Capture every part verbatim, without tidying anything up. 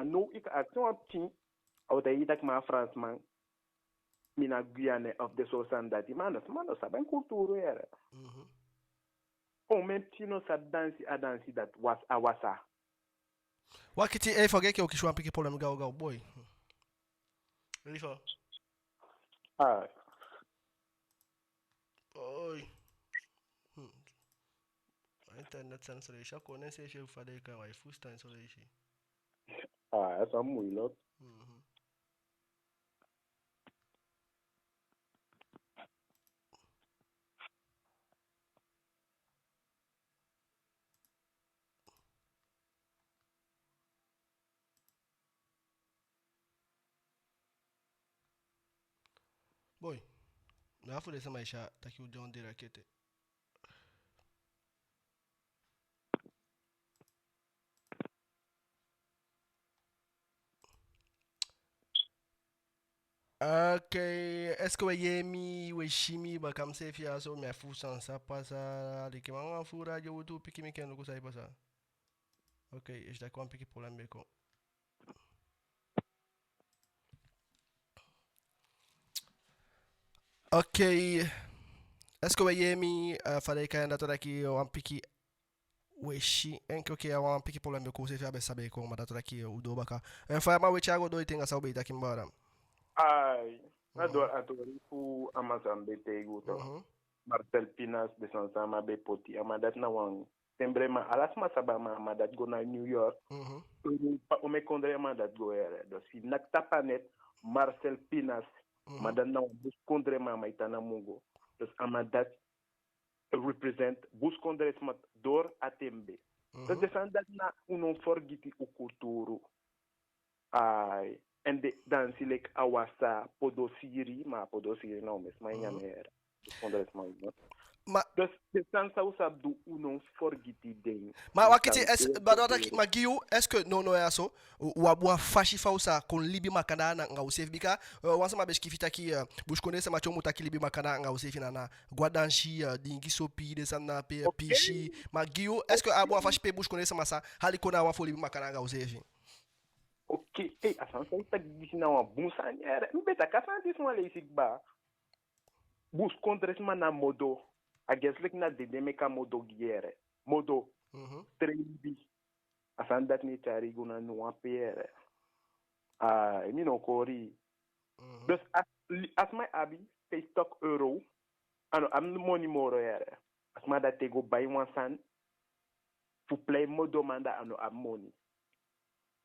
Now i kan akisi wan pikin, a o taigi i taki ma a Fransman, mi na Guyanais of den sowtu sani dati. Ma a no, ma a no sabi en kulturu yee. Mhm. Omen pikin no sabi dansi a dansi dati, wasa a wasa. Wakiti, ei, fa, geke, o kisi wan pikin problem gaw gaw, boi. Ei, fa. Ah. Oi. Hmm. A internet sani so leisi, a kon ne seefi fa den kan, wai, fusutan so leisi. Ah, a sani moeilijk. Mhm. Boi, na fu den sama e si a taki u de on de rakete. Ok, est-ce que we yee mi, we si mi baka? Mi seefi ya so, mi á fusutan san pasa. Alikiman, wan fu Radio Wi Lutu piki mi, ke luku san e pasa. Ok, i si taki wan pikin problem be kon. Ok, est-ce que we yee mi? Eh, fa den e kai en, dati o taki wan pikin, we si en ke, ok, a wan pikin problem be kon, u seefi á be sabi kon, ma dati o taki u doo baka. En fa a man, we tyai go doo ete anga san u be e taki, mi baala? Ai, na doo a tori fu a man san mi be taigi u tu. Mhm. Marcel Pinas, den sani san a man be poti, a man dati na wan semblema, ala sama sabi a man, a man dati go na New York. Mhm. Omen, omen kondre a man dati go yee. Dus i naki tapu a net, Marcel Pinas, mhm, a man dati na wan busikondreman, a man e tan na Mungo. Dus a man dati represent busikondre sma door a tembe. Mhm. Dus den sani dati na u no fergiti u kulturu. Ai, en den dansi leki a wasa, podosiri, ma podosiri na omen sma e nyan en yee. Busikondre sma, no? Ma dus den sani san u sabi du, u no fergiti den. Ma wakiti, est-ce que, ma gi u, est-ce que, no, no, ya so, u, u abi wan fasi fa u sa kon libi makandaa anga useefi? Bika, eh, wan sama be sikiifi taki, eh, busikondee sama te u mu taki libi makandaa anga useefi na, na go a dansi, eh, diingi sopi, den sani na ape, eh, piisii. Ma gi u, est-ce que a abi wan fasi pe busikondee sama sa hali kon na a wan fu libi makandaa anga useefi? Ok, ei, a sani san i taki disi na wan bun sani yee. Mi be taki a sani disi wan leisi kaba. Busikondre sma na modo. A gesi leki na dede meke a modo gi yee. Modo. Mhm. Strei libi. A sani dati ne tyai i go na a wan pe yee. Ah, mi no koli. Mhm. Dus a, a sma e abi vijftig euro. A no abi moni moro yee. A sma dati e go bai wan sani fu plei modo, ma da a no abi moni.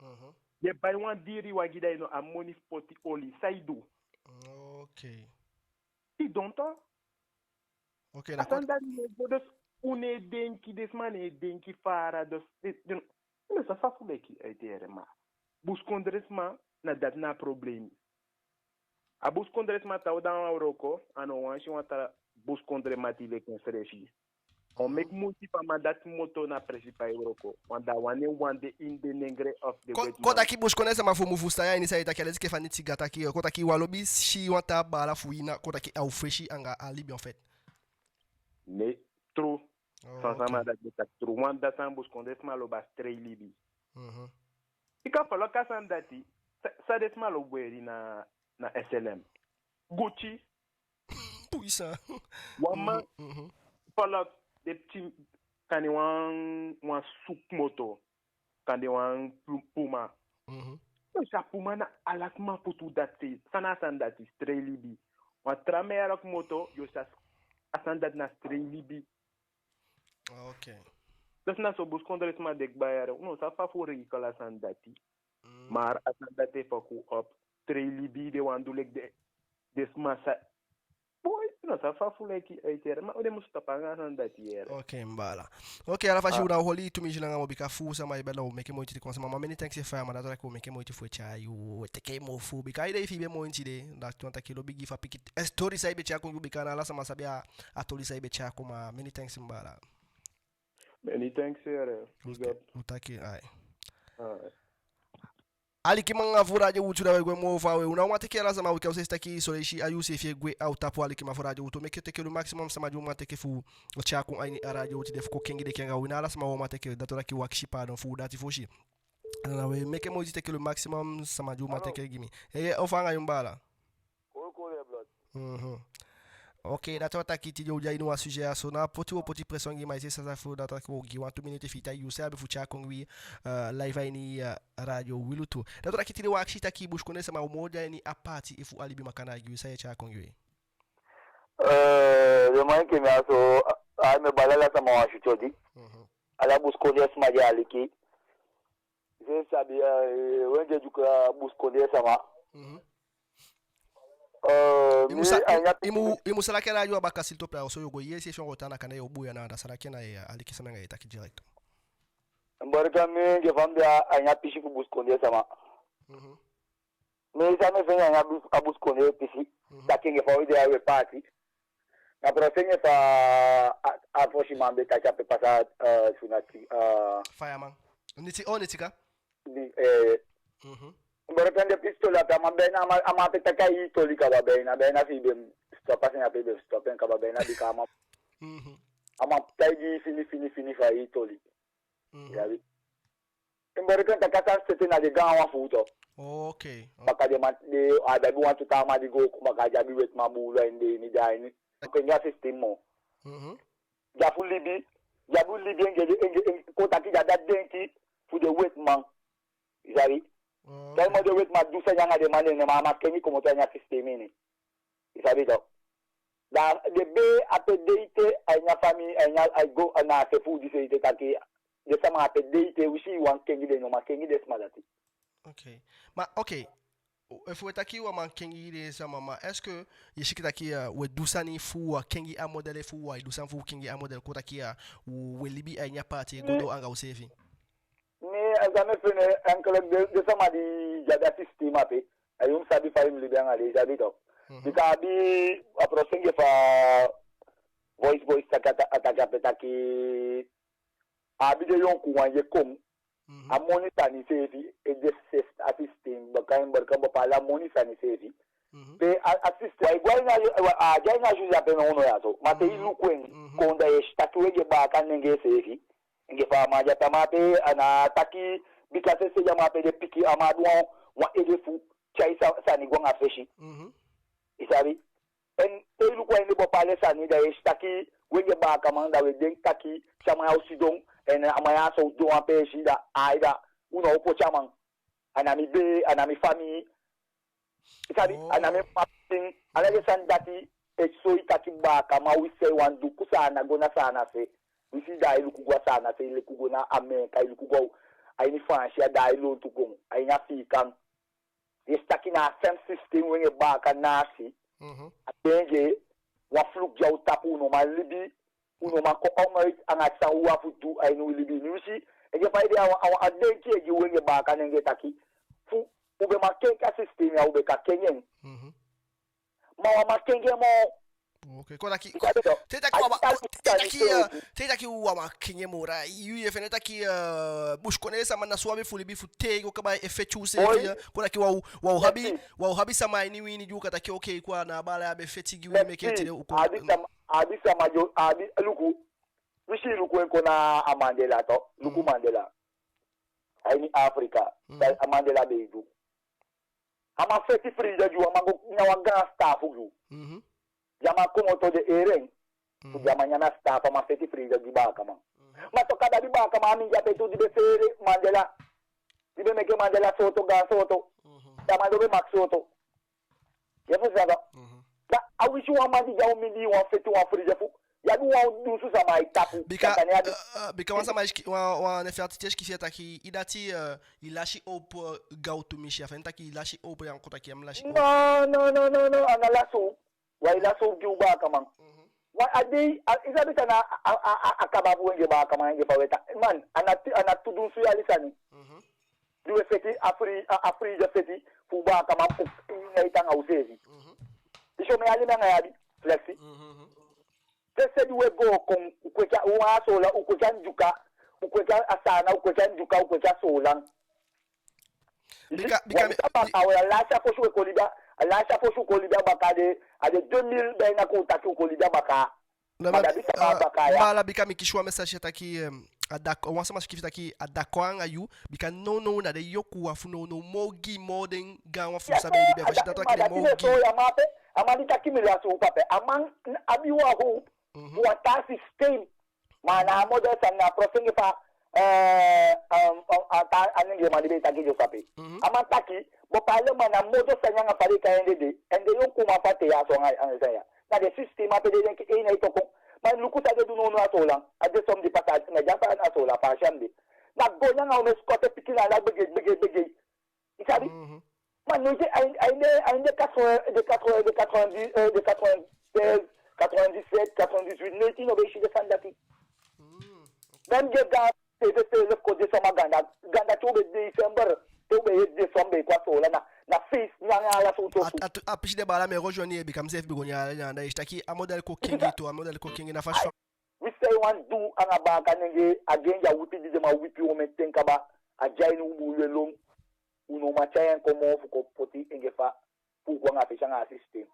Mhm. Ye bai wan diri wagi, da i no abi moni fu poti oli, san i du? Ok. I don to. Ok, a sani dati no e go, dus u no e denki, den sma no e denki fara, dus, eh, den, den no sabi fa fu leki, eh, ete yee, ma busikondre sma, na dati na a problemi. A busikondre sma, te a o de a wan wroko, a no wani si wan taa busikondre mati leki ensrefi. A o meki muiti fu a man dati moto na presi pe ai wroko. Want da a wani en wan de ini den nengre of den wetiman. Kon taki busikondre sama, fu mi fusutan ya ini san i taki, a leti enke fa Nitiga taki, eh, kon taki u á lobi si wan taa baala fu u na, kon taki a u fesi anga a libi, en fait. Ne, tru. Oh, san sama dati be taki tru. Want da san busikondre sama lobi, a strei libi. Mhm. I kan follow a sani dati, sa, san den sama lobi weri na, na S L M. Gucci. Puissant. Wan man, mhm, mhm, follow den pikin, kande wan, wan suku moto, kande wan Pu-, Puma. Mhm. Yo si a Puma, na ala sma futu dati. San na a sani dati? Strei libi. Wan tra merak moto, yo si a, a sani dati na strei libi. Ok. Dus na so busikondre sma de kaba yee. U no sabi fa fu regel a sani dati. Mm. Maar a sani dati e fuku u op. Strei libi, den wani du leki den, den sma sa. Boi, u no sabi fa fu leki, ete yee. Ma u de musu tapu anga a sani dati yee. Ok, mi baala. Ok, ala fasi u da holi tumisi langa moo, bika fu sama e bel, u meke moiti te kon sama. Ma many thanks, eh, fa, ma dati o taki u meke moiti fu e tyai u, u teke mofu, bika i de, efi i be moiti de, dati wani taki lobi gi fa pikin, eh, toli san i be tyai kon gi u, bika na ala sama sabi a, a toli san i be tyai kon, ma many thanks, mi baala. Many thanks, yee. Big up. U taki, ai. Ai. Alikiman anga fu Radio Wi Lutu, da we gwe moo faawe. U ná man teke ala sama, u kan u seefi taki so leisi a yuu seefi e gwe a u tapu, alikiman fu Radio Wi Lutu. Meke u teke u maximum sama di u man teke fu tyai kon a ini a radio tide fu kon kengi denki anga u. Ná ala sama u man teke, dati o taki u akisi paadon fu dati fosi. Na we meke moiti teke le maximum sama di u man teke gi mi. Ee, o fa anga yu, mi baala? Cool, cool, yeah, blood. Mhm. Ok, dati wani taki tide u de a ini wan sujet ya so, na poti wo poti pression gi mi, ma i si, san sa fu dati taki wo gi wantu miniti fi i taigi u san i abi fu tyai kon gi wi, eh, live a ini, eh, Radio Wi Lutu. Dati wani taki tide wi akisi taki busikondee sama, u moo de a ini a paati efu a libi makandaa gi wi, san i e tyai kon gi wi? Eh, den man enke mi ya so, a, a mi e bali ala sama wan switi odi. Mhm. Ala busikondee sama di e aliki. I sabi, eh, wen den e dyuka busikondee sama. Mhm. Eh, I mu mi sa-, a ini a i mu, i mu saka a radio a baka, s'il te plaît, so yo go yee si efi i o tan na kande yo buya na anda, saka na, eh, aliki sama anga i e taki direct. Barika, mi enke fa mi de a ini a pisi fu busikondee sama. Mhm. Mi san mi e fende a ini a bus-, a busikondee pisi, mhm, taki enke fa u de a we paati. Na proces enke fa a, a fosi man be taki ape pasa, eh, sunati, eh, Fireman. Niti, oh, Nitika. Di, eh, mhm. Bere, pe den pisi toli ape, a man be na, a man, a man ape taki a hii toli kaba, be na, be na fi i be stop, a sani ape be stop en kaba, be na, bika a man, mhm, a man taigi i fini, fini, fini fa a hii toli. Mhm. Ya, wi. I mu bali kon taki a sani seti na den gaanwan fu u tu. Ok. Baka den man, den, a be abi wantu taa man di go kon baka, den abi wetiman buulu a ini den ini, den a ini. Kon a ini a système moo. Mhm. Den abi fu libi, den abi fu libi enke, enke, enke, kon taki den abi a denki fu den wetiman. I sabi? Ok. Te i mu den wetiman du sani anga den man, den man á man kengi komoto a ini a système ini. I sabi tok. Da den be ape de ete a ini a famii, a ini a, a go na a se fu u disi ete taki den sama ape de ete, wi si, wan kengi den, no man kengi den sama dati. Ok. Ma, ok. Efu we taki wan man kengi den sama, ma est-ce que i e si enke taki, eh, we du sani fu wan kengi a modèle fu wan, i du sani fu kengi a modèle, kon taki, eh, we libi a ini a paati e go doo anga useefi? Mi, a san mi e fende, enke den, den sama di, di abi a système ape, a i mu sabi fa i mu libi anga den, i sabi tok. Mhm. Bika a abi a proces enke fa Voice Boy taki, a ta-, a taki ape taki, a abi den yonkuwan di e kon, mhm, a moni sani seefi e de ses-, a système, baka en, baka en, baka ala moni sani seefi. Mhm. Pe a, a système, a e go a ini a, a, a de a ini a sujet ape nownow ya so. Ma te i, mhm, luku en, mhm, kon, da i e si taki u enke baaka nengee seefi, enke fa a man di a tamaa ape, a ná taki, bika sensi di a man ape de pikin, a man abi wan, wan ede fu tyai sa-, sani go anga fesi. Mhm. I sabi? En te i luku a ini bepaalde sani, da i e si taki u enke baakaman, da u e denki taki, te a man ya o sidon, en a man ya so o de wan peesi, da, ai, da u ná o poti a man. A ná mi bee, a ná mi famii. I sabi, a ná mi mma pikin. Ala den sani dati e soi taki baakaman, wi se, wan luku Saanan go na Saanan se. Wi si, da i luku go a Saanan se, i luku go na Ameekan, i luku go a ini Faansi, da i lontu kon a ini Afiikan. I e si taki na a sem système, u enke baaka nasi. Mhm. A de enke wan fluku di a u tapu, u no man libi, u no man kon a u noiti anga san u abi fu du a ini u libi. Nu wi si, enke fa i de, a wan, a wan, a denki e gi u enke baaka nengee taki fu u be man kenki a système ya, u be kan kenki en. Mhm. Ma u á man kenki en moo. Ok, kon taki, i sabi tok. Te i taki u á man, te i taki, eh, te i taki u á man kenki en moo, da i e fende taki, eh, busikondee sama na so u abi fu libi fu te i go kaba e feti useefi, eh, kon taki u á, u á abi, u á abi sama a ini wi ini di u kan taki, ok, kon, na a baala ya be feti gi wi, meke tide u kon. A abi sama, a abi sama di o, a abi, luku, wi si, luku en kon na a Mandela tok, luku Mandela. A ini Afrika, san a Mandela be e du. A man feti freedom gi u, a man go na wan gaan sitaafu gi u. Mhm. Di a man komoto, den yee en. Mhm. Di a man nyan a sitaafu, a man feti freedom gi baakaman. Mhm. Ma tok, a abi baakaman a mindii ape tu di be feele Mandela. Di be meke Mandela sooto gaan sooto. Mhm. Da a man di o be maki sooto. I e fusutan? Mhm. Da a wisi wan man di de a u mindii, i wani feti wan freedom fu, i abi wan dunsu sama a i tapu. Bika, da a ná abi. Eh, eh, bika wan sama e sikiifi, wan, wan nefi artiste e sikiifi taki i dati, eh, i lasi opo, eh, gawtu misi, a fende taki i lasi opo, ya kon taki ya mu lasi opo. No, no, no, no, no, a ná lasi u. Wai lasi u gi u baakaman? Mhm. Wai a dei, a, i sabi san na a, a, a, a kaba fu u enke baakaman, enke fa u e taki. Man, a ná tu, a ná tu dunsu yali sani. Mhm. Di u e feti a fri-, a, a freedom feti fu baakaman fu, fu nai tanga useefi. Mhm. I si omen yali mi anga i abi, Flexi? Mhm. Te se di u e go kon, u kweki a, u a Soolan, u kweki a Ndyuka, u kweki a Saanan, u kweki a Ndyuka, u kweki a Soolan. Bika, bika mi, a, a lasi a fosi u e kon libi a, a lasi a fosi u kon libi a bakaa de, a de deux mille, be na kon taki u kon libi a bakaa. No, ma, ma da di sama, eh, bakaa ya. Ma ala, bika mi kisi wan message taki, em, A dako, wan sama sikiifi taki a dako anga yu, bika nownow na den yonkuu wan fu nownow moo ogii moo den gaanwan fu u sabi e libi. A fasi dati taki den moo ogii. So ya, ma ape, a man di taki mi lasi u pape, a man abi wan hoop fu wan taa systeem. Ma na a model sani, na a profenge fa, eh, um, um, a taa, a Nengee man di be e taki dyaso ape. A man taki, bon, parlement, na model sani anga fa den e kai en dede, en den yonkuman fu a te ya so anga, anga sani ya. Na den systeem ape den denki eenheid o kon. Ma luku san den du nownow a Soolan, a den sani di pasa, na dya fa a Soolan, fa a si en de. Na goni anga omen sikowtu pikin anda gbegei, gbegei, gbegei. I sabi? Ma noiti a ini, a ini, a ini den quatre-vingts, den quatre-vingts, den quatre-vingt-dix, eh, den quatre-vingt-seize, quatre-vingt-dix-sept, quatre-vingt-dix-huit, noiti i no be si den sani dati. Dan den gaan seefi seefi kon de sama ganda, ganda te u be december, te u be yee december e kon a Soolan na, na feest, nyan ala sowtu. A, a, a pisi de baala, mi e go join i, bika mi seefi be go nyan ala anda, i si taki a model kon kengi tu, a model kon kengi na fasi fa Wi san i wani du anga baaka Nengee, a gei anga wipi di den man wipi u omen ten kaba, a de a ini u buulu e lon, u no man tyai en kon moo fu kon poti enke fa, fu u go anga fesi anga a systeem.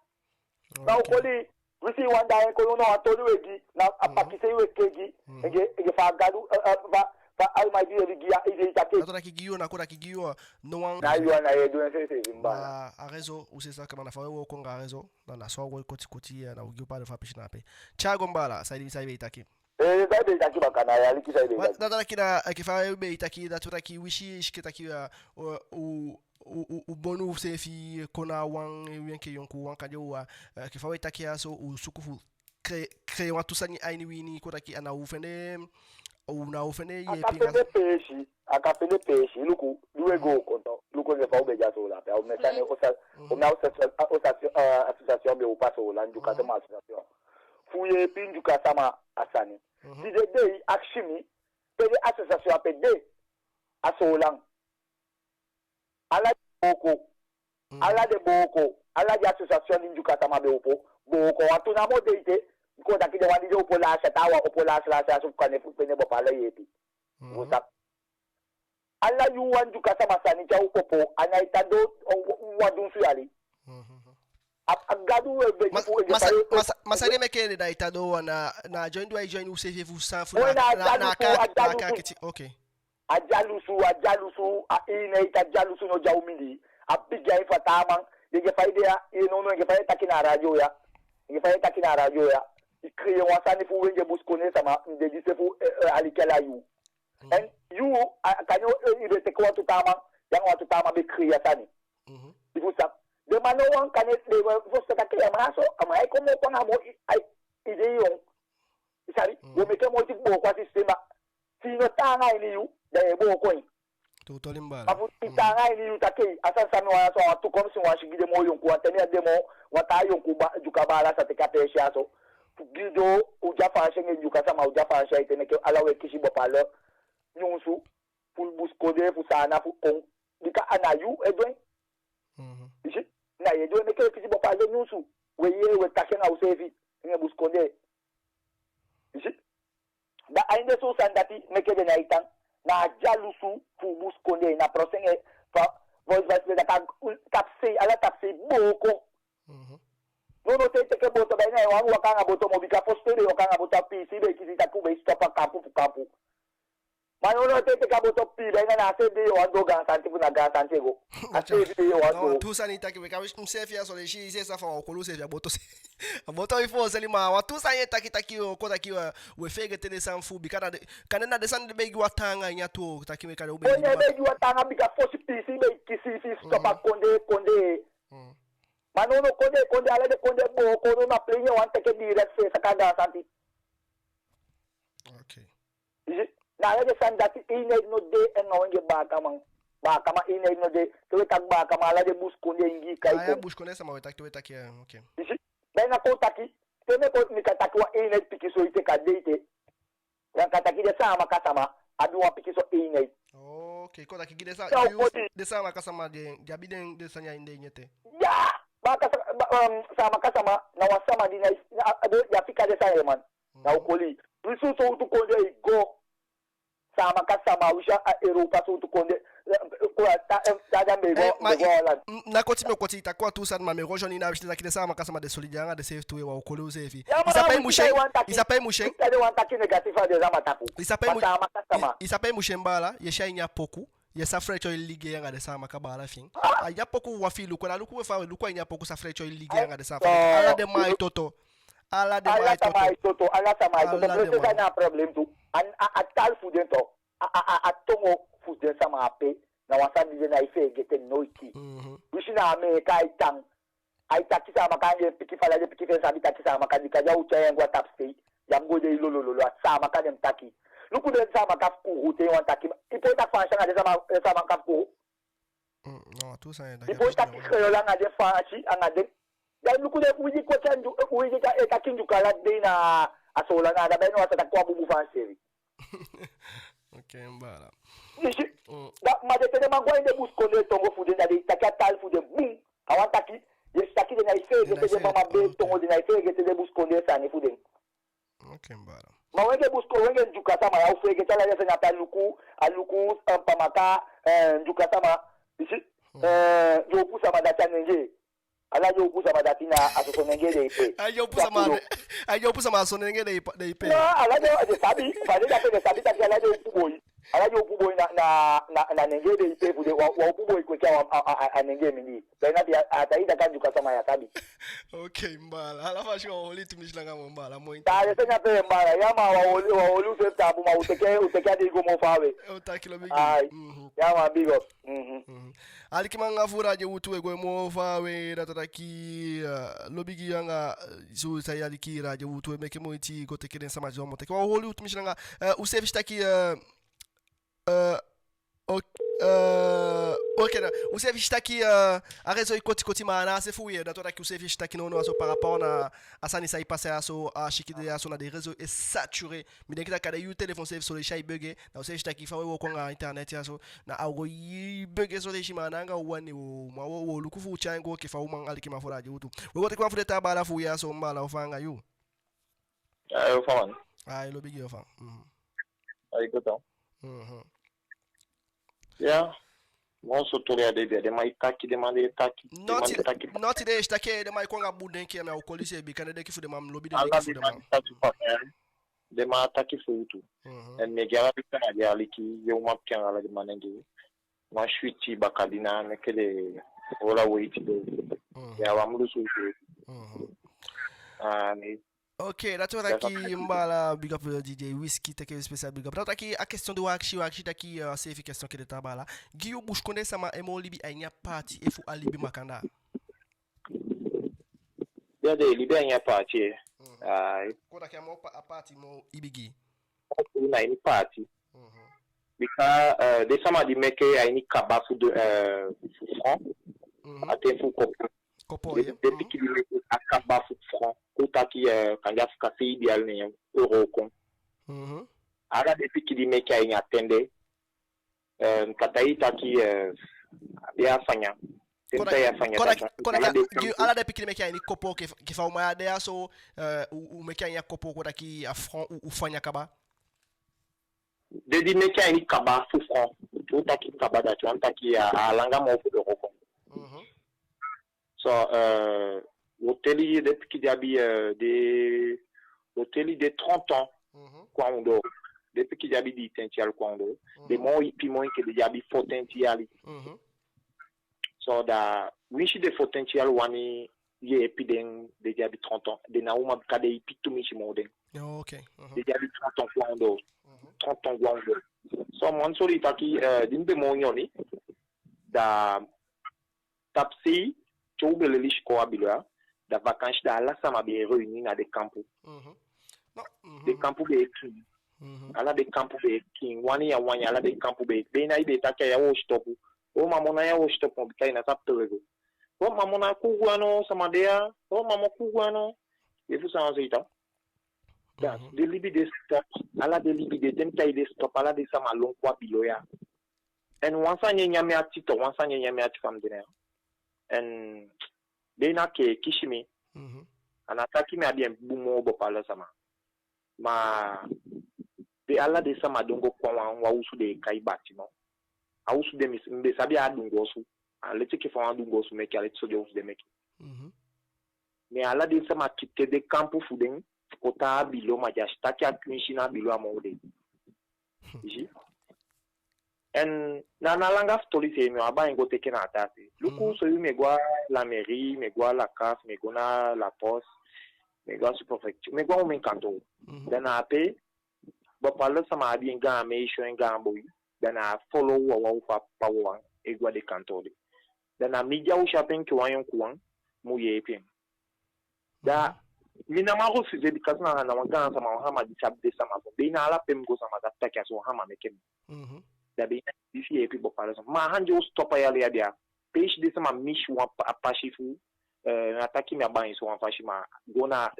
Na u koli, wi si i wani daai en kon, no, a toli u e gi, na a pakisei u e gi, enke, enke fa Gadu, eh, eh, fa, fa Almighty e gi a idei taki. Na kon taki gi yu, na kon taki gi yu, no wan. Na yu ana e du en seefi, mi baala. A réseau, u si sa kaba na fa u e wooko anga a réseau. Na, na so a go koti koti, eh, na u gi u paadon fu a pisi na ape. Thiago, mi baala, saide, saide i be e taki? Eh, saide i be e taki baka, na yaliki saide i be e taki. Dati taki na, eh, enke fa i be e taki, dati taki wi si, i si enke taki, eh, u, u, u, u bonu useefi kon na wan, eh, wi enke yonkuuwan kande u, eh, enke fa wi e taki ya so, u suku fu créer, créer wantu sani a ini wi ini, kon taki a ná u fende, u ná u fende yeepi. A kan fende peesi, a kan fende peesi, luku, di u e go kon tu, luku enke fa u be de a Soolan ape, a omen sani, osa-, omen asosia-, a-, osa-, a-, association be opo a Soolan, Ndyuka sama association. Fu yeepi Ndyuka sama a sani. Tide dei akisi mi, pe den association ape de a Soolan. Ala den booko. Ala den booko. Ala den association di Ndyuka sama be opo. Booko. Wantu namo de ete. Kon taki den wan di den opo laasi, a taawan opo laasi laasi, a so fu kande fu pende bopa ala yeepi. Wo sa. Ala yuu wan Ndyuka sama sani di a opo, a ná e tan doo wan dunsu yali. A, a Gadu we be di fu e. Ma san, ma san, ma san ede meke den ná e tan doo wan, na, na join di wi e join useefi fu san fu na, na, na a kaakiti, oke. A dyalusu, a dyalusu, a ini ete a dyalusu no de a u mindii. A bigi a ini fu a taa man. Enke fa i de ya, i no, no, enke fa i e taki na a radio ya. Enke fa i e taki na a radio ya. I créer wan sani fu wi enke busikondee sama, mi de dise fu, eh, eh, aliki ala yuu. En yu, a, kande, eh, i be teke wantu taa man, yu anga wantu taa man be créer a sani. I fu sabi. Den man no wan kande, den wan fu sabi taki a man ya so, a man ya e kon moo kon anga moo, i, ai, i de yonku. I sabi, wo meke moiti booko a sistema. Fi i no taanga a ini yu, da yu e booko en. Totoli, mi baala. Ma fu i taanga a ini yu taki, a sani san mi wani, a so wan tukomsi wan si gi den moo yonku, wan ten ya den moo, wan taa yonku ba, Ndyuka baala sa teke a peesi ya so. Fu gi den, u de a Faansi enke Ndyuka sama, u de a Faansi ete, meke ala wi e kisi bopa ala nyunsu, fu busikondee, fu Saana, fu kon. Bika a ná yu e du en. I si, na yu e du en, meke wi e kisi bopa ala nyunsu. Wi e yee, wi e taki anga useefi, enke busikondee. I si. Da a ini den sowtu sani dati meke den ná e tan. Na a dyalusu fu busikondee, na profenge fa, voice vice president, a kan, tapusei, ala tapusei booko. No, no, te i teke boto, da i ná e wani waka anga boto moo, bika fosi te i be e waka anga boto a piisii be e kisi taki u be e stop a kampu fu kampu. Ma no, no, te i teke a boto pii, da i ná, na a seefi dei yu o wani doo Gaan Santi fu na Gaan Santi i e go. A seefi dei yu o wani doo. Tuu sani i taki, bika miseefi ya so, i si, i si san fa wi o koli useefi a boto se. A boto i fu o seli, ma wantu sani i e taki, taki, o kon taki, eh, wi e feegete den sani fu, bika na den, kande na den sani di be e gi wi a taanga ini a tu, taki mi kande u be e gi wi a taanga, bika fosi piisii be e kisi fi stop a kondee, kondee. Ma no, no, kondee, kondee, ala den kondee booko, no, na plane i wani teke direct fu e saka Gaan Santi. Oke. I si, na ala den sani dati, eenheid no de, en na wi enke baakaman. Baakaman, eenheid no de. Te wi taki baakaman, ala den busikondee Ingi kai kon. Busikondee sama wi e taki, te wi e taki, eh, oke. I si, da i ná kon taki, te mi kon, mi kan taki wan eenheid pikinso ete, kande ete. Da mi kan taki den Saamaka sama abi wan pikinso eenheid. Oke, kon taki gi den Sa-, den Saamaka sama den, den abi den, den sani ya ini den ete. Ya! Baaka Sa-, ba-, um, Saamaka sama, na wan sama di na, na, a, a, den, ya fika den sani ya, man. Na u koli. Wi si sowtu kondee i go. Saamaka sama, wi si a Europa sowtu kondee. Taa, taa, taa, mi e go, mi e go Holland. Na koti mi o koti i, taki wan tu sani, ma mi e go soi i na a wisi taki den Saamaka sama de solidi anga denseefi tu, e, wan o koli useefi. Ya, ma i sa pai musu en, i sa pai musu en. I sa pai mu-, i sa pai musu en baala, ye si a ini a poku, ye si a Fred Choi ligi anga den Saamaka baala fi en. A ini a poku wan fi i luku, na luku we fa, luku a ini a poku san Fred Choi ligi anga den Saamaka. Ala den man ai toto. Ala den man ai toto. Ala den man ai toto. Ala den man ai toto. Ala den man ai toto. Ala den man ai toto. A, a, a taal fu den tu. A, a, a, a tongo fu den sama ape, na wan sani di den nái feegete noiti. Mhm. Wisi na Ameeka ai tan, ai taki Saamaka anga en pikin, fa ala den pikin fi en sabi taki Saamaka, di kande a o tyai en go a tapusei, ya mu go de i lolololo, a Saamaka den mu taki. Luku den Saamaka fu Kourou, te i wani taki, i poi taki Faansi anga den sama, den Saamaka fu Kourou. Mm, no, tu san i e taki. I poi taki Kreyol anga den Faansi, anga den. Da i luku den, u di kweki a Ndyuka, u di e taki Ndyuka ala dei na a Soolan, na da bai no a sa taki wan bunbun Faansi seefi. Oke, mi baala. I si? Mm. Da, ma den, te den man go a ini den busikondee tongo fu den, da den e taki a taal fu den bun. A wani taki, ye si taki den nái feegete den mama bee tongo, den nái feegete den busikondee sani fu den. Oke, mi baala. Ma u enke busikondee, u enke Ndyuka sama ya, u feegete ala den sani ape, a Luku, a Luku, eh, Pamaka, eh, Ndyuka sama, i si? Hmm. Eh, Dyowpu sama, dati a nengee. Ala Dyowpu sama dati na a soso nengee den e pee. A Dyowpu sama, a Dyowpu sama a soso nengee den e pee. No, ala den, den sabi, fa den de ape den sabi taki ala Dyowpu boi. Ala Dyowpu boi na, na, na, na nengee den e pee fu den, wan, wan opu boi kweki a, a, a, a nengee mindii. Da i na di a, a, da i taki a Ndyuka sama ya sabi. Oke, mi baala. Ala fasi u o holi i tumisi langa moo, mi baala, moi. Da den sani ape, mi baala. Ya man, u o holi, u o holi useefi taampu, ma u teke, u teke a dei go moo faawe. U taki, lobi gi. Ai. Mhm. Ya man, big up. Mhm. Mhm. Alikiman anga fu Radio Wi Lutu, we go moo faawe, dati wani taki, eh, lobi gi anga, eh, so san e aliki Radio Wi Lutu, we meke moiti go teke den sama di u mu teke. U o holi u tumisi langa, eh, u seefi si taki, eh, Eh, ok, eh, ok, na, u seefi si taki, eh, a réseau e koti koti, ma a ná a se fu u, eh, dati wani taki u seefi si taki nownow a so par rapport na a sani san e pasa ya so, a sikin de ya so, na den réseau e saturé. Mi denki taki a den yu téléphone seefi son leisi ai bugé, na u seefi si taki fa we wooko anga internet ya so, na a o go e bugé son leisi, ma a ná anga u wani, u mu, u o luku fu tyai en go enke fa u man, alikiman fu Radio Wi Lutu. We go teke wan fu den taa baala fu u ya so, mi baala, o fa anga yu? Ai, o fa man. Ai, lobi gi, o fa. Mhm. Ai, go tan. Mhm. Ya. Mo so toli a de, den man e taki, den man de e taki, den man de e taki. Noti, noti den e si taki, den man e kon anga bun denki, ma u koli se bika den denki fu den man, lobi den denki fu den man. Ala den man e taki fa, eh, den man e taki fu u tu. Mhm. En mi e gi ala den sama di e aliki, yu man pikin anga ala den man nengee. Wan switi bakadina, meke den holi a weiti de. Mhm. Ya, wan mu lusu. Mhm. Ah, nee. Ok, dati wani taki, mi baala, big up, eh, D J Whisky, teke yu special big up. Dati wani taki a question di u akisi, u akisi taki, eh, a seefi question enke den taa baala. Gi yu, busikondee sama e moo libi a ini a paati efu a libi makandaa? Ya, den e libi a ini a paati, eh. Mhm. Ai. Kon taki a moo pa-, a paati moo ibi gi. Na ini paati. Mhm. Bika, eh, den sama di meke a ini kaba fu de, eh, fu franc. Mhm. A ten fu kopo. Kopo, ye. Den pikin di meke a kaba fu franc, kon taki, eh, kande a fu kasei di ali ne en euro kon. Mhm. Ala den pikin di meke a ini a ten de, eh, mi kan taigi i taki, eh, a de a fanya. Kon taki, kon taki, kon taki, ala den pikin di meke a ini kopo, enke fa u man ya de ya so, eh, u, u meke a ini a kopo, kon taki a franc, u, u fanya kaba. Den di meke a ini kaba fu franc. Te u taki kaba, dati wani taki a, a langa moo fu euro kon. Mhm. So, eh, u o teli den pikin di abi, eh, den, u o teli den trente ans, mhm, kon a ondoo. Den pikin di abi diitenti yali kon a ondoo. Mhm. Den moo ipi moo enke den di abi fotenti yali. Mhm. So da, winsi den fotenti yali wani yeepi den, den di abi trente ans, den ná o man, bika den ipi tumisi moo den. Oh, ok. Mhm. Den di abi trente ans kon a ondoo. Mhm. Trente ans kon a ondoo. So, mi wani soi i taki, eh, di mi be moo nyoni, da tapusei, te u be leli sikoo a bilo ya, da vakansi, da ala sama be e réunir na den kampu. Mhm. No, mhm. Den kampu be e kiin. Mhm. Ala den kampu be e kiin. Wan ya, wan ya, ala den kampu be e, be na i be taki a ya u o sitopu. O mamo, na ya u o sitopu, bika i ná sabi pe u e go. O mamo, na kuugu ya no, sama de ya. O mamo, kuugu ya no. I e fusutan san mi e taigi i? Da, mhm, den libi de stop. Ala den libi de, te mi taigi i, de stop. Ala den sama lon kon a bilo ya. En wan sani e nyan mi ati tu, wan sani e nyan mi ati, fa mi de ya. En den na ke kisi mi. Mhm. A ná taki mi abi en bun moo booko ala sama. Ma den, ala den sama dongo kon a wan, wan osu den e kai bâtiment. A osu den mi, mi be sabi a dunguu osu. A leti enke fa wan dunguu osu meke, a leti so den osu de meke. Mhm. Mais ala den sama kiti den kampu fu den, fu kon tan a bilo, ma den á si taki a kwinsi na a bilo a moo de. I si? En na, na langa fu toli seefi, mi o abaa en go teke na a taa se. Luku, mhm, so yuu mi e go a la mairie, mi e go a la CAF, mi e go na la poste, mi e go a sous-préfecture, mi e go a omen kantoo. Mhm. Da na ape, bepaalde sama abi en gaan meisyo, en gaan boi, da na a folo wawan fu a papa wawan e go a den kantoo de. Da na mi di a o si ape enke wan yonkuwan, mu yeepi en. Da, mhm, mi ná man refuser, bika na, na wan gaan sama, wan sama di sabi den sama fu, be na ala pe mi go sama sabi taki a so wan sama meke mi. Mhm. Da be na disi yeepi bepaalde sama. Ma a andi o stop a yali ya de ya. Pe i si den sama misi wan pa-, a pasi fu, eh, na taki mi á bai so wan fasi, ma go na,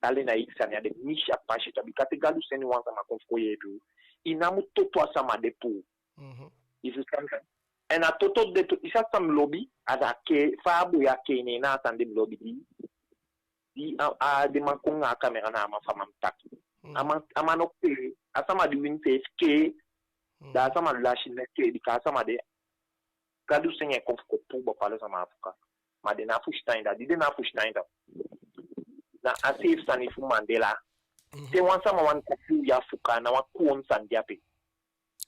ala den sani ya den misi a pasi tu, bika te Gadu seni wan sama kon fu kon yeepi u, i ná mu toto a sama de puu. Mhm. I fusutan? En a toto de tu, i sa san mi lobi, a da ke, fa a boi ya ke, ne na a sani de mi lobi di, di a, a den man kon anga a kamera na a man fu a man mu taki. Mhm. A man, a man o ke, a sama di wini seefi ke, mhm, da a sama lasi ne ke, bika a sama de, Gadu seni en kon fu kon puu bepaalde sama a fuka. Ma den ná fusutan en da, di den ná fusutan en da. Na a seefi sani fu Mandela. Mhm. Te wan sama wani kon puu yu a fuka, na wan kuwon sani de ape.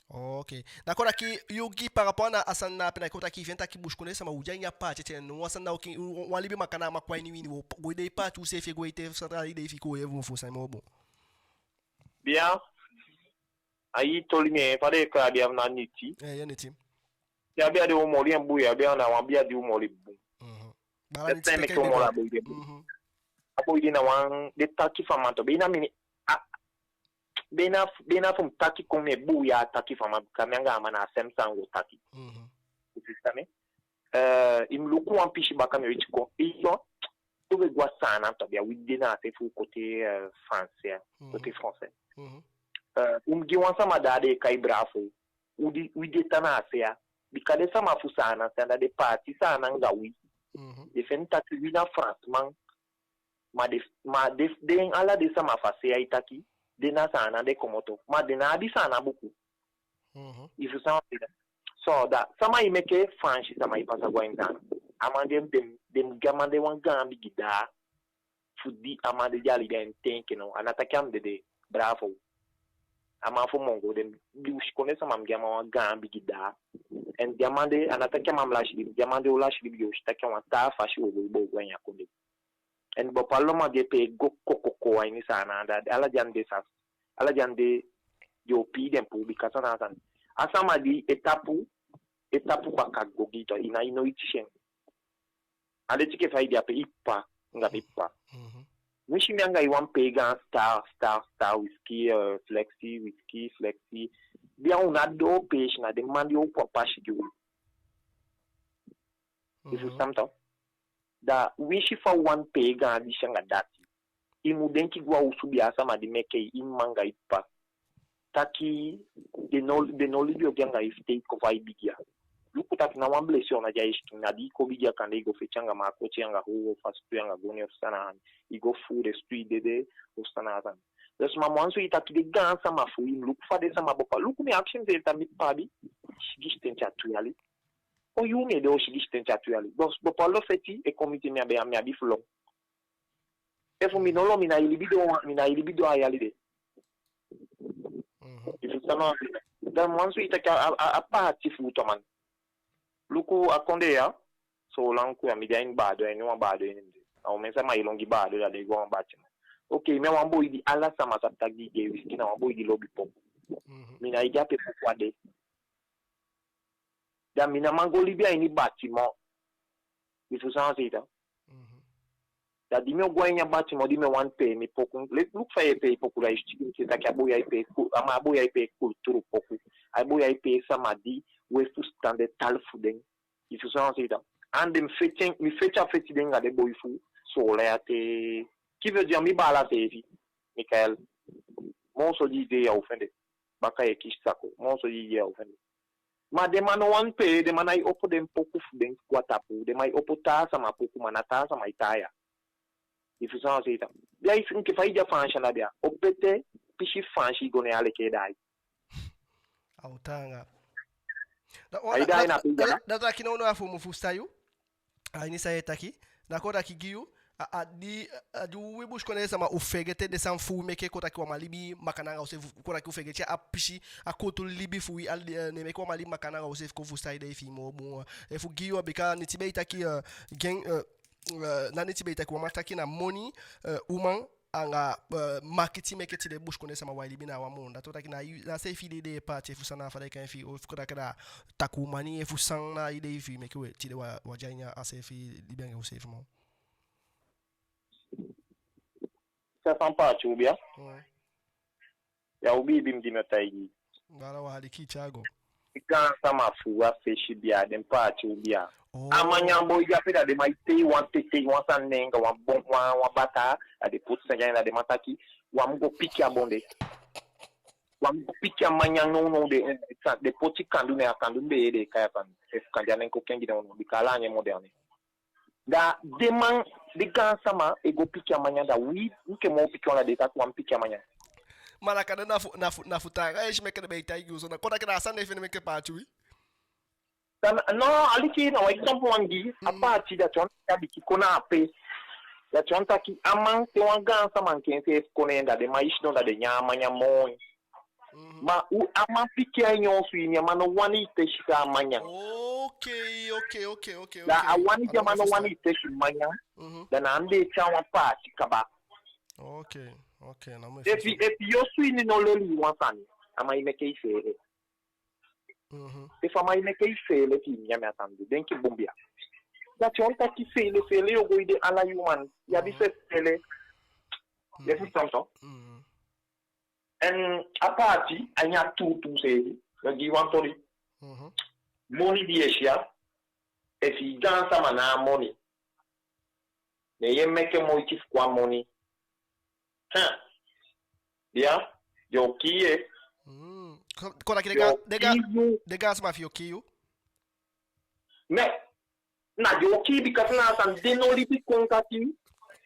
Ok. Da kon taki yu gi par rapport na a sani na ape, na kon taki i feni taki busikondee sama u de a ini a paati ete, no wan sani na oki, wan libi makandaa, ma kon a ini wini, wo go de i paati useefi, go ete sani, a de i fii kon, ye fu sani moo bun. Bia, a i toli mi, fa den e kai a bia fu na Niti. Eh, ya Niti. Ya bia de u moli en bun, ya bia na wan bia di u moli bun. Mhm. Baala Niti teke meke u moli a boi de bun. Mhm. A boi de na wan, den taki fu a man tu, be na mi, a, be na, be na fu mi taki kon mi e buuya a taki fu a man, bika mi anga a man na a sem sani go taki. Mhm. I fusutan mi? Eh, i mu luku wan pisi baka mi o iti kon. I so, tu be go a Saanan tu, bia wi de na a se fu kote, eh, français, mhm, kote français. Mhm. Eh, u mu gi wan sama da den e kai Bravo. U di, wi de tan na a se ya. Bika den sama fu Saanan se anda, den paati Saanan anga wi. Mhm. Den feni taki wi na Fransiman. Ma den, ma den, den ala den sama fu a se ya e taki den na Saanan den komoto. Ma den ná abi Saanan buku. Mhm. I fusutan? So da, sama e meke Faansi sama e pasa go a ini Saanan. A man den, den, den mu gi a man de wan gaan bigi daa. Fu di a man de di a libi a ini ten enke now. A ná taki a mu dede, Bravo. A man fu Mongo, den busikondee sama mu gi a man wan gaan bigi daa. En di a man de, a ná taki a man mu lasi libi, di a man de o lasi libi, yo si taki a wan taa fasi u o go, i bo go a ini a kondee. En bepaalde man di e pee go kokoko a ini Saanan anda, ala den anda de sa, ala den anda de, den o pii den puu, bika san na a sani. A sama di e tapu, e tapu baka go gi i tu, i ná, i noiti si en. A leti enke fa i de ape, i ppa, anga mi ppa. Mhm. Mi si mi anga i wan pee gaan star, star, star, Wizkid, eh, Flexi, Wizkid, Flexi. Bia u ná doo peesi, na den man di o opo a pasi gi u. I fusutan mi tu? Da winsi fa u wani pee gaan disi anga dati, i mu denki go a osu, bia, a sama di meke i, i mma anga i ppa. Taki den no, den no libi ogii anga i fu te i kon fa i bigin ya. Luku taki na wan blessure na di a i sikin, na di i kon bigin ya, kande i go feti anga mankoti, anga howpu, ofu a sutu yu anga goni ofu san na a sani. I go fuu den sutu, i dede, ofu san na a sani. Dus ma mi wani soi i taki den gaan sama fu i, i mu luku fa den sama bepaalde. Luku, mi akisi mi seefi taki mi ppa abi sigisi tenti a tu yali. On yuu mi e de, o sigisi tenti a tu yali. Dus bepaalde feti e kon miti mi, a be, a mi abi fu lon. Efu mi no lon, mi ná e libi doo, mi ná e libi doo a yali de. Mhm. I fusutan mi? Da mi wani soi i taki a, a, a paati fu u tu, man. Luku a kondee ya, Soolan ku ya, mi de a ini Baado, a ini wan Baado ini mi de. A omen sama e lon gi Baado, da den e go a wan bâtiment. Ok, mi a wan boi di ala sama sabi taki gi, gi Wizkid na wan boi di lobi poku. Mhm. Mi ná e de ape poku a de. Da mi ná man go libi a ini bâtiment. I fusutan, seita? Mhm. Da di mi o go a ini a bâtiment, di mi o wani pee mi poku, le, luku fa yu e pee i poku, da i si taki a boi ya e pee ku-, a man, a boi ya e pee kulturu poku. A boi ya e pee sama di u e fusutan den taal fu den. I fusutan, seita? Anda mi feti, mi feti a feti de anga den boi fu Soolan ya te. Qui veut dire, mi baala seefi, Michael. Moo so di i de ya u fende. Baka yu e kisi sako. Moo so di i de ya u fende. Ma den man no wani pee, den man ná e opo den poku fu den go a tapu, den man e opo taa sama poku, ma na taa sama e tan ya. I fusutan, seita? Bia, i si enke fa i de a Faansi anda, bia, o pete pisi Faansi i go, ne a leke e daai. A o taanga. Da, o, a i da, da, na da, da, da, da taki no, no, a fu mu fusutan yu. A ini san i e taki, na kon taki gi yu, a, a di, a di wi busikondee sama u feegete den sani fu wi meke kon taki wi á man libi makandaa anga useefi, kon taki u feegete a pisi, a kuutu libi fu wi, a, eh, ne meke wi á man libi makandaa anga useefi, kon fusutan idei fi i moo bun. Efu gi yu, bika Niti be e taki, eh, gen, eh, eh, na Niti be e taki wi á man taki na moni, eh, uman, anga, eh, makiti meke tide busikondee sama wi á e libi na wan mun. Dati o taki na, na seefi idei de e paati fu san na fa den e kai en fi i, o fu kon taki na takuu moni efu san na idei fi i meke wi tide wi á, wi á de a ini a seefi libi anga useefi moo. San, san paati u bia? Mm. Ya u biibi mi di mi o taigi i. Baala, wi aliki i, Tyago. Gaansama fu u a fesi bia, den paati u bia. Oh. A manyan boi di ape, da den man e tei wan tetei, wan sani neen anga wan bon, wan, wan bataa, da den poti sani anga en, da den man taki, wi á mu go piki a bon de. Wi á mu go piki a manyan nownow de, eh, sa, den poti kandu neen, a kandu mi be yee den e kai a sani. Efu kande a nen kokengi nownow, bika ala nen moderne. Da den man, den gaansama e go piki a manyan, da wi, u enke moo pikin wan, da den taki wi á mu piki a manyan. Ma na kande na fu, na fu, na fu taanga yesi meke den be e taigi u so, na kon taki na a sani de fi en meke paati wi. Da na, no, aliki, na wan exemple mi wani gi, a paati dati wan, a biki kon na ape. Dati wan taki, a man, te wan gaansama enke enseefi kon ne en, da den man e sidon, da den nyan a manyan moi. Mhm. Ma u, a man pikin a ini osu ini, a man no wani i tesi a manyan. Okay, okay, okay, okay, okay. Da a wani di a man no wani i tesi manyan, mhm, da na ande e tyai wan paati kaba. Okay, okay, na mi e... Efi, efi i osu ini no leli i wan sani, a man e meke i feele. Mhm. Efu a man e meke i feele fi i nyan a sani de, denki bun bia. Dati wan taki feele, feele yo go ede ala yuu man. I abi... Mhm. Feele. Mhm. Efu tonton. Mhm. En a paati, a ini a tuutuu seefi, mi o gi i wan toli. Mhm. Moni di i e si ya, efi i gaansama ná a moni, ne i e meke moiti fu kon a moni. Hen. Bia, den o kii i. Mm. Kon, kon taki den gaan, den gaan, den gaansama fi i o kii i. Mais na den o kii, bika na a sani, den no libi kon taki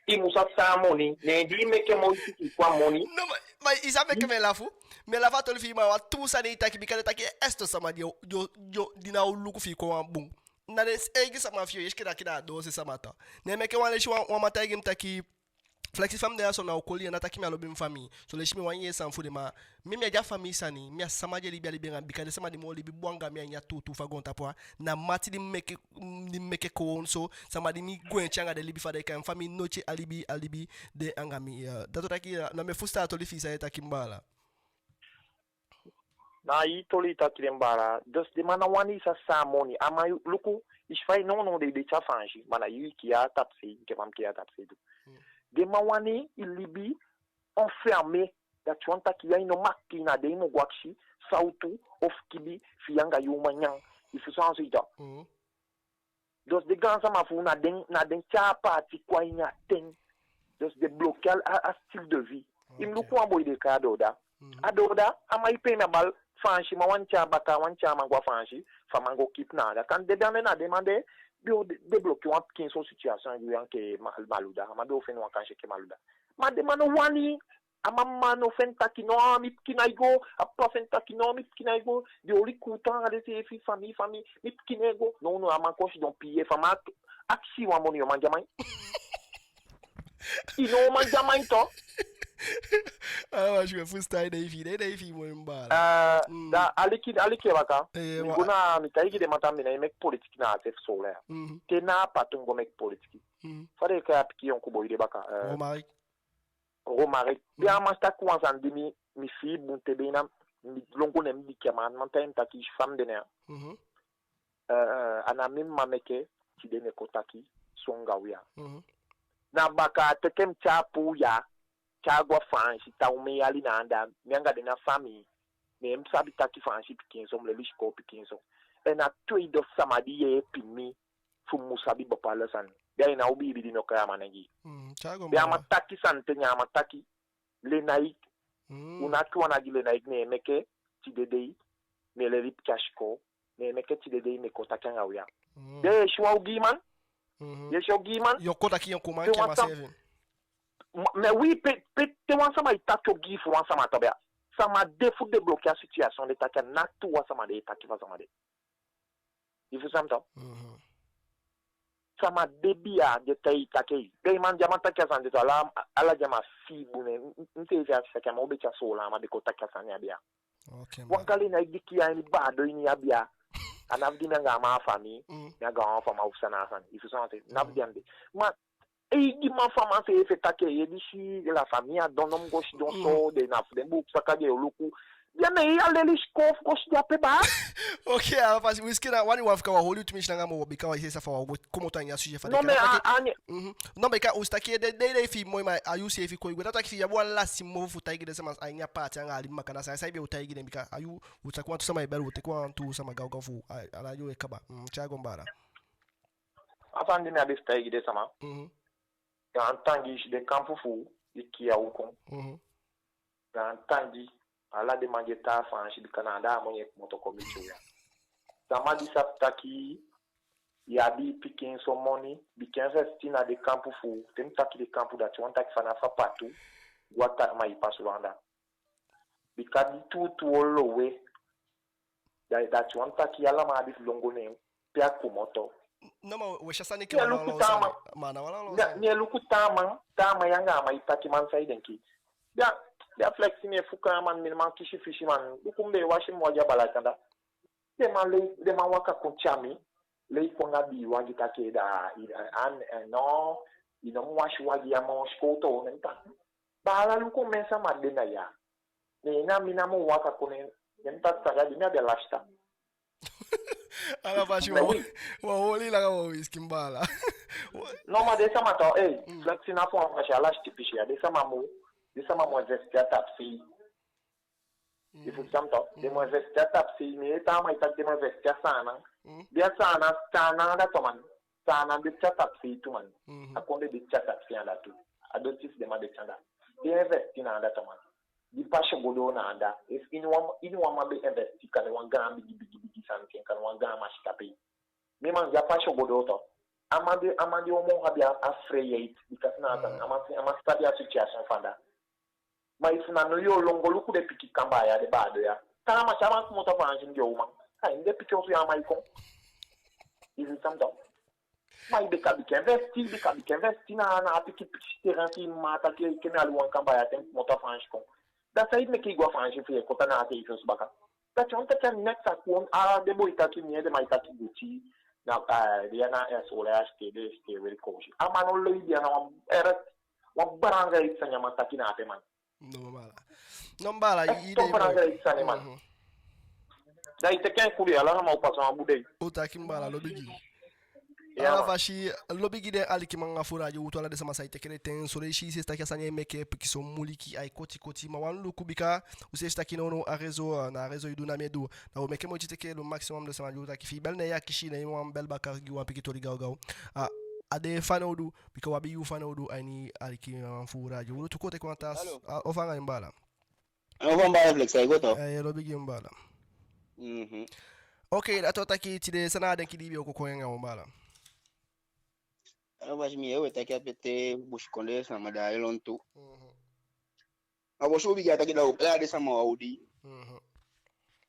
i mu sabi san a moni, ne di i meke moiti fi i kon a moni. No, ma, ma i sa meke mi e lafu. Mi e lafu a toli fi i, ma a wan tuu sani i taki, bika den taki, eh, esto sama di o, di o, di o, di ná o luku fi i kon wan bun. Na den eigi sama fi i, i si, enke taki na a doose sama tu. Ne meke wan leisi wan, wan man taigi mi taki, Flexi, fa mi de ya so, na o koli, a ná taki mi á lobi mi famii. Son leisi mi wani yee san fu den, ma mi, mi á de a famii sani, mi a sama di e libi a libi anga mi, bika den sama di mi o libi bun anga mi a ini a tuutuu fu a goontapu ya, na mati di mi meke, di mi meke kon so, sama di mi gwenti anga den libi, fa den e kai en, famii, noiti a libi, a libi de anga mi, ya. Dati o taki, ya, na mi e fusutan a toli fi i san i e taki, mi baala. Na i toli i taki de, mi baala. Dus den man ná wani i sabi san a moni. A man, luku, i si fa i nownow de, i de te a Faansi, ma na i kii a tapusei, enke fa mi kii a tapusei tu. Hmm. Den man wani i libi enfermé. Dati wani taki ya i no mag kii, na den i mu go akisi sawtu ofu kibi fi i anga i uman nyan. I fusutan so, i ta. Hmm. Dus den gaansama fu u, na den, na den tyai a paati kon a ini a ten. Dus den bloquer a, a style de vie. I mu luku wan boi den e kai Adoda. Mhm. Adoda, a man e pee na bal, Faansi man wani tyai a baka, wani tyai a man go a Faansi, fu a man go kii pina anda. Kande den anda, na den man de, den o débloquer wan pikinso situation gi u ya enke Malouda. A man be o feni wan kansi enke Malouda. Ma den man no wani. A mama no feni taki no, mi pikin ná e go. A papa feni taki no, mi pikin ná e go. Den oli kuutu anga denseefi, famii, famii, mi pikin ná e go. Nownow a man kon sidon pii, efu a man akisi i wan moni, yo man gi a man. I no man gi a man tu. A man si we fusutan, i de fi i, i de fi i moi, mi baala. Eh, da aliki, aliki baka. Eh, mi go na, mi taigi den man taki mi ná e meke politiki na a seefi Soolan ya. Mhm. Te na a patu mi go meke politiki. Mhm. Fa den e kai a pikin yonku boi de baka, eh, Romaric. Romaric. Mm. Bia, a man si taki wan sani di mi, mi fii bun te, be na mi lon go ne mi diki a man, a man taigi mi taki, i si fa mi de ya. Mhm. Eh, eh, a ná mi mma meke tide mi e kon taki so anga u ya. Mhm. Na baka a teke mi tyai puu ya, tyai go a Faansi, taa omen yali na anda, mi anga den na famii. Ne mi sabi taki Faansi pikinso, mi leli sikoo pikinso. En a tweede sama di yeepi mi fu mi mu sabi bepaalde sani. Bia, i ná o biibi di mi o kai a man nen gi i. Mm, tyai go. Bia, a man taki sani te, ne a man taki, Lenaïck. Mm. U ná kiwan na gi Lenaïck, ne meke tide dei mi e leli pikin a sikoo, ne meke tide dei mi e kon taki anga u ya. Mm. Bia, i si wan ogiiman? Mhm. I si ogiiman? Yo kon taki yonkuman enke a man seefi. Ma, mais oui, pe, pe, te wan sama e taki ogii fu wan sama tu, bia, sama de fu débloquer a situation de taki a ná tu wan sama de e taki fu a sama de. I fusutan mi to? Mhm. Sama de biya di e taigi i taki, den man di á man taki a sani de tu, ala, ala den man fii bun. Ne mi seefi a taki a man o be tyai Soolan man be kon taki a sani ya biya. Ok, man. Wan gale na e diki a ini baadon ini ya biya. A ná fu di mi anga a man a famii, mm, mi anga a man a famii a o fusutan a sani. I fusutan wan ten, ná fu di ande. Ma eigi man fu a man seefi e taki, e disi la famille a don, no mu go sidon so, den na fu den buuku saka den o luku. Ya, ne a leli sikoo fu go sidon ape baa. Ok, ala fasi, Wizkid, na wani wan fika wan holi u tumisi langa moo, bika wan seefi fa wan go komoto a ini a sujet fa den... Non, mais a, a, mhm. Non, bika u si taki den, den, den fi i moi, ma a yu seefi kon i gwe. Dati taki fi i abi wan lasi mofu fu taigi den sama a ini a paati anga a libi makandaa, san i be o taigi den, bika a yu, u taki wantu sama e bel, u teke wantu sama gawgaw fu a, a radio e kaba. Mm, tyai go, mi baala. A sani di mi abi fu taigi den sama. Mhm. Gaantangi, i si den kampu fu u, i kiya u kon. Mhm. Gaantangi, ala den man di e tan a Faansi, bika na anda a moni e komoto kon miti u ya. Sama di sabi taki i abi i pikin so moni, bika investi na den kampu fu u. Te mi taki den kampu, dati wani taki fanafu a Patu go a Takma, i pasa u anda. Bika di tuutuu o lowe, da, dati wani taki ala man abi fu lon go neen pe a komoto. No, ma we si a sani enke... Ne luku taa man. Ma na wan lanlan sani. Ne luku taa man, taa man ya anga a man e taki, man, san i denki? Da, da Flexi, mi e fuka a man, mi man kisi fisi, man. Luku, mi be e wasi mi wagi a Balatanda. Den man lei, den man waka kon tyai mi, lei kon anga bii wagi taki, da, i, an, eh, no, i no mu wasi wagi ya moo, sikowtu. Ne mi taki, baala, luku omen sama de na ya. Ne na mi namo waka kon, ne mi taki, san a de, mi a de a lasi tan. Ala fasi, wan, wan holi langa moo, Wizkid, mi baala. No, ma den sama tu, ei, mm, Flexi, na fu wan fasi a lasi ti pisi ya, den sama mu, den sama mu investi a tapu sei. Mm. I fusutan mi to? Den mu investi a tapu sei, mi e taa man e taki den mu investi a Saanan. Mm. Bika Saanan, Saanan anda tu, man. Saanan de te a tapu sei tu, man. Mhm. A kondee de te a tapu sei anda tu. A doti fi den man de te anda. Den investi na anda tu, man. Di pasi o go doo na anda. Efu ini wan, ini wan man be investi, kande wan gaan bigi, bigi, bigi sani, enke kande wan gaan masi tapu en. Mi man, di a pasi o go doo tu, a man de, a man de o moo abi a, a vrijheid, bika na a tan, mm, a man, a man sabi a situation fu anda. Ma efu na now yu o lon go luku den pikin kambaa ya, den baadon ya. Taa man, te a man komoto a Faansi, mi den uman, ai, mi den pikin osu ya a man e kon. I fusutan mi to? Ma i be kan bika investi, i be kan bika investi na, na a pikin, pikin terrain fi i mma taki, enke mi, a lon wan kambaa ya, te mi komoto a Faansi kon. Da saide meke i go a Faansi fi i e kon tan na a seefi osu baka? Dati wani taki a neks a kon, a den boi taki, mi e, den man e taki guti, na, eh, den ya na, eh, Soolan ya sitee, den sitee weli koosi. A man no lei, den ya na wan, eh, wan balangaiki sani a man taki na ape, man. No, mi baala. No, mi baala, i, i de, balangaiki sani, man. Mhm. Da i teke en kuli, ala sama o pasa wan bun dei. U taki, mi baala, lobi gi i. Ya, man. Ala fasi, lobi gi den alikiman anga fu radio, u tu, ala den sama sa e teke den ten, so den si, i si taki a sani e meke pikinso muliki, ai koti koti, ma u á luku, bika u si taki nownow a réseau, eh, na a réseau i du, na mi e du. Na u meke moiti teke le maximum den sama di u taki fi i bel, ne i akisi, ne i man bel baka gi wan pikin toli gawgaw. A, a de fanowdu, bika u abi yu fanowdu a ini alikiman fu radio. U du tu, kon teke wan taa... Alo. A, o fanga, mi baala. Alo, fa mi baala Flex, ai go to? Eh, i e lobi gi i, mi baala. Mhm. Ok, dati o taki tide, san na a denki di i be o kon kon anga u, mi baala? Alo, basi, mi e, we taki ape te busikondee sama da e lontu. Mhm. A bosi u bigin a taki, da u bali den sama wan odi. Mhm.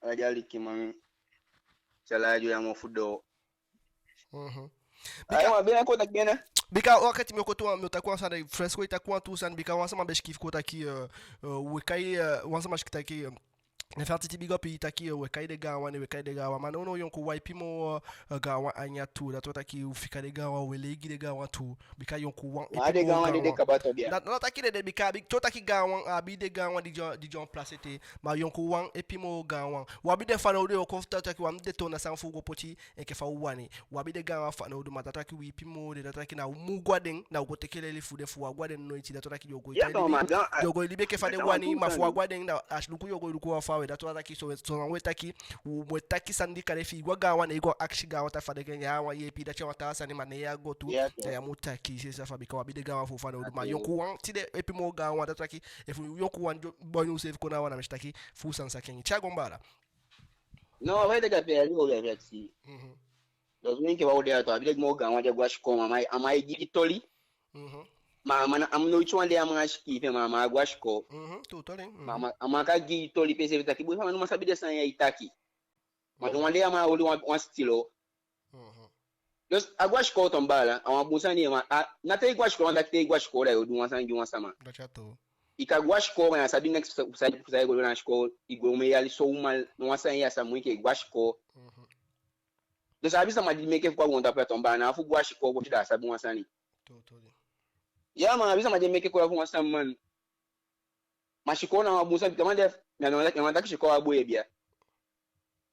Ala den alikiman, te a radio ya mofu doo. Mhm. Bika, ayo, ma bina kon taki bina. Bika wakati mi o kon tu wan, mi o taki wan sani, Flex, kon i taki wantu sani, bika wan sama be sikiifi kon taki, eh, eh, we kai, eh, wan sama sikiifi taki, eh, Nefertiti, big up, i taki, eh, we kai den gaanwan, ne we kai den gaanwan. Ma nownow yonkuwan ipi moo, eh, gaanwan a ini a tu. Dati wani taki u fika den gaanwan, we lei gi den gaanwan tu. Bika yonkuwan ipi moo gaanwan. Ma den gaanwan de, den kaba tu biya. Na, na taki den de, bika, bika, te u taki gaanwan, a abi den gaanwan di de, di de en place ete. Ma yonkuwan ipi moo gaanwan. U abi den fanowdu, u kon fu taki, u abi den toon na san fu u go poti enke fa u wani. U abi den gaanwan fanowdu, ma dati wani taki u ipi moo den, dati wani taki na u mu go a den, na u go teke leli fu den, fu u á go a den noiti, dati wani taki den o go e tan libi, den o go e libi enke fa den wani, ma fu u á go a den, na a si luku den o go e luku u a faawe, dati wani taki so, so we taki, u mu e taki sani di kande, fi i go a gaanwan, ne i go akisi gaanwan taki fa den kan gi i wan yeepi, dati a wan taa sani, ma ne i á go tu, da i á mu taki, i si fa, bika u abi den gaanwan fu u fanowdu, ma yonkuwan tide ipi moo gaanwan, dati wani taki, efu yonkuwan di o boni u seefi kon na wan, na mi si taki, fu u sani sa kengi. Tyai go, mi baala. No, fa i de, da pe a di o be a feti. Mhm. Dus mi enke fa u de a tu, a abi den moo gaanwan di á go a sikoo, ma a man e, a man e gi toli. Mhm. Ma a man, a man noiti wan dei a man á sikiifi, ma a man á go a sikoo. Mhm, tuu toli. Mhm. Ma a man, a man kan gi toli pe seefi taki, boi, fa mi á man sabi den sani ya i taki. Ma wan dei a man oli wan, wan stilo. Dus a go a sikoo tok, baala, a wan bun sani, ma a, na te i go a sikoo, wan taki te i go a sikoo da yo du wan sani gi wan sama. Dati a tuu. I kan go a sikoo, ma ya sabi neks fu sa, fu sa i go du na sikoo, i go omen yali so uman, no wan sani ya sa mu enke i go a sikoo. Mhm. Dus a abi sama di meke fu kon a goontapu ya tok, baala, na fu go a sikoo, boti da a sabi wan sani. Tuu, tuu. Ya, ma a abi sama di meke kon a fu wan sama, man. Ma sikoo na wan bun sani, bika man de, mi á, mi á wani taki sikoo á bun, bia.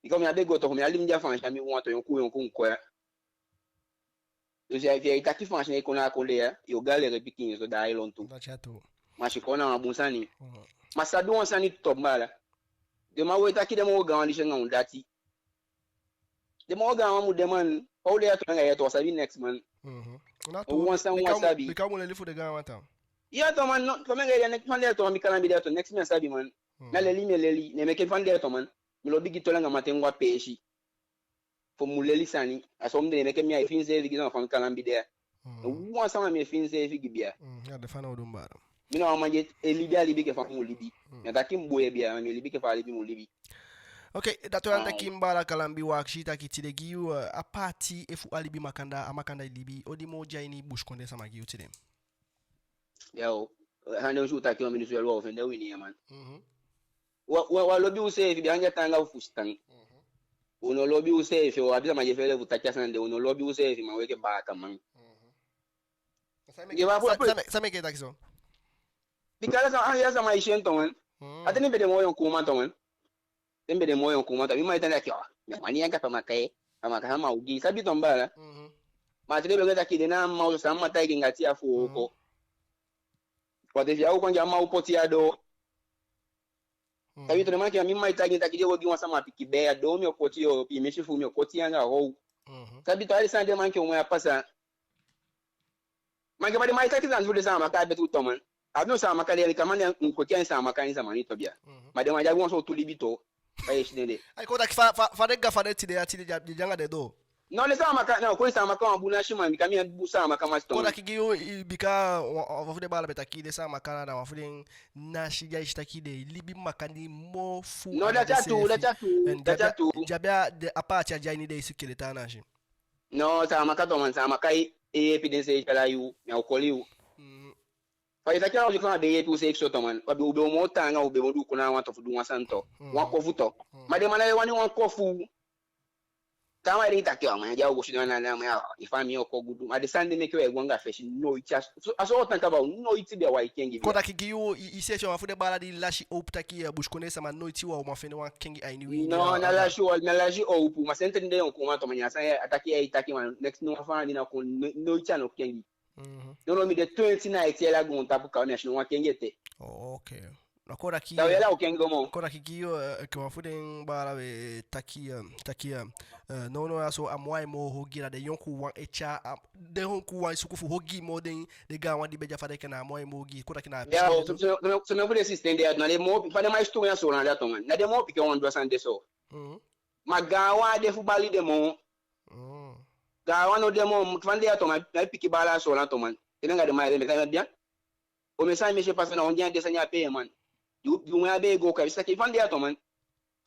Bika mi á be go tok, mi á libi a Faansi, a mi wan tok, yonku, yonku, mi kon ya. Dus ya, efi i taki Faansi, ne i kon na a kondee ya, yo galère pikinso, da ai lontu. Dati a tuu. Ma sikoo na wan bun sani. Mhm. Ma sabi wan sani tok, baala. Den man we taki den moo gaan wan disi anga wan dati. Den moo gaan wan mu de, man. Fa u de ya tok, anga ya tok, a sabi neks, man. Mhm. Na tuu. Wan sani, bika wan mu, sabi. Bika u mu leli fu den gaan wan tok. Ya tok, man, no, fa mi anga i de ya, neks, fa mi de ya tok, mi kalambi de ya tok, neks mi á sabi, man. Mhm. Na leli mi e leli, ne meke fa mi de ya tok, man. Mi lobi gi toli anga mamanten go a peesi. Fu mi mu leli sani, a so mi de, meke mi á e fii miseefi gi sama fa mi kalambi de ya. Mm. Wan sama mi e fii miseefi gi, bia. Mm, ya, de fanowdu, baala. Mi na wan man di e libi a libi enke fa mi mu libi. Mm. Mi á taki mi bun, bia, ma mi e libi enke fa a libi mu libi. Oke, dati wani taki, baala, kalambi, wi akisi taki tide gi yu, eh, a paati efu a libi makandaa, a makandaa i libi, on di moo de a ini busikondee sama gi yu tide? Ya o. San den si u taki, wan miniti, u á o fende wini ya, man. Mhm. Wi á, wi á, wi á lobi useefi, bia, anga taanga fu fusutan. Mhm. U no lobi useefi, u abi sama di e fele fu taki a sani de, u no lobi useefi, man, wi enke baakaman. Mhm. San meke, san, san meke, san meke i taki so? Bika ala sama, ala sama e si en tok, man. Mhm. A ten mi be de moo yonku uman tok, man. Te mi be de moo yonku uman tok, mi mma e taigi mi taki, o, mi á wani anga Pamaka, e. Pamaka sama ogii, sabi tok, baala. Mhm. Ma te den be go taki den na a mma, o, san mma taigi en anga tii a fu wooko. Mhm. Bika efi a wooko anga a mma, u poti a doo. Mhm. Sabi tok, den man, enke mi mma e taigi mi taki den o gi wan sama pikin bee, a doo mi o koti, o, piimisi fu mi o koti anga how. Mhm. Sabi tok, ala den sani de, man, enke u mu ya pasa. Ma enke fa den man e taki sani fu den Saamaka a be tuu tok, man. A abi wan Saamaka de, enke man de, u koti en Saamaka, en sama ni tok, bia. Mhm. Ma den man de abi wan sowtu libi tok. Fa i e si den de? Ai, kon taki fa, fa, fa den gafa de tide ya, tide ya, den de anga den doo. No, den Saamaka, no, kon Saamaka wan bun nasi, man, bika mi a bun Saamaka masi tok, man. Kon taki gi yu, i, bika wan, wan fu den baala be taki den Saamaka na wan fu den nasi di ai si taki den libi makandii moo fu... No, dati a tuu, dati a tuu, dati a tuu. Di abi a, den, a paati a di a ini den e sikeli taa nasi. No, Saamaka tok, man, Saamaka e yeepi denseefi ala yuu, mi á o koli yu. Mhm. Fa i taki a, u si fa a be yeepi useefi so tok, man. U be, u be o moo taanga, u be o moo du kon na wan tok fu du wan sani tok. Mhm. Wan kofu tok. Mhm. Ma den man á e wani wan kofu. Taa man e denki taki, o, man, di a o go sidon na, na, na, i famii o kon gudu. Ma den sani de meke u e go anga fesi, noiti a so, a so u tan kaba, noiti bia wan kengi bia. Kon taki gi yu, i, i seefi a wan fu den baala di lasi howpu taki, eh, busikondee sama noiti wan o man fende wan kengi a ini wi. No, na lasi howpu, na lasi howpu. Ma senten de yonku uman tok, man, ya san a taki, ai taki, man, neks no wan faan di na kon, no, noiti a no kengi. Mhm. No, no, mi de twenti na aiti yali a goontapu kaba, mi á si no wan kengi ete. Oh, oke. Na kon taki... Da u yali a o kengi go moo. Kon taki gi yu, eh, enke wan fu den baala we taki, eh, taki, eh, eh, nownow ya so a moo ai moo ogii, da den yonkuwan e tyai, a, den yonkuwan e suku fu ogii moo den, den gaanwan di be de a fadeki, na a moo ai moo ogii. Kon taki na... Ya, so, so, so, so, so fu den sistema de ya, na den moo, fa den man e sutu ya so, na den moo pikin wan du a sani de so. Mhm. Ma gaanwan á de fu bali den moo. Mm. Gaanwan no de moo, fa mi de ya tok, man, na pikin baala a Soolan tok, man. Te mi anga den man e de, mi e kai mi a bia. Omen sani mi e si e pasa na wan di a den sani a pee, man. Di u, di u man ya be e go, kai, mi si taki fa mi de ya tok, man.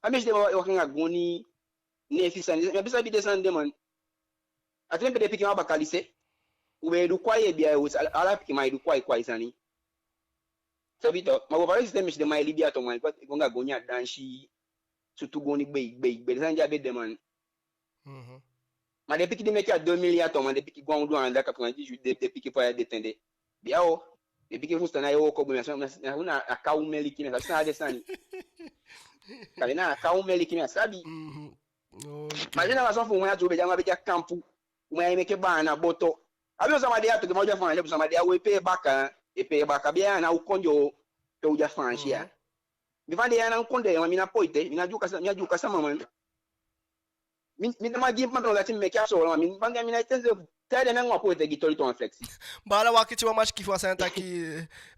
A mi si den man e waka anga goni, nefi sani, mi á be sabi den sani de, man. A te mi be de pikin, wan bakaa lise, u be e du kwai, e bia, u si ala, ala pikin man e du kwai, kwai sani. Sabi tok, ma go fa den sistema, mi si den man e libi ya tok, man, e go anga goni a dansi, sutu goni gbei, gbei, gbei, den sani di a be de, man. Mhm. Ma den pikin di meke a deux mille ya tok, man, den pikin go a ondoo anda, quatre-vingt-dix-huit, den, den pikin fu a ya de ten de. Bia o, den pikin fusutan ná e wooko bun, mi á sabi, mi á sabi, na a kaw meliki, mi á sabi san na den sani. Sabi na a kaw meliki, mi á sabi. Mhm. Oke. Ma den na wan sowtu fu uman ya tu, be de, a man be de a kampu. Uman ya e meke baana boto. A be o sama de ya tu, ma u de a Faansi, sama de ya, u e pee baka, e pee baka, bia na u kondee o, pe u de a Faansi ya. Mhm. Mi fa mi de ya na u kondee, ma mi ná poite, mi ná Dyuka sa, mi a Dyuka sama, man. Mi, mi de, ma gi mi papa, no, dati mi meke a Soolan, ma mi, mi papa, mi ná ete seefi. Te den nanga wan poite gi toli tu, wan Flexi. Baala, wakiti, wan man sikiifi wan sani taki,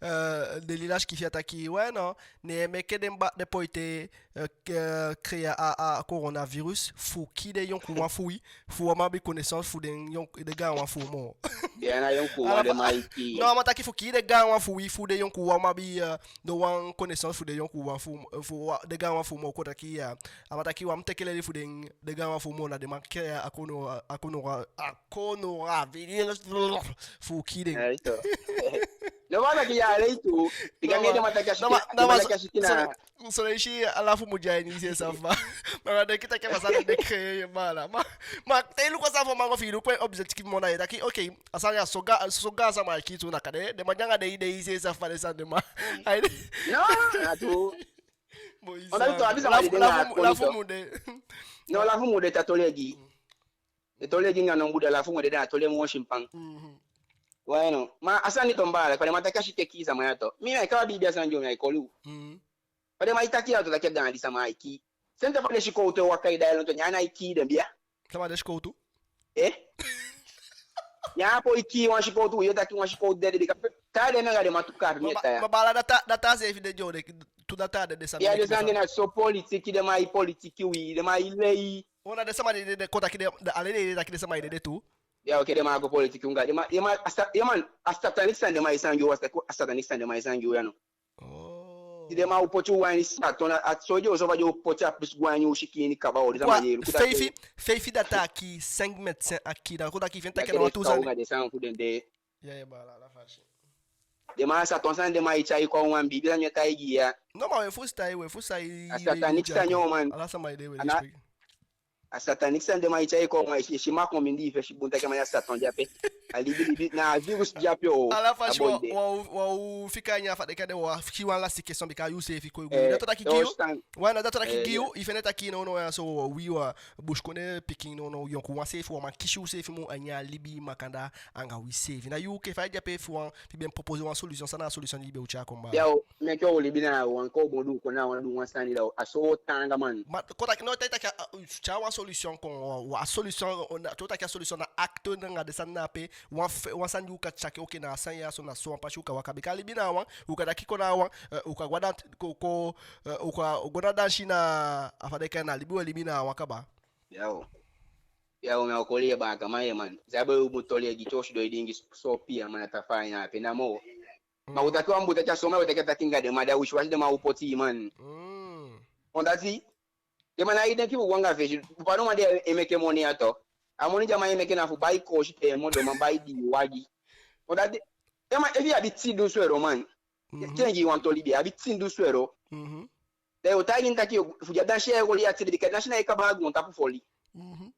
eh, Delila sikiifi a taki, ouais, non, ne meke den ba, den poite, eh, k-, eh, créer a, a coronavirus fu kii den yonkuwan fu wi, fu wi á man abi connaissance fu den yon-, den gaanwan fu wi moo. Den a ná yonkuwan, den man e kii. Non, a man taki fu kii den gaanwan fu wi, fu den yonkuwan wi á man abi, eh, no wan connaissance fu den yonkuwan fu, fu wi á, den gaanwan fu wi moo, kon taki, eh, a man taki wi á mu teke leli fu den, den gaanwan fu wi moo, na den man créer a, a corona, a corona, a coronavirus fu kii den. Eh, ito. No, ma taki ya, ale itu. Bika mi de, ma taki a siki, no, ma, no, ma taki a siki na. So, so, so, i si, a lafu mu de a ini i se safa. Ma, ma den ki taki a sani de créer, baala. Ma, ma te i luku a sani fu a man go fi i, luku en objectif moo, na i taki, ok, a sani ya so gaan, so gaan sama e kii tu na kande, den man de anga den idee i se safa, den sani de, ma. Ai de. No, na tu. Bon, i sa, lafu, lafu mu de. No, lafu mu de, ta toli e gi. Den toli e gi anga no buda, lafu mu de, da a toli e moo simpan. Mhm. Ouais, non. Ma a sani tu, baala, fa den man taki a siki e kii sama ya tu. Mi, mi á kaba biibi a sani di, mi á e koli u. Mhm. Fa den man e taki ya tu, taki a gaan di sama e kii. Sende fa den sikowtu e waka e daai lontu, neen a ná e kii den, bia. Sama, den sikowtu? Eh? Ya, poi kii wan sikowtu, yo taki wan sikowtu dede, bika taa den nanga den man tu kaapu, mi e tai ya. Ma, ma baala, data, data seefi de, yo, de, tu data de, den sama. Ya, den sama de na so politiki, den man e politiki wi, den man e lei. O, na den sama de, de, de, kon taki den, de, ale den, de, taki den sama de, de tu. Ya, ok, den man go politiki anga, den man, den man, a sa-, ya man, a satanic sani den man e sani gi u, a sa-, a satanic sani den man e sani gi u ya, no. Oh. Di den man o poti u a ini Satan, a, a so den o so fa den o poti a pisi go a ini u sikin ini kaba, o, den sama de, luku taki feifi, feifi data a kii, cinq médecins a kii, da kon taki fi en taki na wan tu sani. Den sani fu den de. Ya, ya, baala, ala fasi. Den man, a Satan sani den man e tyai kon, wan biibi sani mi e taigi i ya. No, ma we fusutan, we fusutan. A satanic sani, o man. Ala sama e de, we respect. A satanic sani den man e tyai kon, man, i si, i si Makomindi, i fesi bun taki a man ya Satan de ape. A libilibi, na a virus de ape, o. Ala fasi, a boi de. Wa, wa, wa fika nyan fa den kan de, wa fika wan lasiti question, bika yu seefi kon e go. Eh, dati taki gi yu. Wan, na dati taki gi yu, i fende taki nownow ya so, wi, wa busikondee pikin nownow, yonkuwan seefi, wa man kisi u seefi moo a ini a libi makandaa anga wi seefi. Na yu enke fa i de ape fu wan, fi i be mu proposer wan solution, san na a solution di i be o tyai kon baa? Ya, o, meke u libi na wan, kon u bon du, kon na wan, du wan sani da, a so taanga, man. Ma, kon taki, no, te i taki, a, a, tyai wan solution kon, wa, wa solution, o, na, te u taki a solution na acte, na anga den sani na ape, wan fe-, wan sani di u kan taki, ok, na a sani ya so, na so wan pasi u kan waka, bika libi na wan, u kan taki kon na wan, eh, u kan go a dan-, ko, ko, eh, u kan go na dansi na, a fa den e kai en, na libi we libi na wan kaba. Ya, o. Ya, o, mi o koli i baaka, man, ye, man. Sabi u mu toli e gi, te u sidon e diingi sopi, ya, man, a ta fa i na ape namo. Ma u taki wan bun taki a so, ma u taki a taki anga den man, da wisiwasi den man o poti i, man. Mm. On dati, den man ná e denki fu go anga fesi, fu pardon, man, den e meke moni a to. A moni di a man e meke na fu bai koosi te moo, den man bai dii wagi. On dati, den man, efi i abi tin dunsu euro, man. Mhm. Te i gi wan toli, i abi tin dunsu euro. Mhm. Da yo taigi en taki, fu di a dansi ya e oli a tide, bika dansi ná e kaba a goontapu foli. Mhm.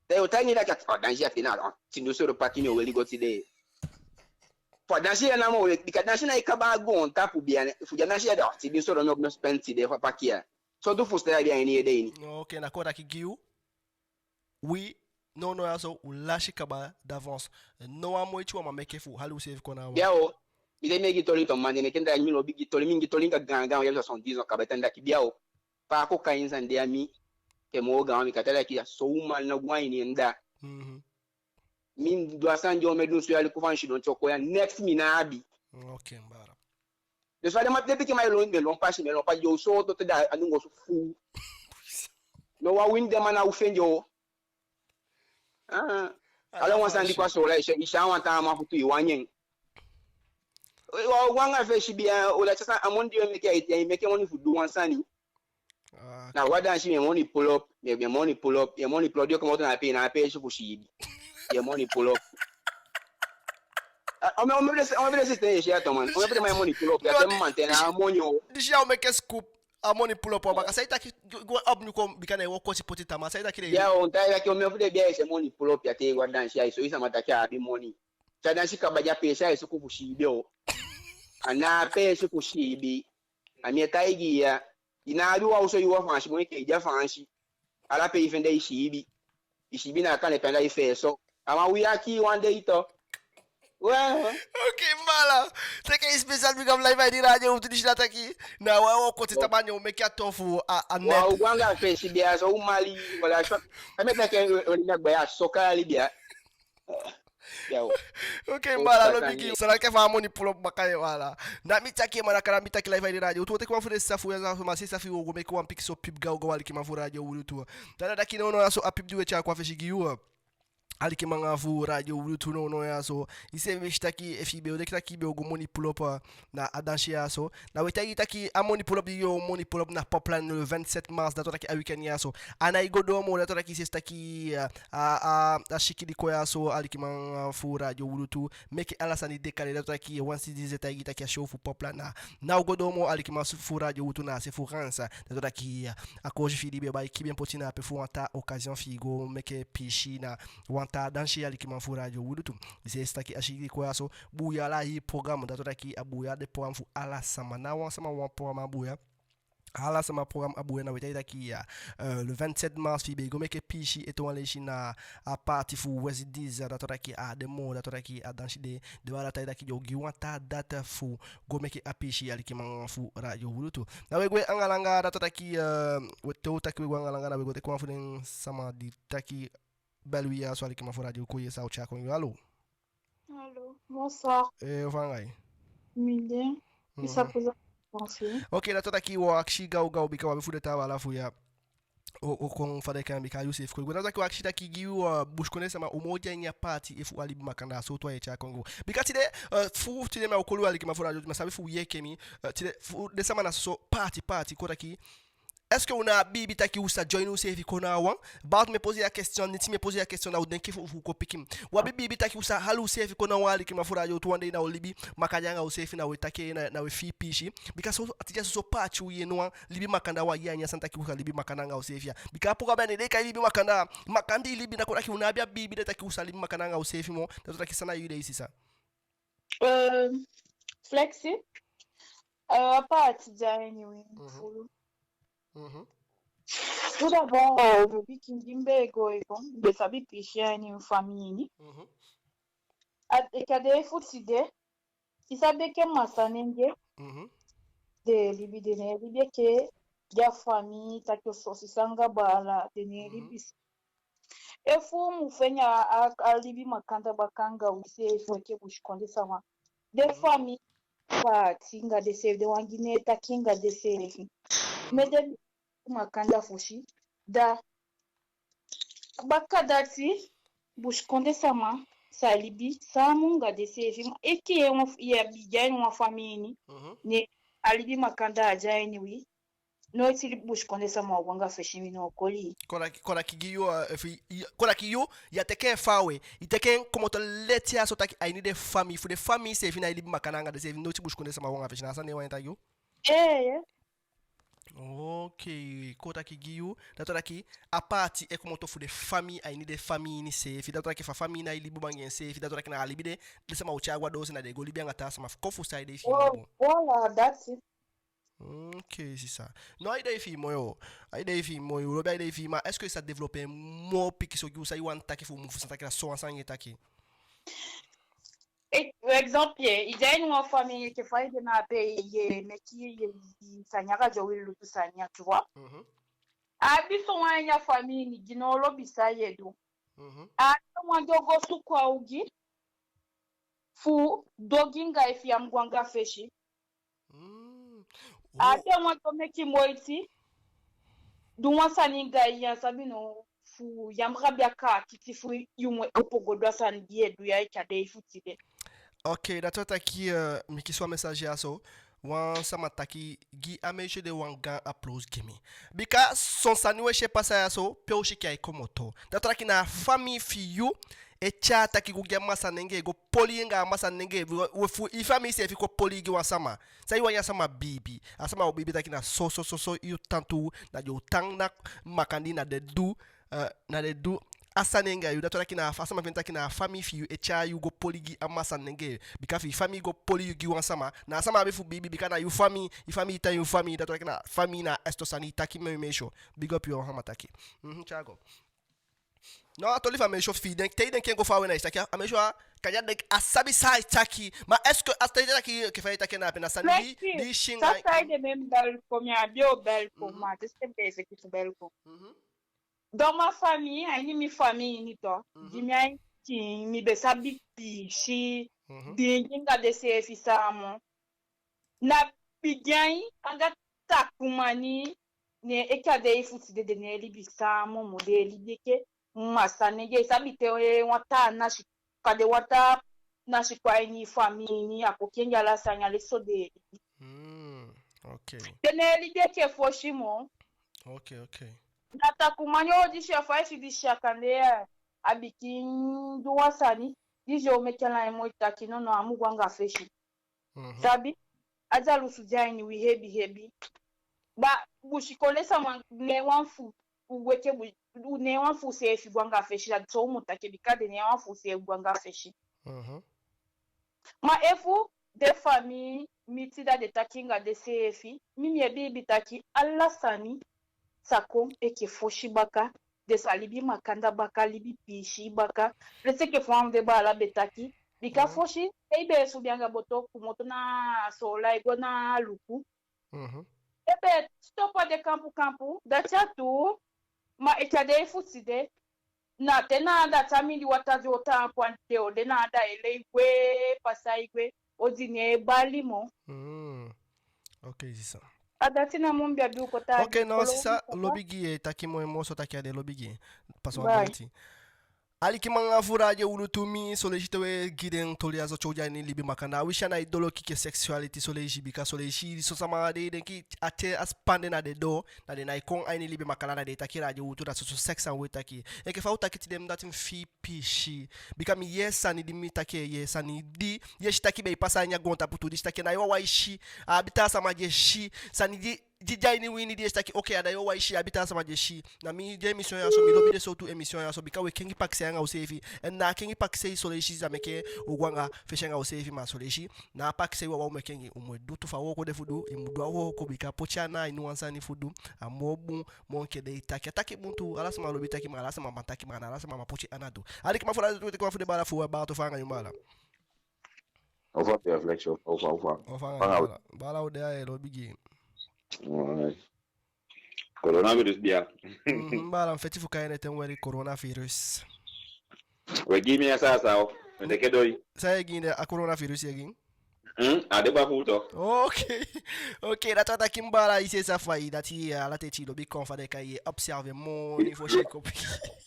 Da yo taigi en taki, a dansi ya fi na, a tin dunsu euro paki mi o weli go tide. Fu a dansi ya namo, bika dansi ná e kaba a goontapu, bia, fu di a dansi ya, da a tin dunsu euro mi o, mi o spend tide fu a paki ya. So du fusutan ya, bia, ini i ede ini. Ok, na kon taki gi yu. Wi, nownow ya so, u lasi kaba d'avance. No wan moiti u á man meke fu hali useefi kon a wan. Bia, o, mi de, mi e gi toli tu, man, den meke taki mi lobi gi toli, mi e gi toli anga gaangaan, ya, soixante-dix ans kaba, e tan taki, bia, o, fa a kokain sani de a mi, ke moo gaan, mi kan taki a so, u man, na go a ini en da. Mhm. Mi du a sani di omen dunsu yali kon fa mi sidon te kon ya, neks mi ná abi. Ok, baala. Den so, den man, den pikin man e lon, mi e lon pasi, mi e lon pasi, yo, so, to, to, da a dungu osu fuu. No wan wini den man ná o fende, o. Ah. Ala wan sani di kon a Soolan, i si, i si a wan taa man futu, i wani en. Wa, wa, anga fesi, bia, o, da tyasa a moni di we meke, ai, ai meke moni fu du wan sani. Ah. Na wan dansi, mi e moni pull up, mi e, mi e moni pull up, mi e moni pull up, di yo komoto na ape, na ape i si fu siibi. Mi e moni pull up. Ah, omen, omen blesi, omen blesi ten i si a to, man. Omen blesi ten i moni pull up, ya, te man, te na moni, o. Disi ya o meke scoop, a moni pull up, o, baka. San i taki, go, go up nu kon, bika na i o koti poti tamaa, san i taki de. Ya, o, on taki, taki, omen fu den, bia, i si moni pull up, ya, te i go a dansi ya, i so i sama taki a abi moni. Te a dansi kaba, di a peesi ya, i suku fu siibi, o. A na a peesi fu siibi. A mi e taigi i ya. I ná abi wan osu, i wan Faansi moni, ke i de a Faansi. Ala pe i fende i siibi. I siibi na a kande pe anda i fesi so. A man, wi á kii wan dei tu. We. Ok, baala. Teke i special big up live a ini radio, u tu disi na taki. Na wan, wan koti tamaa, o meke a tofu a, a net. Wa, u go anga fesi, bia, so u mali, wala so. A mi e taki, we, we, na gba ya so kali, bia. Oke, mi baala, lobi gi yu. San na a ke fa a moni pull up baka ye, wala. Na mi taki, ma na kande mi taki live a ini radio. U tu o teke wan fu den sisa fu ya, ma sisa fi u o go meke wan pikinso pub gaw gaw, alikiman fu Radio Wi Lutu. Da na taki nownow ya so a pub di we tyai kon a fesi gi yu, alikiman fu Radio Wi Lutu, nownow ya so. I seefi si taki efu i be o denki taki i be o go moni pull up, eh, na a dansi ya so. Na we taigi taki a moni pull up di yo moni pull up na Popline le vingt-sept mars, dati wani taki a weekend ya so. A ná e go doo moo, dati wani taki i seefi si taki, eh, a, a, a sikili kon ya so, alikiman fu Radio Wi Lutu. Meke ala sani de kali, dati wani taki wan sisa di e taigi taki a show fu Popline ná o go doo moo, alikiman fu Radio Wi Lutu, na a se fu Ransa. Dati wani taki, eh, a koosi fi i di be o bai, kibi en poti na ape fu wan taa occasion fi i go meke piisii na wan taa dansi, alikiman fu Radio Wi Lutu. I seefi si taki a sikili kon ya so, buuya ala hii programme, dati wani taki a buuya den programme fu ala sama. Ná wan sama wan programme á buuya. Ala sama programme á buuya. Na we taigi taki ya, eh, le vingt-sept mars fi i be go meke piisii ete wan leisi na a paati fu West Indies, dati wani taki a de moo, dati wani taki a dansi de, den baala taigi taki yo gi wan taa date fu go meke a piisii, alikiman fu Radio Wi Lutu. Na we gwe anga langa, dati wani taki, eh, we, te u taki we gwe anga langa, na we go teke wan fu den sama di taki bel wi ya so, alikiman fu Radio Wi Lutu, ye san u tyai kon gi u. Alo. Allô, bonsoir. Eh, u fa anga i? Mi de. Mhm. Isa poza konfi. Oke, dati wani taki wo akisi gaw gaw, bika wi abi fu den taa baala fu ya o, o kon fa den kan, bika yu seefi kon. Dati wani taki wo akisi taki gi yu, eh, busikondee sama, u moo de a ini a paati efu a libi makandaa, sowtu wan ye tyai kon gi u. Bika tide, eh, fu tide mi o koli u, alikiman fu Radio, ma sabi fu u yee enke mi, eh, tide fu den sama na soso paati paati, kon taki Est-ce que u ná abi biibi taki u sa join useefi kon na wan? Baa tu mi e poser a question, niti mi e poser a question, na u denki fu, fu kon piki mi. U abi biibi taki u sa hali useefi kon na wan, alikiman fu Radio Wi Lutu, wan dei na u libi makandaa anga useefi, na we taki na, na we fii piisii. Bika so, a tide ya soso paati u yee no wan libi makandaa, wan yee a ini a sani taki u sa libi makandaa anga useefi ya. Bika a programme ya ná e kai libi makandaa, makandaa i libi, na kon taki u ná abi a biibi de taki u sa libi makandaa anga useefi moo. Dati wani taki san na i idee, sisa? Euh, Flexi, euh, a paati de a ini wi fulu. Mhm. Tout d'abord, euh, mi pikin di mi be e go e kon, mi be sabi piisii a ini mi famii ini. Mhm. A, enke a dei fu tide, i sabi enke masanenge, den e libi, den ná e libi enke den famii, taki ofu sisa anga baala, den ná e libi so. Efu u mu fende a, a libi makandaa baka anga useefi enke busikondee sama, den famii paati anga denseefi, den wani gi nen e taki anga denseefi. Ma den makandaa fosi, da baka dati busikondee sama sa libi sama anga denseefi. Ma enke yu abi, yu abi wan famii ini, ne a libi makandaa á de a ini wi, noiti busikondee sama o go anga fesi, mi ná o koli. Kon taki, kon taki gi yu, eh, efu i, kon taki yu, ya teke en faawe, i teke en komoto leti ya so taki a ini den famii, fu den famii seefi ná e libi makandaa anga denseefi, noiti busikondee sama o go anga fesi, na a sani i wani taki yu? Eh, eh. Oke, kon taki gi yu, dati wani taki a paati e komoto fu den famii, a ini den famii ini seefi, dati wani taki efu a famii ná e libi bun anga enseefi, dati wani taki na a libi de, den sama o tyai go a doose, na den e go libi anga taa sama, fu kon fu san i de fi i. Oh, voilà, that's it. Oke, sisa. No, a idee fi i moi o. A idee fi i moi, u lobi a idee fi i, ma est-ce que i sa développer moo pikinso gi u san i wani taki fu u mu fusutan taki na so wan sani i e taki? Eh, exemple, i de a ini wan famii enke fa i de na ape, i e meke, i e, i sani anga Radio Wi Lutu sani ya, tu vois. Mhm. A abi sowan a ini a famii ini di ná o lobi san i e du. Mhm. A abi sowan di o go suku a ogii fu du ogii anga i efi i á mu go anga fesi. Mm. A abi sowan di o meke moiti du wan sani anga i, i á sabi no fu i á mu abi a kaakiti fu i mu opo go du a sani di i e du ya enke a dei fu tide. Oke, dati wani taki, eh, mi kisi wan message ya so. Wan sama taki gi a meisje de wan gaan applaus gi mi. Bika son sani we si e pasa ya so, pe u si enke ai komoto. Dati wani taki na a famii fi yu e tyai taki go gi a masanenge, go poli anga a masanenge, we, we fu i famii seefi kon poli gi wan sama. San i wani a sama biibi? A sama o biibi taki na so, so, so, so, yu tan tu, na den o tan na makandii, na den du, eh, na den du a sani anga yu. Dati wani taki na a sama fende taki na a famii fi yu e tyai yu go poli gi a masanenge. Bika efi i famii go poli yu gi wan sama, na a sama abi fu biibi, bika na yu famii, i famii tan yu famii, dati wani taki na famii na a esto sani. I taki mi, mi e si. Big up yu, a sama taki. Mhm, tyai go. No, a toli fu a meisje fi i, den, te i denki en go faawe na i saki, a meisje a, kande a denki a sabi san ai taki. Ma est-ce que a sani di i taki, enke fa i taki en na ape, na sani di, di i si anga... Sa sai de, mi be bel kon, mi á be o bel kon, ma te si mi be feti fu bel kon. Mhm. Dans ma famille, a ini mi famii ini tu, mhm, di mi a ini pikin, mi be sabi piisii, mhm, diingi anga den seefi saamon. Na bigin ain anga takumani, ne enke a dei fu tide den e libi saamon moo, den e libi enke masaa nenge. I sabi te wan taa nasi, kande wan taa nasi kon a ini i famii ini, a kon kengi ala sani, a leti so den e libi. Mm, ok. Den e libi enke fosi moo. Ok, ok. Na takumani o disi a fa i si disi a kande a, a bigin du wan sani, disi o meke ala e moi taki nono, a mu go anga fesi. Mhm. Sabi, a dyalusu de a ini wi hebi hebi. Ba, busikondee sama ná e wani fu, u weki, u ná e wani fu useefi go anga fesi, dati so u mu taki, bika den ná e wani fu useefi go anga fesi. Mhm. Ma efu den famii miti, da den taki anga denseefi, mi, mi e biibi taki ala sani sa kon enke fosi baka, den sa libi makandaa baka, libi piisii baka. Leti enke fa den baala be taki. Bika, mhm, fosi, te i be e subi anga boto komoto na Soolan e go na Aluku, mhm, den be e stop a den kampu kampu. Dati a tuu, ma enke a dei fu tide, na te na anda te a mindii wataa de o tan kon, den o de na anda e lei gwe, pasa e gwe, odi ná e bali moo. Mm. Ok, sisa. A dati namo mi be abi fu kon taigi. Ok, no, sisa, lobi gi i, e taki moi moo so, taki a de, lobi gi i. Pasa wan bun eti. Alikiman anga fu Radio Wi Lutu, mi Soleisi, te we gi den toli a so, te u de a ini libi makandaa, a wisi a ná e dolo kiki sexuality, Soleisi, bika Soleisi, son sama de e denki a te a span den na den doo, na den ná e kon a ini libi makandaa, na den e taki Radio Wi Lutu, na soso sex san we taki. Enke fa u taki tide, mi dati mi fii piisii. Bika mi yee sani di mi taki, e yee sani di, ye si taki be e pasa a ini a goontapu tu, disi taki a ná i wawan e si, a abi taa sama di e si, sani di, di de a ini wi ini di ye si taki, ok, a ná i wawan e si, a abi taa sama di e si. Na mi, den emission ya so, mi lobi den sowtu emission ya so, bika we kengi pakisei anga useefi. En na a kengi pakisei, Soleisi, sa meke u go anga fesi anga useefi, ma Soleisi, na a pakisei wawan u mu e kengi, u mu e du tu fa wooko de fu du, i mu du a wooko, bika poti ana a ini wan sani fu du, a moo bun moo enke den e taki. A taki bun tu, ala sama lobi taki, ma ala sama man taki, ma na ala sama man poti ana tu. Alikiman fu Radio Wi Lutu, teke wan fu den baala fu u, baala, to fa anga yu, baala? O fa, Reflection, o fa, o fa. O fa anga yu, baala? Baala, u de ya, e lobi gi i. Alright. Coronavirus de ya. Mhm, baala, mi feti fu kai en ete, mi weli coronavirus. We gi mi a sasa o. Mi teke doi. San ye gi en de, a coronavirus ye gi en? Hmm, a de ba fu u tu. Ok. Ok, dati wani taki, mi baala, i si, sa fa i dati, eh, ala ten i lobi kon fa den kai, i e observe moo, i fosi kon.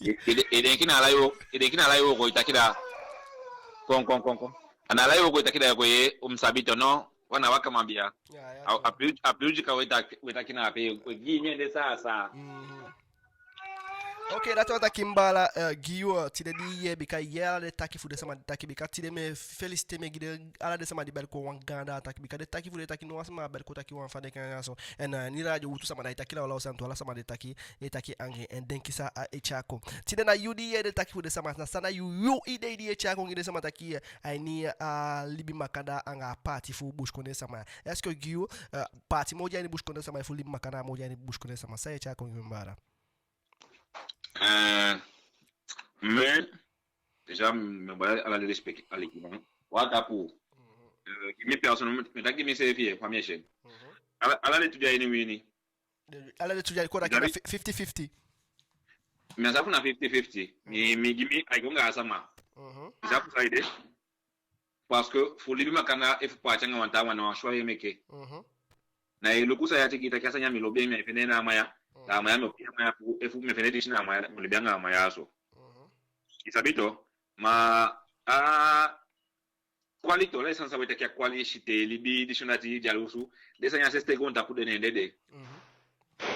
I, i, i denki na ala i wooko, i denki na ala i wooko i taki da. Kon, kon, kon, kon. A ná ala i wooko i taki da, i kon ye, u mu sabi tu, no, wan na wakaman bia. Ya, ya, a, tu. A piu, a piu di ka we taki, we taki na ape, we gi mi en de sasa. Mhm. Ok, dati wani taki, mi baala, eh, gi yu, eh, tide di i yee, bika i yee ala den taki fu den sama di taki, bika tide mi e felisite, mi e gi den, ala den sama di beli kon wan gaan daa taki, bika den taki fu den taki, no wan sama á beli kon taki wan fa den kan ya so. En, eh, ini Radio Wi Lutu sama ná e taki lawlaw sani tu, ala sama di e taki, e taki anga en denki san e tyai kon. Tide na yu di i yee den taki fu den sama, na san na yu, yu idei di i e tyai kon gi den sama taki, eh, a ini a libi makandaa anga a paati fu busikondee sama. Est-ce que gi yu, eh, paati moo de a ini busikondee sama, efu libi makandaa moo de a ini busikondee sama? San ye tyai kon gi mi, baala? Eh, mi, déjà, mi, mi baala, ala den respect, alikiman. Wan tapu. Mhm. Eh, gi mi personnellement, mi taki gi miseefi, eh, fa mi e si en. Mhm. Ala, ala den tu de a ini wi ini. Ala den tu de a ini, kon taki na fi-, fifty fifty. Mi á sa fu na fifty fifty. Mi, mhm, mi gi mi, ai go anga a sama. Mhm. I sa fu saide. Parce que fu libi makandaa, efu paati anga wan taawan, na wan choix ye meke. Mhm. Na i luku san ya teke, i taki a sani ya mi lobi en, mi e fende en na a man ya. Mhm. Da a man ya mi o pee a man ya fu, efu mi e fende disi na a man ya, mi o libi anga a man ya so. Mhm. I sabi tu, ma a kwali tu, ala den sani san we taki a kwali, sitee, libi, disi, dati, dyalusu, den sani ya sensi goontapu de, neen den de. Mhm.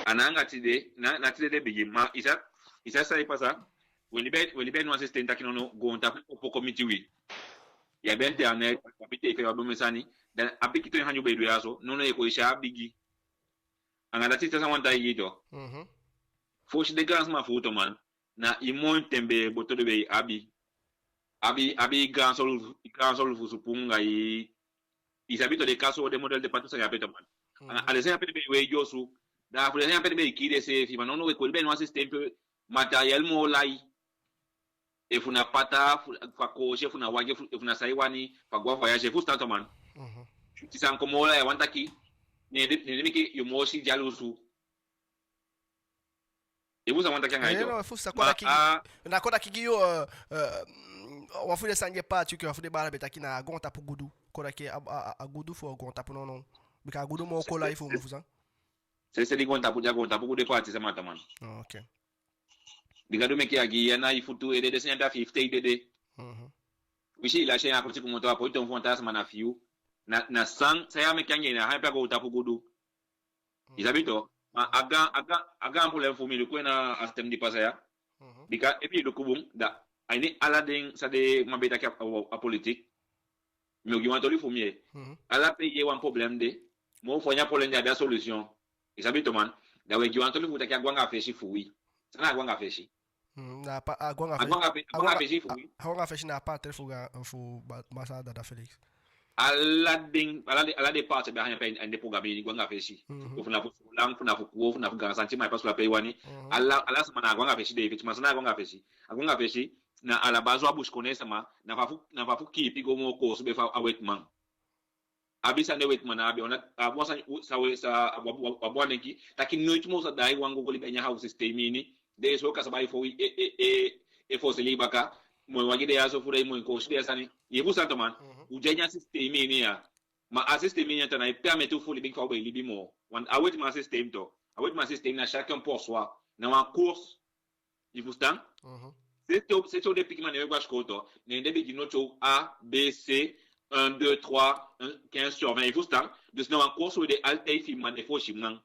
A ná anga tide, na, na tide den bigin, ma i sa, i sa san e pasa, we libi, we libi a ini wan système taki nono, goontapu opo kon miti wi. Ya be en te a ná, ya be te i fe, ya be omen sani, da a pikinso, i hani u be e du ya so, nono, i kon i si a bigi. Anga dati, i sa san wani taigi i tu. Mhm. Fosi den gaansama fu u tu, man, na i moyen, tembe, boto den be e abi. Abi, abi gaan solufu, gaan solufu supun anga i, i sabi tu, den kaso, den modèle de patu, sani ya ape tu, man. Mhm. A, a den sani ya ape den be e wei den osu. Da fu den sani ya ape den be e kii denseefi, man. Nono, we kon libi a ini wan système pe matériel moo lai. Efu na pata, fu, fu a koosi, efu na wagi, efu, efu na san i wani, fu a go a voyage, i fusutan tu, man. Mhm. Ti san kon moo lai, a wani taki, neen de, neen de meke yu moo si dyalusu. I fusutan san mi wani taki anga i tu. No, no, fusutan. Ma, kon taki, ah, na kon taki gi yu, eh, eh, mm, wan fu den sani di e paati, ke wan fu den baala be taki na a goontapu gudu. Kon taki a, a, a, a gudu fu a goontapu nownow. Bika a gudu moo kon lai fu mu fu san. Sensi di goontapu de, a goontapu gudu e paati sama, taman. Oh, ok. Di Gadu meke a gi i, a ná i futu e dede, den sani ya, a fi i futu e dede. Mhm. Wi si i lasi en, a koti komoto, a poi toon fu wan taa sama, na fi yu. Na, na san, san ya meke anga en, na a haya pe a goontapu gudu. I sabi to, ma a gaan, a gaan, a gaan problème fu mi, luku en na a stem di pasa ya. Mhm. Bika efi i luku bun, da a ini ala den san den man be e taki a, a, a politique, mi o gi wan toli fu mi, eh. Mhm. Ala pe i yee wan problème de, moo fu a ini a problème de a abi a solution. I sabi to, man, da we gi wan toli fu taki a go anga fesi fu wi. San na a go anga fesi? Mm, na a pa-, a go anga fesi. A go anga fe-, a go anga fesi fu wi. A go anga fesi na a parti fu ga-, fu ba-, Masaa Dada Felix. Ala den, ala den, ala den parti be a haya pe a ini den programme ini go anga fesi. Mhm. Ofu na fu Soolan, ofu na fu Kuwo, ofu na fu Gaan Santi, ma i pasi la pe i wani. Mhm. Ala, ala sama na a go anga fesi de, effectivement, san na a go anga fesi? A go anga fesi na ala bazo a busikondee sama, na fa fu, na fa fu kiipi go moo koosube fu a wetiman. Abi san den wetiman ná abi, on a, a bun sani, sa we, sa, a bun, a bun, a bun denki, taki noiti moo sa daai wan go, go libi a ini a hawsu sistemi ini, den e sooka sama e fon, e, e, e, e foseli i baka, moi wagi de ya so fu dai, moi koosi de ya sani. Ye fusutan to man, mhm, u de a ini a sistemi ini ya. Ma a sistemi ini ya, a ná e permettre u fu libi enke fa u be e libi moo. Want a wetiman sistemi to, a wetiman sistemi na chacun pour soi, na wan course. I fusutan? Mhm. Sensi u, sensi u de pikin man, ne we go a sikoo to, ne den bigin noti u A, B, C, un, deux, trois, un, quinze sur vingt. I fusutan? Dus na wan course we de altijd fi man de fosi man.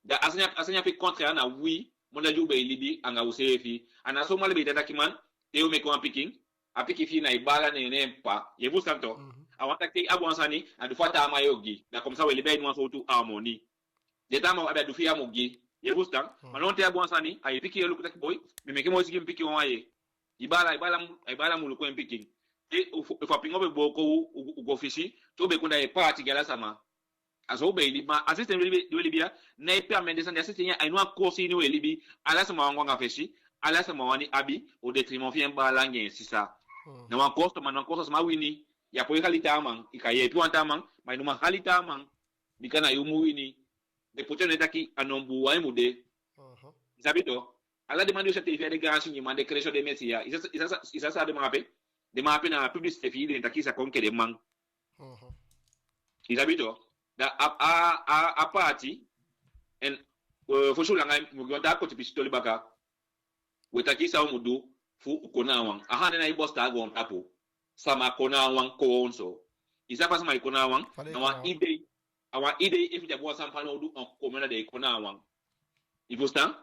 Da a sani ya, a sani ya fi contraire na wi, moo dati u be e libi anga useefi. A ná so man be e taki man, te u meke wan pikin, a pikin fi i na i baala, neen na en ppa. Ye fusutan to? Mhm. A wani taki te i abi wan sani, a du fu a taa man yo gi. Da comme ça we libi a ini wan sowtu harmonie. Den taa man abi a du fi i a mu gi. Ye fusutan? Hmm. Ma now te i abi wan sani, a i pikin yo luku taki boi, mi meke moiti gi mi pikin wawan ye. I baala, i baala mu, i baala mu luku en pikin. Te u fu, u fu a pingo be booko u, u, u go fisi, te u be kon da i e paati gi ala sama. A so u be e libi, ma a sistemi di we libi, di we libi ya, ná e permettre den sani, a sistemi ya, a ini wan course ini we libi, ala sama wani go anga fesi, ala sama wani abi, au détriment fi en baala anga en sisa. Hmm. Na wan course, ma na wan course sama wini, ya poi hali taa man, i kan yeepi wan taa man, ma i ná man hali taa man. Bika na yu mu wini. Den poti en taki a nombu wan i mu de. Mhm. I sabi to? Ala den man di u sa tei fi a den gaan singiman, den création, den métier ya. I sa, i sa, i sa, sa den man ape. Den man ape na publicité fi den taki i sa kon enke den man. Mhm. I sabi to? Da a, a, a, a paati. En, eh, fosi u langa, mu gi wan taa koti pisi toli baka. We taki san u mu du fu u kon na wan. A hande ná e bostan a goontapu. Sama kon na wan koonso. I sabi fa sama e kon na wan? Na wan idei. A wan idei, efu den abi wan sani fanowdu en commun, da den e kon na wan. I fusutan?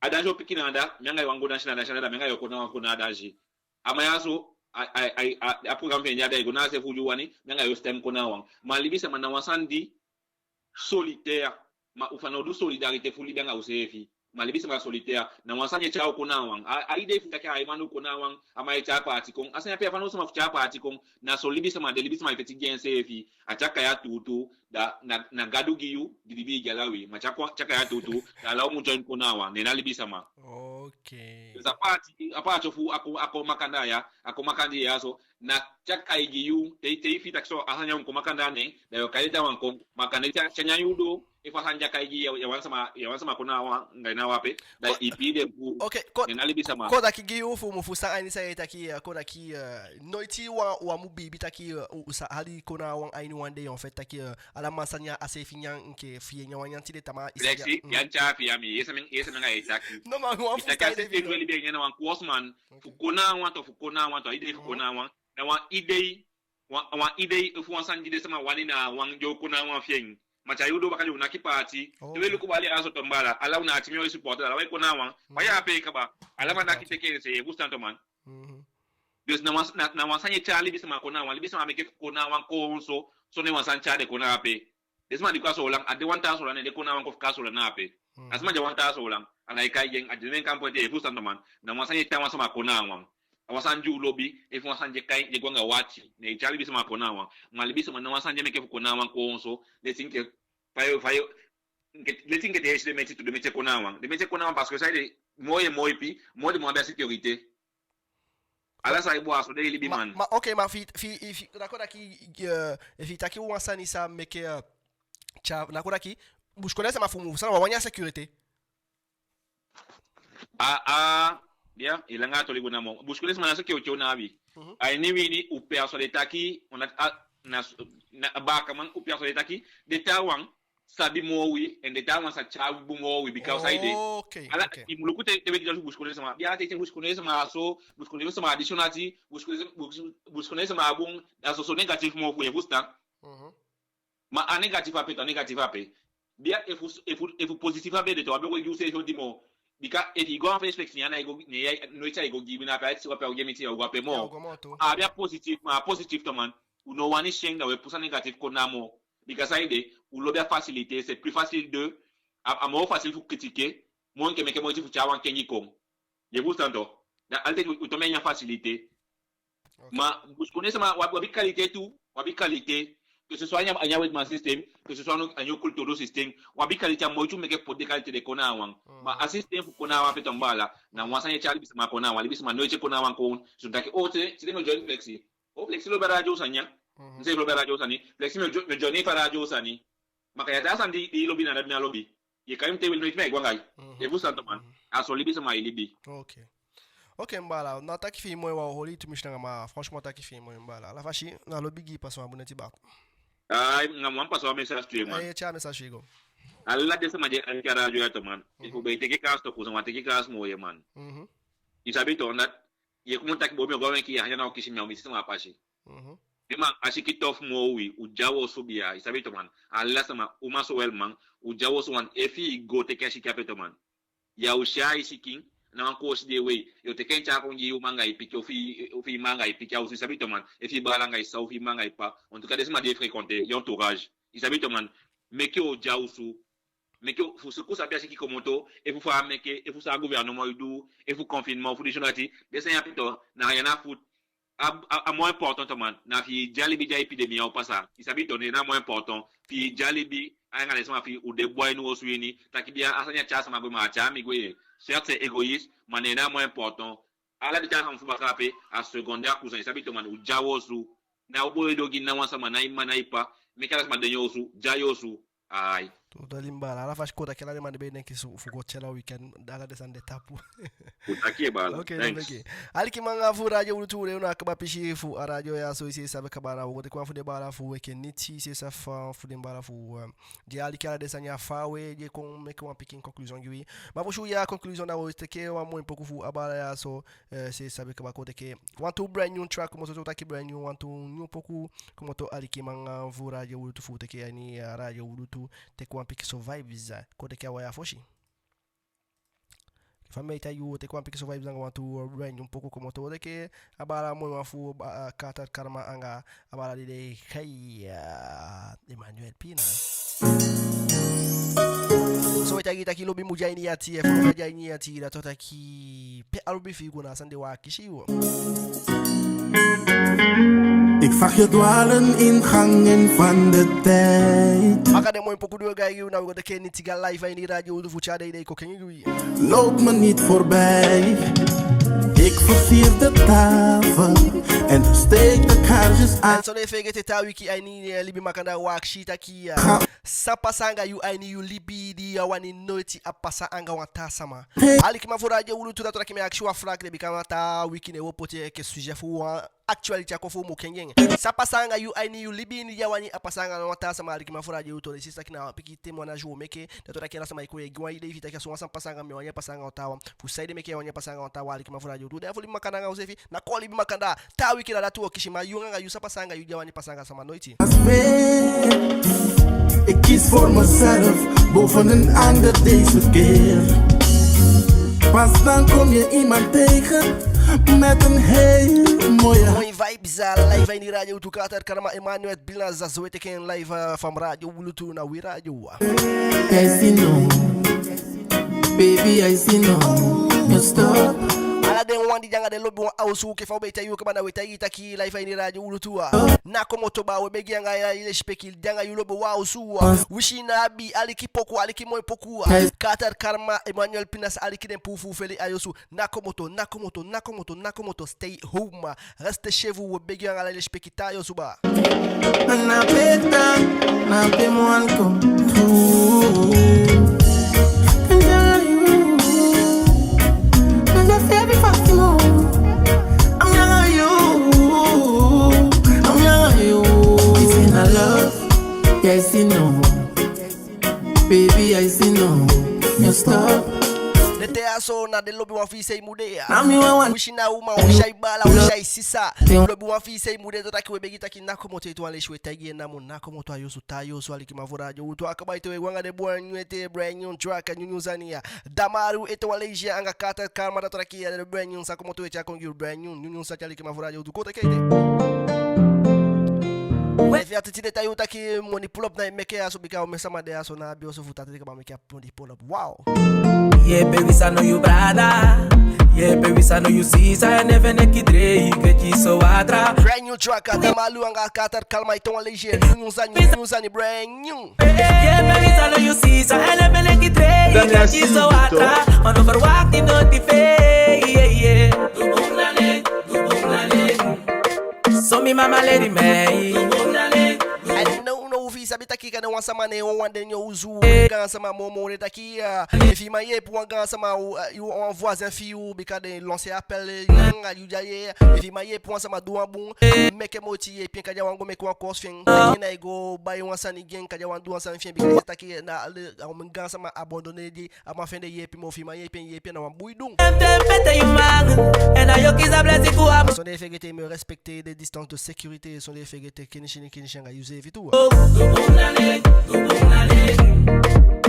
A dansi o piki na anda, mi anga i wani go dansi na dansi anda, da mi anga i o kon na wan kon na a dansi. A man ya so, a, a, a, a, a programme fi en ya, da i go na a se fu di u wani, mi anga i o stem kon na wan. Ma libisama na wan sani di solitaire, ma u fanowdu solidarité fu libi anga useefi. Ma libisama solitaire, na wan sani e tyai u kon na wan. A, a idei fu taki a man o kon na wan, a man e tyai paati kon. A sani ya pe a fanowdu sama fu tyai paati kon, na so libisama de, libisama e feti gi enseefi. A tyai kai a tuutuu, da na, na Gadu gi yu, di libi e gi ala wi. Ma tyai kai a tuutuu, da ala u mu join kon na wan, neen na libisama. Ok. Dus a paati, a paati fu a kon, a kon makandaa ya, a kon makandaa ya so, na tyai kai gi yu, te, te i fii taki so, a sani ya u kon makandaa neen, da yo kai den taawan kon, ma kande te a nyan yu doo, efu a sani ya kai gi yu, ya wani sama, ya wani sama kon na wan, anga i na wan ape, da i pii den puu. Ok, kon, neen na libisama. Kon taki gi yu fu mu fusutan a ini san ye taki, eh, kon taki, eh, noiti wan, wan mu biibi taki, eh, u, u sa hali kon na wan a ini wan dei, en fait, taki, eh, ala man sa nyan a seefi nyan enke fi ye nyan wan nyan tide tamaa i sa... Flexi, mm. Ya tyai fi ya mi, ye san mi, ye san mi anga ye taki. No, ma mi wani fusutan a sistemi de, we libi a ini en na wan koosman. Ok. Fu kon na wan to, fu kon na wan to, a idei fu kon na wan. Na wan idei, wan, wan idei fu wan sani di den sama wani na wan, di o kon na wan fi en. Ma te a yuu doo baka den o naki paati. Oh. Te we luku bali a so to, baala, ala u na a timi o supporter, ala we kon na wan. Mm. Fa ya ape kaba, ala man naki teke en se, ye fusutan to man. Mhm. Dus na wan, na, na wan sani e tyai libisama kon na wan, libisama meke fu kon na wan koonso, so ne wan sani tyai den kon na ape. Den sama di kon a Soolan, a den wan taa Soolan, ne den kon na wan kon fu kon a Soolan na ape. Mm. A sama di a wan taa Soolan, a ná e kai gi en, a den nen kan poti, ye fusutan to man. Na wan sani e tyai wan sama kon na wan. A wan sani di u lobi, efu wan sani di e kai, di e go anga wati, ne e tyai libisama kon na wan. Ma libisama na wan sani di e meke fu kon na wan koonso, leti enke, fa yo, fa yo, enke, leti enke te i si den métier tu, den métier kon na wan. Den métier kon na wan parce que saide, moo ye moo ipi, moo den mu abi a sécurité. Ala san e bun a so den e libi, man. Ma, ok, ma fi, fi, fi, na kon taki, eh, efi i taki wan sani sa meke, eh, tya, na kon taki, busikondee sama fu mu, sa na wan wani a sécurité. A, a, Ya, i langa a toli go namo. Busikondee sama ná so kew kew na abi. Mhm. A ini wi ini u persuadé taki, u na, a, na, na baakaman u persuadé taki den taawan sabi moo wi, en den taawan sa tyai bun moo wi, bika u saide. Ok, ala, ok. I mu luku te, te we di busikondee sama. Bia te, te busikondee sama a so, busikondee sama a disi, u nati, busikondee, busi-, busikondee sama a bun, da soso négatif moo fu en, i fusutan. Mhm. Ma a négatif ape tu, a négatif ape. Bia efu, efu, efu positif ape de tu, a be go gi u seefi odi moo. Bika efi i go a wan fesi Flexi, ne a ná i go, ne a ná i go gi i bina ape, a i si go ape, a o gi en miti, a o go ape moo. Ya, o go moo tu. A bia positif, ma a positif tu man. U ná wani si en, da we pusu a négatif kon namo. Bika saide, u lobi a facilité, c'est plus facile de, a, a moo facile fu critiquer, moo enke meke moiti fu tyai wan kengi kon. I fusutan tu. Da altijd u, u toon a ini a facilité. Ok. Ma busikondee sama, u abi, u abi qualité tu, u abi qualité. Que ce soit a ini a, a ini a wetiman système, que ce soit a ini a, a ini a culture système, u abi qualité, a moiti u meke poti den qualité de kon na a wan. Mm. Ma a système fu kon na a wan ape tu, mi baala, na wan sani e tyai libisama kon na a wan, libisama noiti e kon na a wan kon, so taki, o, te, te mi o join Flexi. O, Flexi lobi a radio sani ya. Mhm. Mi seefi lobi a radio sani. Flexi mi o jo-, mi o join en fu a radio sani. Ma kande a taa sani di, di i lobi na dati mi á lobi. I e kai mi te weli, noiti mi á e go anga i. Mhm. I fusutan tu man. Mhm. A so libisama e libi. Ok. Ok, mi baala. Na taki fi i moi, u á o holi i tumisi langa, ma franchement taki fi i moi, mi baala. Ala fasi, na lobi gi i, pasa wan bun neti baka. Ai, anga mi wan pasa wan message tu, man. Ai, tyai message fi i go. Ala den sama di e aliki a radio ya tu, man. Mhm. Efu u be teke kaas tu, u sa man teke kaas moo, man. Mhm. I sabi tu, na i e kon taki bo, mi o go a wenki ya, ya na o kisi mi, a o miti sama a pasi. Mhm. Bia man, a siki tofu moo wi, u de a wi osu bia, i sabi tu man. Ala sama, uman sowel man, u de a wi osu wan, efi i go teke a siki ape tu man. Ya o si a i sikin, na wan koosi di e wei, yo teke en tyai kon gi i uman anga i pikin, ofu i, ofu i mma anga i pikin a osu, i sabi tu man. Efi i baala anga i sa, ofu i mma anga i ppa, en tout cas den sama di e fréquenter, i entourage. I sabi tu man, meke u de a wi osu, meke u, fu suku sabi a siki komoto, efu fa a meke, efu san a gouvernement e du, efu confinement, fu disi, dati, den sani ya ape tu, na ya na fu, a, a, a moins important tu man, na fi i de a libi di a épidémie ya o pasa. I sabi tu, ne na moins important, fi i de a libi, anga den sama fi i, u de bun a ini wi osu ini, taki bia a sani ya tyai sama gwe, ma a tyai mi gwe. Certes, c'est égoïste, ma ne na moins important. Ala den taa sani fu baka ape, a secondaire, cousin, i sabi tu man, u de a wi osu. Na u boi, i du ogii, na wan sama, na i mma, na i ppa, meke ala sama de a yu osu, de a yu osu. Ai. Totally, mi baala. Ala fasi, kon taki ala den man di be e denki fu go tyai a weekend, ala den sani de tapu. Kon taki, baala. Ok, thanks. Oke. Alikiman anga fu Radio Wi Lutu, u de na a kaba pisi fu a radio ya so, i seefi sabi kaba, na u go teke wan fu den baala fu u enke niti, i seefi sabi, fu den baala fu u, eh, di e aliki ala den sani ya faawe, di e kon meke wan pikin conclusion gi wi. Ma fosi u yee a conclusion, da u o teke wan moi poku fu a baala ya so, eh, i seefi sabi kaba, kon teke wantu brand new track, komoto, so taki brand new, wantu nyun poku komoto, alikiman anga fu Radio Wi Lutu, fu teke a ini, eh, Radio Wi Lutu, teke wan pikinso vibes, eh, kon teke a wan ya fosi. Fa mi e taigi yu, teke wan pikinso vibes anga wantu brand new poku komoto, teke a baala moi wan fu, eh, Katar Karma anga a baala di den e kai, eh, Emmanuel Pina. So we taigi taki lobi mu de a ini i ati, efu lobi á de a ini i ati, da u taki pe a lobi fi i go, na a sani de u akisi yu. Ik zag je dwalen in gangen van de tijd. Anga den moi poku di we kai gi yu, na we go teke niti ga live a ini Radio Wi Lutu fu tyai dei dei kon kengi gi wi. Loop me niet voorbij. Ik versier de tafel en steek de kaarsjes aan. En so ná fegete, taa wiki a ini, eh, libi makandaa, u akisi taki, eh, san pasa anga yu a ini yu libi di ya wani noiti a pasa anga wan taa sama. Alikiman fu Radio Wi Lutu, da u taki mi akisi wan vraag de, bika taa wiki ne u o poti enke sujet fu wan actualité a kon fu u mu kengi en. San pasa anga yu a ini yu libi ini di ya wani a pasa anga wan taa sama, alikiman fu Radio Wi Lutu? I si taki na wan pikin témoignage u o meke, da u taki ala sama e kon e gi wan idee fi i taki a so wan sani pasa anga mi, mi á wani a pasa anga wan taawan. Fu saide meke i á wani a pasa anga wan taawan, alikiman fu Radio Wi Lutu? Da fu libi makandaa anga useefi, na kon libi makandaa. Taa wiki na dati u o kisi, ma yu anga yu, san pasa anga yu di ya wani pasa anga sama noiti? Ik kies voor mezelf boven een ander deze keer. Pas dan kom je iemand tegen met een heel mooie... Moi vibes, eh, live a ini Radio Wi Lutu, Katar Karma, Emmanuel Pina, so we teke en live, eh, from Radio Wi Lutu na wi radio. I say no. Baby, I say no. You stop. Ala den wan di de anga den lobiwan a osu, enke fa u be taigi yu kaba, na we taigi i taki live a ini Radio Wi Lutu, ah. Na komoto baa, we begi anga i lesipeki, di anga yu lobiwan a osu, ah. Wisi i ná abi, aliki poku, aliki moi poku, ah. Katar Karma, Emmanuel Pina sa aliki den puu fu u feli a yu osu. Na komoto, na komoto, na komoto, na komoto, stay home. Reste chez vous, we begi anga i lesipeki, taa yu osu baa. Na pe i tan, na pe mi wani kon tu. Nanga fi abi fa So na den lobiwan fi i se i mu de ya. Na mi wawan. Wi si na uman, wi si a baala, wi si a sisa. Lobiwan fi i se i mu de. Dati taki we begi taki ná komoto ete wan leisi, we taigi en namo ná komoto a i osu, taa i osu. Alikiman fu Radio Wi Lutu, a kaba ete, we go anga den brand new ete, brand new track, nyun nyun sani ya. Damaru ete wan leisi anga Kater Kalma. Dati taki a den brand new sani komoto ete a kon gi u, brand new, nyun nyun sani. Alikiman fu Radio Wi Lutu, kon teke ete. Efu a titi de, tai u taki moni pull up na i meke ya so, bika omen sama de ya so na abi osu fu tata de kaba meke a pon di pull up. Wow. Yeepi wi sa no yu brada, yeepi wi sa no yu sisa, en efu en neki drei, ke kisi watra. Brand new track, Damaru anga Kater Kalma, ete wan leisi, nyun nyun sani, nyun nyun sani, brand new. Yeepi wi sa no yu sisa, en efu en neki drei, ke kisi watra. Ma no verwacht die nooit die fee, yeah, yeah. So mi mama leli mi. En now, now fi i sabi taki kande wan sama ne en wawan de neen osu, gaansama moo moo, den taki, eh, efu i man yeepi wan gaansama, eh, wan voisin fi i, bika den lancer appel, eh, anga yu ya, eh, efu i man yeepi wan sama du wan bun, meke moiti yeepi en, kande a wani go meke wan course fi en, meke na i go bai wan sani gi en, kande a wani du wan sani fi en, bika den taki, eh, na, eh, a omen gaansama abandonné di a man fende yeepi moo. Efi i man yeepi en, yeepi en, na wan bun i du. Sondee fegete, i mu respecter den distance de sécurité. Sondee fegete, kenisi, kenisi anga yuseefi tu.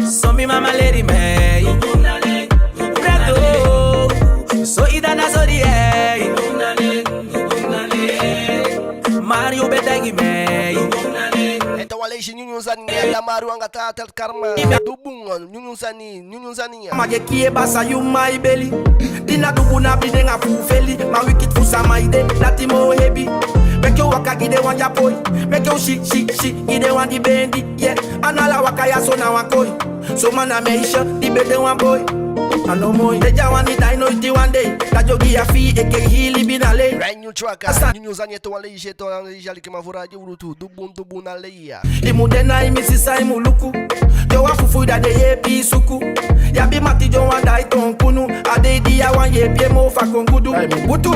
So mi mama leli mi. Bredo. So i dda na so di e. Mario be taigi mi. Ete wan leisi, nyun nyun sani, Damaru anga Kater Kalma. Du bun, nyun nyun sani, nyun nyun sani ya. Ma ye kii e basa yu man e beli. Di na du bun na biden a fu feli. Ma wikiti fu sama ede, dati moo hebi. Meke u waka gi den wan di a poi. Meke u si, si, si gi den wan di bendi, yeah. A ná ala waka ya so na wan koi. So man na meisje di be de wan boi. A no moi. Den dyawan di daai noiti wan dei. Da den o gi a fii enke hii libi na lei. Brand new track, ah, nyun nyun sani, ete wan leisi, ete wan leisi, alikiman fu Radio Wi Lutu. Du bun, du bun na lei ya. I mu de na i mi sisa i mu luku. Yu wan fufuu, da den yeepi i suku. Yu abi mati, yu wan daai toon kunu. A dei di yu á wani yeepi en moo, fa kon gudu. Ai, mi butu.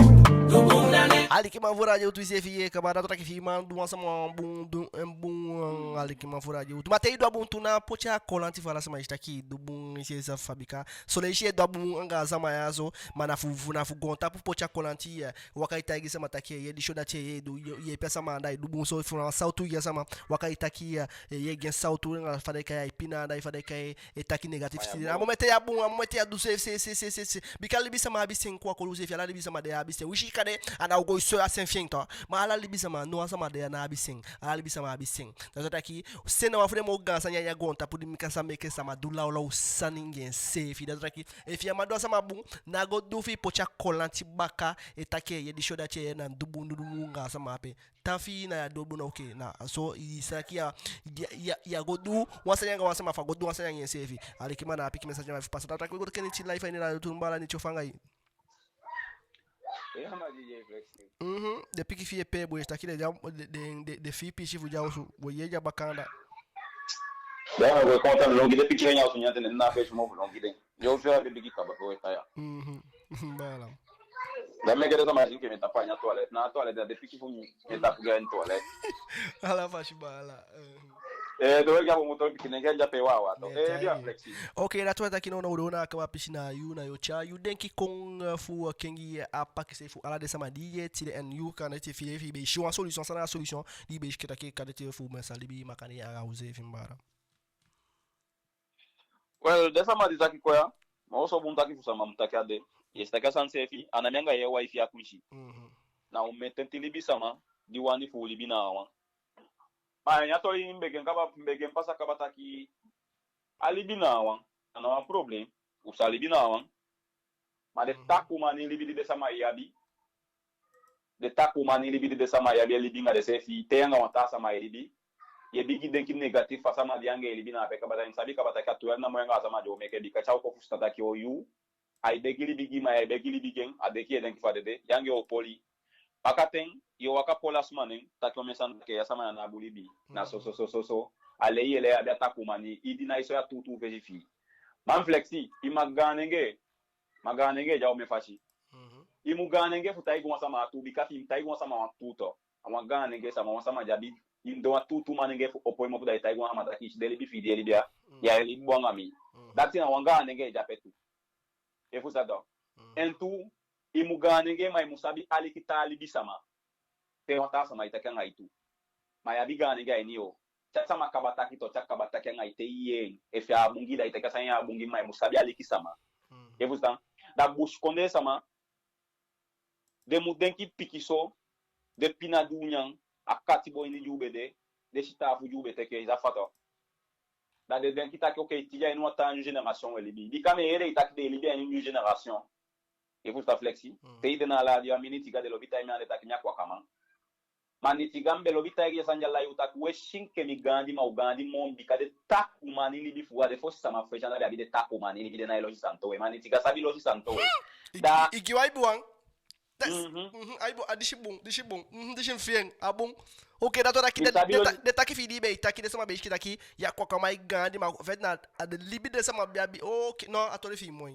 Alikiman fu Radio Wi Lutu, iseefi yee kaba, dati taki efi i man du wan sama wan bun, du en bun, alikiman fu Radio Wi Lutu. Ma te i du a bun tu, ná poti a kolanti fu ala sama, i si taki i du bun, i si sa fa, bika son leisi i e du a bun anga a sama ya so, ma na fu, fu, na fu goontapu poti a kolanti ya. Waka e taigi sama taki, eh, ye di so dati, eh, ye du, ye, yeepi a sama anda, i du bun so, fu na sawtu gi a sama. Waka e taki, eh, ye gi en sawtu anga fa den e kai, ai pina anda, fa den e kai, e taki négatif. A moment ya bun, a moment ya du seefi, seefi, seefi, seefi, seefi. Bika libisama abi sen, kon a kolu seefi, ala libisama de abi sen. Wi si kande, a ná o go e soi a sen fi en tu. Ma ala libisama, no wan sama de a ná abi sen. Ala libisama abi sen. Dati taki, sen na wan fu den moo gaan sani ya a goontapu di meke a sa meke sama du lawlaw sani gi enseefi. Dati taki, efi i á man du a sama bun, ná go du fi i poti a kolanti baka, e taki, eh, ye di so dati, eh, na du bun, du bun anga a sama ape. Tan fi i na ya du bun, oke, na so i si taki ya, ya, ya, ya go du wan sani anga wan sama, fa go du wan sani anga enseefi. Alikiman, na a pikin message mi abi fu pasa. Dati taki wi go teke neti live a ini Radio Wi Lutu, baala, neti o fanga i. Mhm. Den pikin fi i e pee bun, i si taki den, den, den, den fii piisii fu den a osu, we yee den a baka anda. Da we kontan, longi den pikin ya osu, nyan ten na fesi moo fu longi den. Yo, fi a be bigi kaba pe we taya. Mhm. Baala. Da meke den sama si enke mi e tapu a ini a toilet. Na a toilet, da den pikin fu mi e tapu gi a ini toilet. Ala fasi, baala. Eh. Eh, to we gi a bomoto pikin, nenge a de ape wawa, to. Eh, di a flexi. Oke, dati wani taki now, now u doo na a kaba pisi, na yu, na yu o tyai yu denki kon, eh, fu, eh, kengi, eh, a pakisei fu ala den sama di yee tide, en yu kande te fi i, efi i be si wan solution, san na a solution di i be si, ke taki kande te fu meke a libi makandii anga useefi, mi baala. Wel, den sama di taki kon ya, ma oso bun taki fu sama mu taki a de. Ye si taki a sani seefi, a ná mi anga yu e wai fi a kwisi. Mhm. Na omen tenti libisama di wani fu u libi na a wan. Ma a ini a toli mi be gi en kaba, mi be gi en pasa kaba taki, a libi na a wan, a ná wan problem, u sa libi na a wan. Ma den, mhm, takuu manii libi di den sama e abi, den takuu manii libi di den sama e abi, e libi anga denseefi, te yu anga wan taa sama e libi, ye bigin denki négatif fu a sama di yu anga en e libi na ape kaba. Da i sabi kaba taki a tu yali namo yu anga a sama de o meke, bika te a o kon fusutan taki o yu, ai begi libi gi i, ma yu ai begi libi gi en, a denki ye denki fu a dede, yu anga en o poli. Bakaten, yo waka poli a sama nen, taki omen sani, taki a sama ya ná abi libi. Na so, so, so, so, so. A lei ye lei abi a takuu manii, i di nái soi a tuutuu fesi fi i. Man flexi, i mu gaanengee, ma gaanengee de a omen fasi. Mhm. I mu gaanengee fu taigi wan sama a tuu, bika fi i mu taigi wan sama wan tuu tu, a wan gaanengee sama, wan sama di abi, i mu de wan tuutuu manengee fu opo i mofu da i taigi wan sama taki i si den libi fi i di e libi ya, mhm, ya e libi bun anga mi. Mhm. Dati na wan gaanengee de ape tu. Efu sa to. En tu, i mu gaanenge, ma i mu sabi aliki taa libisama. Te wan taa sama e taki anga i tu. Ma i abi gaanenge a ini yu. Te a sama kaba taki to, te a kaba taki anga i, te i yee en. Efu a á bun gi i, da i taki a sani ya á bun gi mi, ma i mu sabi aliki sama. Efu sa. Da busikondee sama, den mu denki pikinso, den pina di u nyan, a katibo ini di u be de, den sitaafu di u be teke, i sa fa to. Da den denki taki, ok, tide a ini wan taa nyun generation we libi. Bika mi e yee den e taki den e libi a ini nyun generation. Efu sa Flexi. Te i de na a laadi, a mi Nitiga, den lobi taigi mi anda taki mi a kwakaman. Ma Nitiga, mi be lobi taigi i a sani ya, lai u taki we si enke mi gaandi, ma u gaandi moo, bika den takuu man e libi fu u, a den fosi sama fu fesi anda be abi den takuu man e libi, den ná e losi sani towe. Ma Nitiga sabi losi sani towe. Da i gi wan aibu wan. Mhm. Mhm, aibu, a disi bun, disi bun. Mhm, disi mi fii en, a bun. Ok, da a toli taki den, den ta-, den taki fi i di i be e taki, den sama be e sikin taki ya kwakaman, i gaandi, ma en fait na a den libi den sama be abi. Ok, no, a toli fi i moi.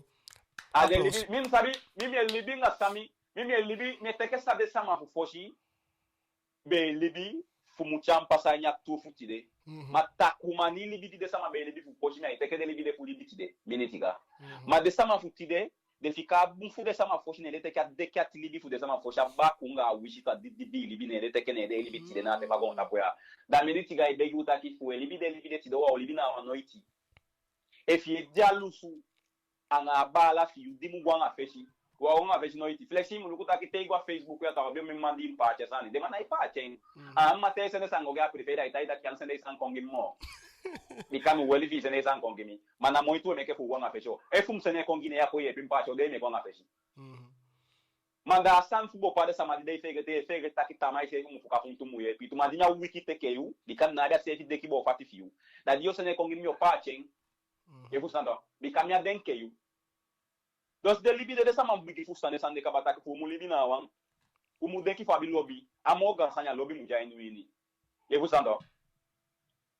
A den libi, mi mi sabi, mi mi e libi anga sani, mi mi e libi, mi e teke san den sama fu fosi be e libi fu mu tyai pasa a ini a tuu fu tide. Mhm. Ma takuu man e libi di den sama be e libi fu fosi, mi á e teke den libi de fu libi tide, mi Nitiga. Mhm. Ma den sama fu tide, den fika a bun fu den sama fosi, ne den teke a deki ati libi fu den sama fosi, a bakuu anga a wisi fu a didibii libi, ne den teke, ne den e libi tide na a te fu a goontapu ya. Da mi Nitiga e begi u taki fu u e libi den libi de tide, u á o libi na wan noiti. Efu i e dyalusu anga a baala fi yu di mu go anga fesi, u á o go anga fesi noiti. Flexi, i mu luku taki te i go a Facebook ya, taa wan be o meke man di i mu paati a sani. Den man ná e paati en. Mm. A man te i sende sani go gi a privé, da i taigi taki á sende i sani kon gi mi moo. Bika mi weli fi i sende i sani kon gi mi. Ma na moiti we meke fu u go anga fesi o. Efu mi sende en kon gi i, ne ya kon yeepi mi paati, o dei mi e go anga fesi. Mhm. Ma da a sani fu bopa den sama di den e feegete, e feegete taki tamaa i seefi mu fuka fu mi tu mu yeepi. Tu man di mi á wiki teke yu, bika mi ná abi a seefi deki bopa ati fi yu. Da di yo sende en kon gi mi, mi o paati en. Mhm. Efu sa to, bika mi á denki yu. Dus den libi de, den sama mu bigin fusutan den sani de kaba taki fu u mu libi na wan. U mu denki fu abi lobi. A moo gaan sani, a lobi mu de a ini u ini. Efu sa to.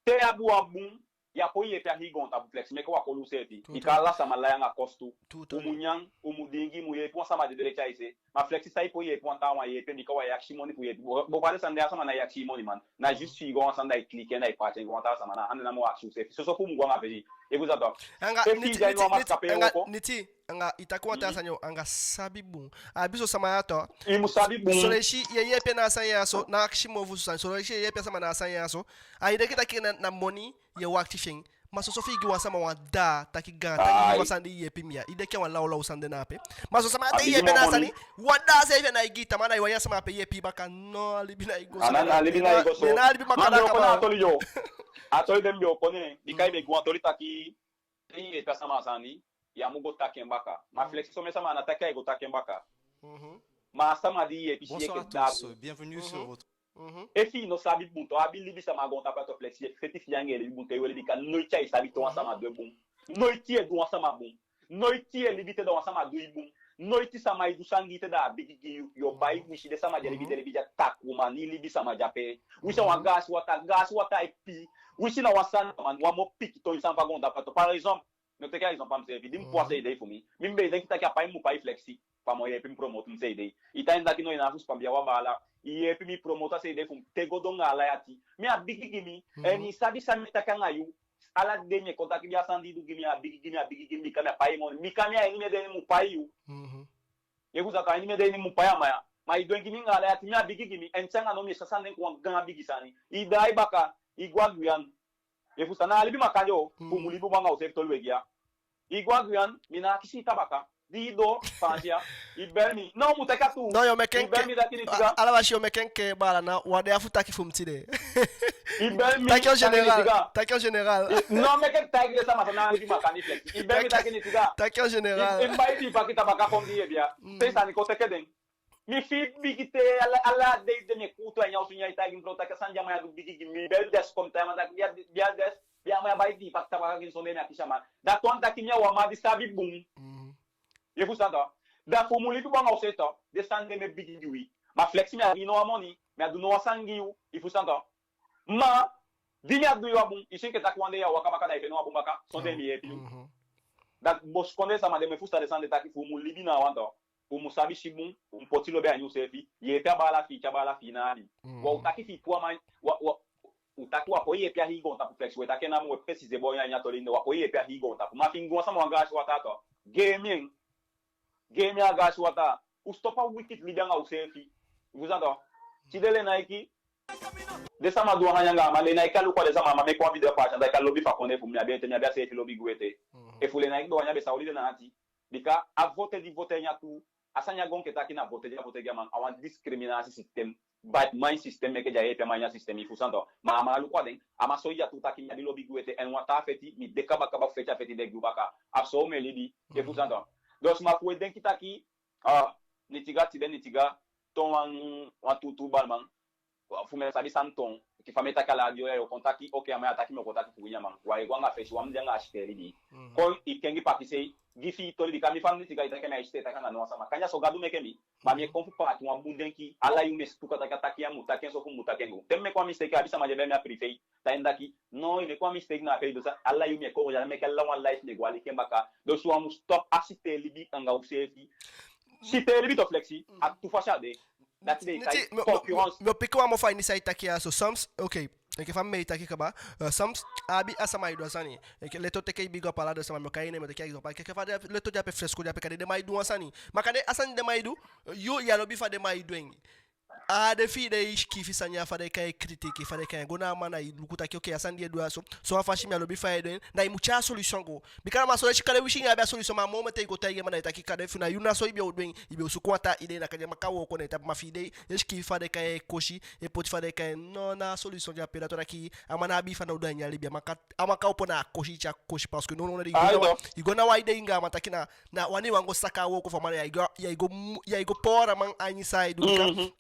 Te a bun, a bun, ya poi yeepi a hii goontapu, Flexi, meke u á koli useefi. Bika ala sama lai anga kostu. U mu nyan, u mu diingi, u mu yeepi wan sama di de leti a i se. Ma Flexi, san i poi yeepi wan taawan, yeepi en, bika u á e akisi moni fu yeepi. Bo, bo, bopa den sani de, a sama ná e akisi moni, man. Na juste i go a wan sani, da i cliquer, da i paati en gi wan taa sama, na ande namo u akisi useefi. Soso fu u mu go anga fesi. Efu sa to. Anga Niti, Niti, Niti, anga, anga i taki wan taa sani, anga sabi bun. A abi son sama ya to. I mu sabi bun. Son leisi i e yeepi en na a sani ya so, ná akisi moo fu son sani. Son leisi i e yeepi a sama na a sani ya so. A i denki taki na, na moni i e wakiti fi en. Ma soso fi i gi wan sama wan daa, taki gaantangi, i gi wan sani di yeepi mi ya. I denki a wan lawlaw sani de na ape. Ma son sama te i yeepi en na a sani, wan daa seefi a ná i gi, tamaa na i wani a sama ape yeepi i baka. No, a libi ná e go so. A libi ná e go so. Na a libi makandaa kaba. A toli de mi be o kon ne en, bika i be gi wan toli taki te i yeepi a sama a sani, ya mu go taki en baka. Ma Flexi, somen sama a ná taki ai go taki en baka. Mhm. Ma a sama di i yeepi, si enke daa bun. Bonsoir à tous, bienvenue sur votre... Mhm. Efi i no sabi bun to, a abi libisama a goontapu ya to, Flexi, i e feti fi i anga en libi bun, te i weli, bika noiti ai sabi te wan sama du en bun. Noiti i e du wan sama bun. Noiti i e libi te da wan sama du i bun. Noiti sama e du sani gi i te da a bigi gi yu. Yo bai wisi den sama di e libi den libi di a takuu man e libi sama de ape. Wisi a wan gaasi wataa, gaasi wataa e pii. Wisi na wan sani, man, wan moo pikin toon sani fu a goontapu ya to. Par exemple, mi o teke a exemple a miseefi, di mi puu a seedei fu mi. Mi be e denki taki a pai mi mu pai Flexi, fu a mu yeepi mi promote mi seedei. I taigi mi taki no, i ná abi fu span, bia, wan baala, i yeepi mi promote a seedei fu mi te go doo anga ala i ati. Mi, a bigi gi mi, en i sabi san mi e taki anga yu. Ala dei mi e kon taki bia, a sani di i du gi mi, a bigi gi mi, a bigi gi mi, bika mi á pai moni. Bika mi, a ini mi ede mi mu pai yu. Mhm. Efu sa to, a ini mi ede mi mu pai a man ya. Ma i du en gi mi anga ala i ati, mi, a bigi gi mi, en te anga now mi e si a sani de enke wan gaan bigi sani. I daai baka, i go a Guyane. Efu sa, na a libi makandii o, fu u mu libi bun anga useefi, toli we gi ya. I go a Guyane, mi ná akisi i tabaka. Di i doo Faansi ya, i bel mi. No, u mu teke a tuu. No, yo meke en ke. I bel mi taki Nitiga. Ala wasi yo meke en ke, baala, na wan de a fu taki fu mi tide. I bel mi taki Nitiga. Taki en général. No, meke mi taigi den sama san na a libi makandii, Flexi. I bel mi taki Nitiga. Taki en général. I, i mu bai dii paki tabaka kon gi i, bia. Te i sani kon teke den. Mi fii bigi te, ala, ala dei de mi e kuutu a ini a osu ini, ai taigi mi bro taki a sani di a man ya du bigi gi mi. Mi bel Des, kon mi taigi a man taki bia, bia Des, bia, a man ya bai dii paki tabaka gi mi sondee mi akisi a man. Dati wani taki mi a wan man di sabi bun. Mhm. I fusutan to. Da fu u mu libi bun anga useefi to, den sani de mu e bigi gi wi. Ma Flexi, mi á gi i no wan moni, mi á du no wan sani gi yu. I fusutan to. Ma di mi á du yu a bun, i si enke taki wan dei ya o waka baka, da i fende wan bun baka sondee mi yeepi yu. Mhm. Da busikondee sama, den mu e fusutan den sani de, taki fu u mu libi na wan to. U mu sabi si bun, u mu poti lobi a ini useefi, yeepi a baala fi i, te a baala fi i ná abi. Mhm. Wa u taki fi i puu a man, wa, wa, u taki wa poi yeepi a hii goontapu, Flexi, we taki en namo, we préciser bun a ini a toli ini, wa poi yeepi a hii goontapu. Ma fi i gi wan sama wan gaasi wataa to, gei mi en. Gei mi a gaasi wataa. U stop a wikiti libi anga useefi. I fusutan tok? Tide Lenaiki, den sama du wan sani anga a man, Lenaiki a luku a den sama, a man meke wan video paasi anda, a taki a lobi fu a kondee fu mi, mi abi en ete, mi abi a seefi lobi gwe ete. Efu Lenaiki be wani, a be sa oli den na ati. Bika a vote di vote en ya tu, a sani ya go enke taki na vote di a vote gi a man, a wan discriminatie system, bad mind system meke den á yeepi a man ini a system, i fusutan tok? Ma a man á luku a den, a man soi ya tu taki mi abi lobi gwe ete, en wan taa feti, mi de kaba kaba fu feti a feti de gi u baka. A so mi e libi, i fusutan tok? Dus ma fu u e denki taki, ah, Nitiga tide, Nitiga toon wan, wan tuutuu baliman, fu mi sabi san toon, enke fa mi e taki a la radio ya, yo kon taki, oke, a man ya taki, mi o kon taki fu wi, a man. Wi á e go anga fesi, wan mu de anga a sitee libi. Kon i kengi pakisei, gi fi i toli, bika mi fa mi Nitiga e taki, mi á e sitee taki anga no wan sama. Kande a so Gadu meke mi, ma mi e kon fu paati wan bun denki, ala yuu mi e sutuka taki a taki ya mu taki en so fu mi mu taki en go. Te mi meke wan mistake, a abi sama di e beli mi a privé, taigi mi taki, no, i meke wan mistake na a pe i du san, ala yuu mi e kon ya, meke ala wan live mi e go aliki en baka. Dus u á mu stop a sitee libi anga useefi. Sitee libi tok, Flexi, a tu fasi a de. Dati de e kai concurrence. Mi o piki wan mofu a ini san i taki ya so, soms, oke. Enke fa mi e taki kaba, eh, soms a abi a sama e du a sani. Enke leto, teke i bigi ape, ala den sama, mi o kai i nen, mi o teke a exemple. Enke fa den leto de ape, Fresco de ape, kande den man e du wan sani. Ma kande a sani den man e du, yu, yu á lobi fa den man e du en. A den fi i de e sikiifi sani ya, fa den e kai en, kritiki, fa den e kai en, go na a man, na i luku taki, oke, a sani di i e du ya so, so a fasi mi á lobi fa i e du en, na i mu tyai a solution go. Bika na man so, leisi kande wisi i abi a solution, ma a momenti i go taigi en, ma na i taki kande efu na yu na so i be o du en, i be o suku wan taa idee, na kande a man kan wooko na i tapu, ma fi i de e sikiifi fa den e kai en, e kosi, e poti fa den e kai en, no, na a solution de ape. Dati wani taki a man ná abi fanowdu a ini a libi, a man kan, a man kan opo na a kosi, i tyai kosi, parce que no, no, no, i go na wan, i go na wan idee anga a man taki na, na wani i wani go saka a wooko fu a man, ya e go, ya e go mu-, ya e go power a man a ini san ai du, bika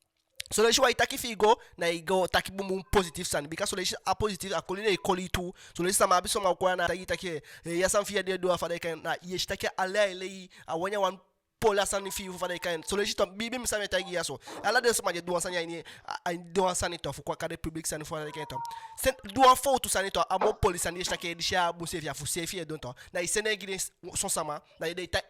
son leisi wan i taki fi i go, na i go taki bunbun positif sani. Bika son leisi a positif, a koli den e koli i tu. Son leisi sama abi, sama o kon ya na taigi i taki, eh, eh, ya san fi i de e du, a fa den e kai en, na i e si taki a lei, a lei, a wani, a wani poli a sani fi i, fu fa den e kai en. Son leisi tu, biibi mi san mi e taigi i ya so. Ala den sama di e du wan sani a ini, a, a du wan sani tu, fu kon a kande public sani, fu fa den e kai en tu. San, du wan fowtu sani tu, a moo poli sani, i e si taki disi a bun seefi, a fu seefi i e du en tu. Na i sende en gi den s-, son sama, na den e ta-,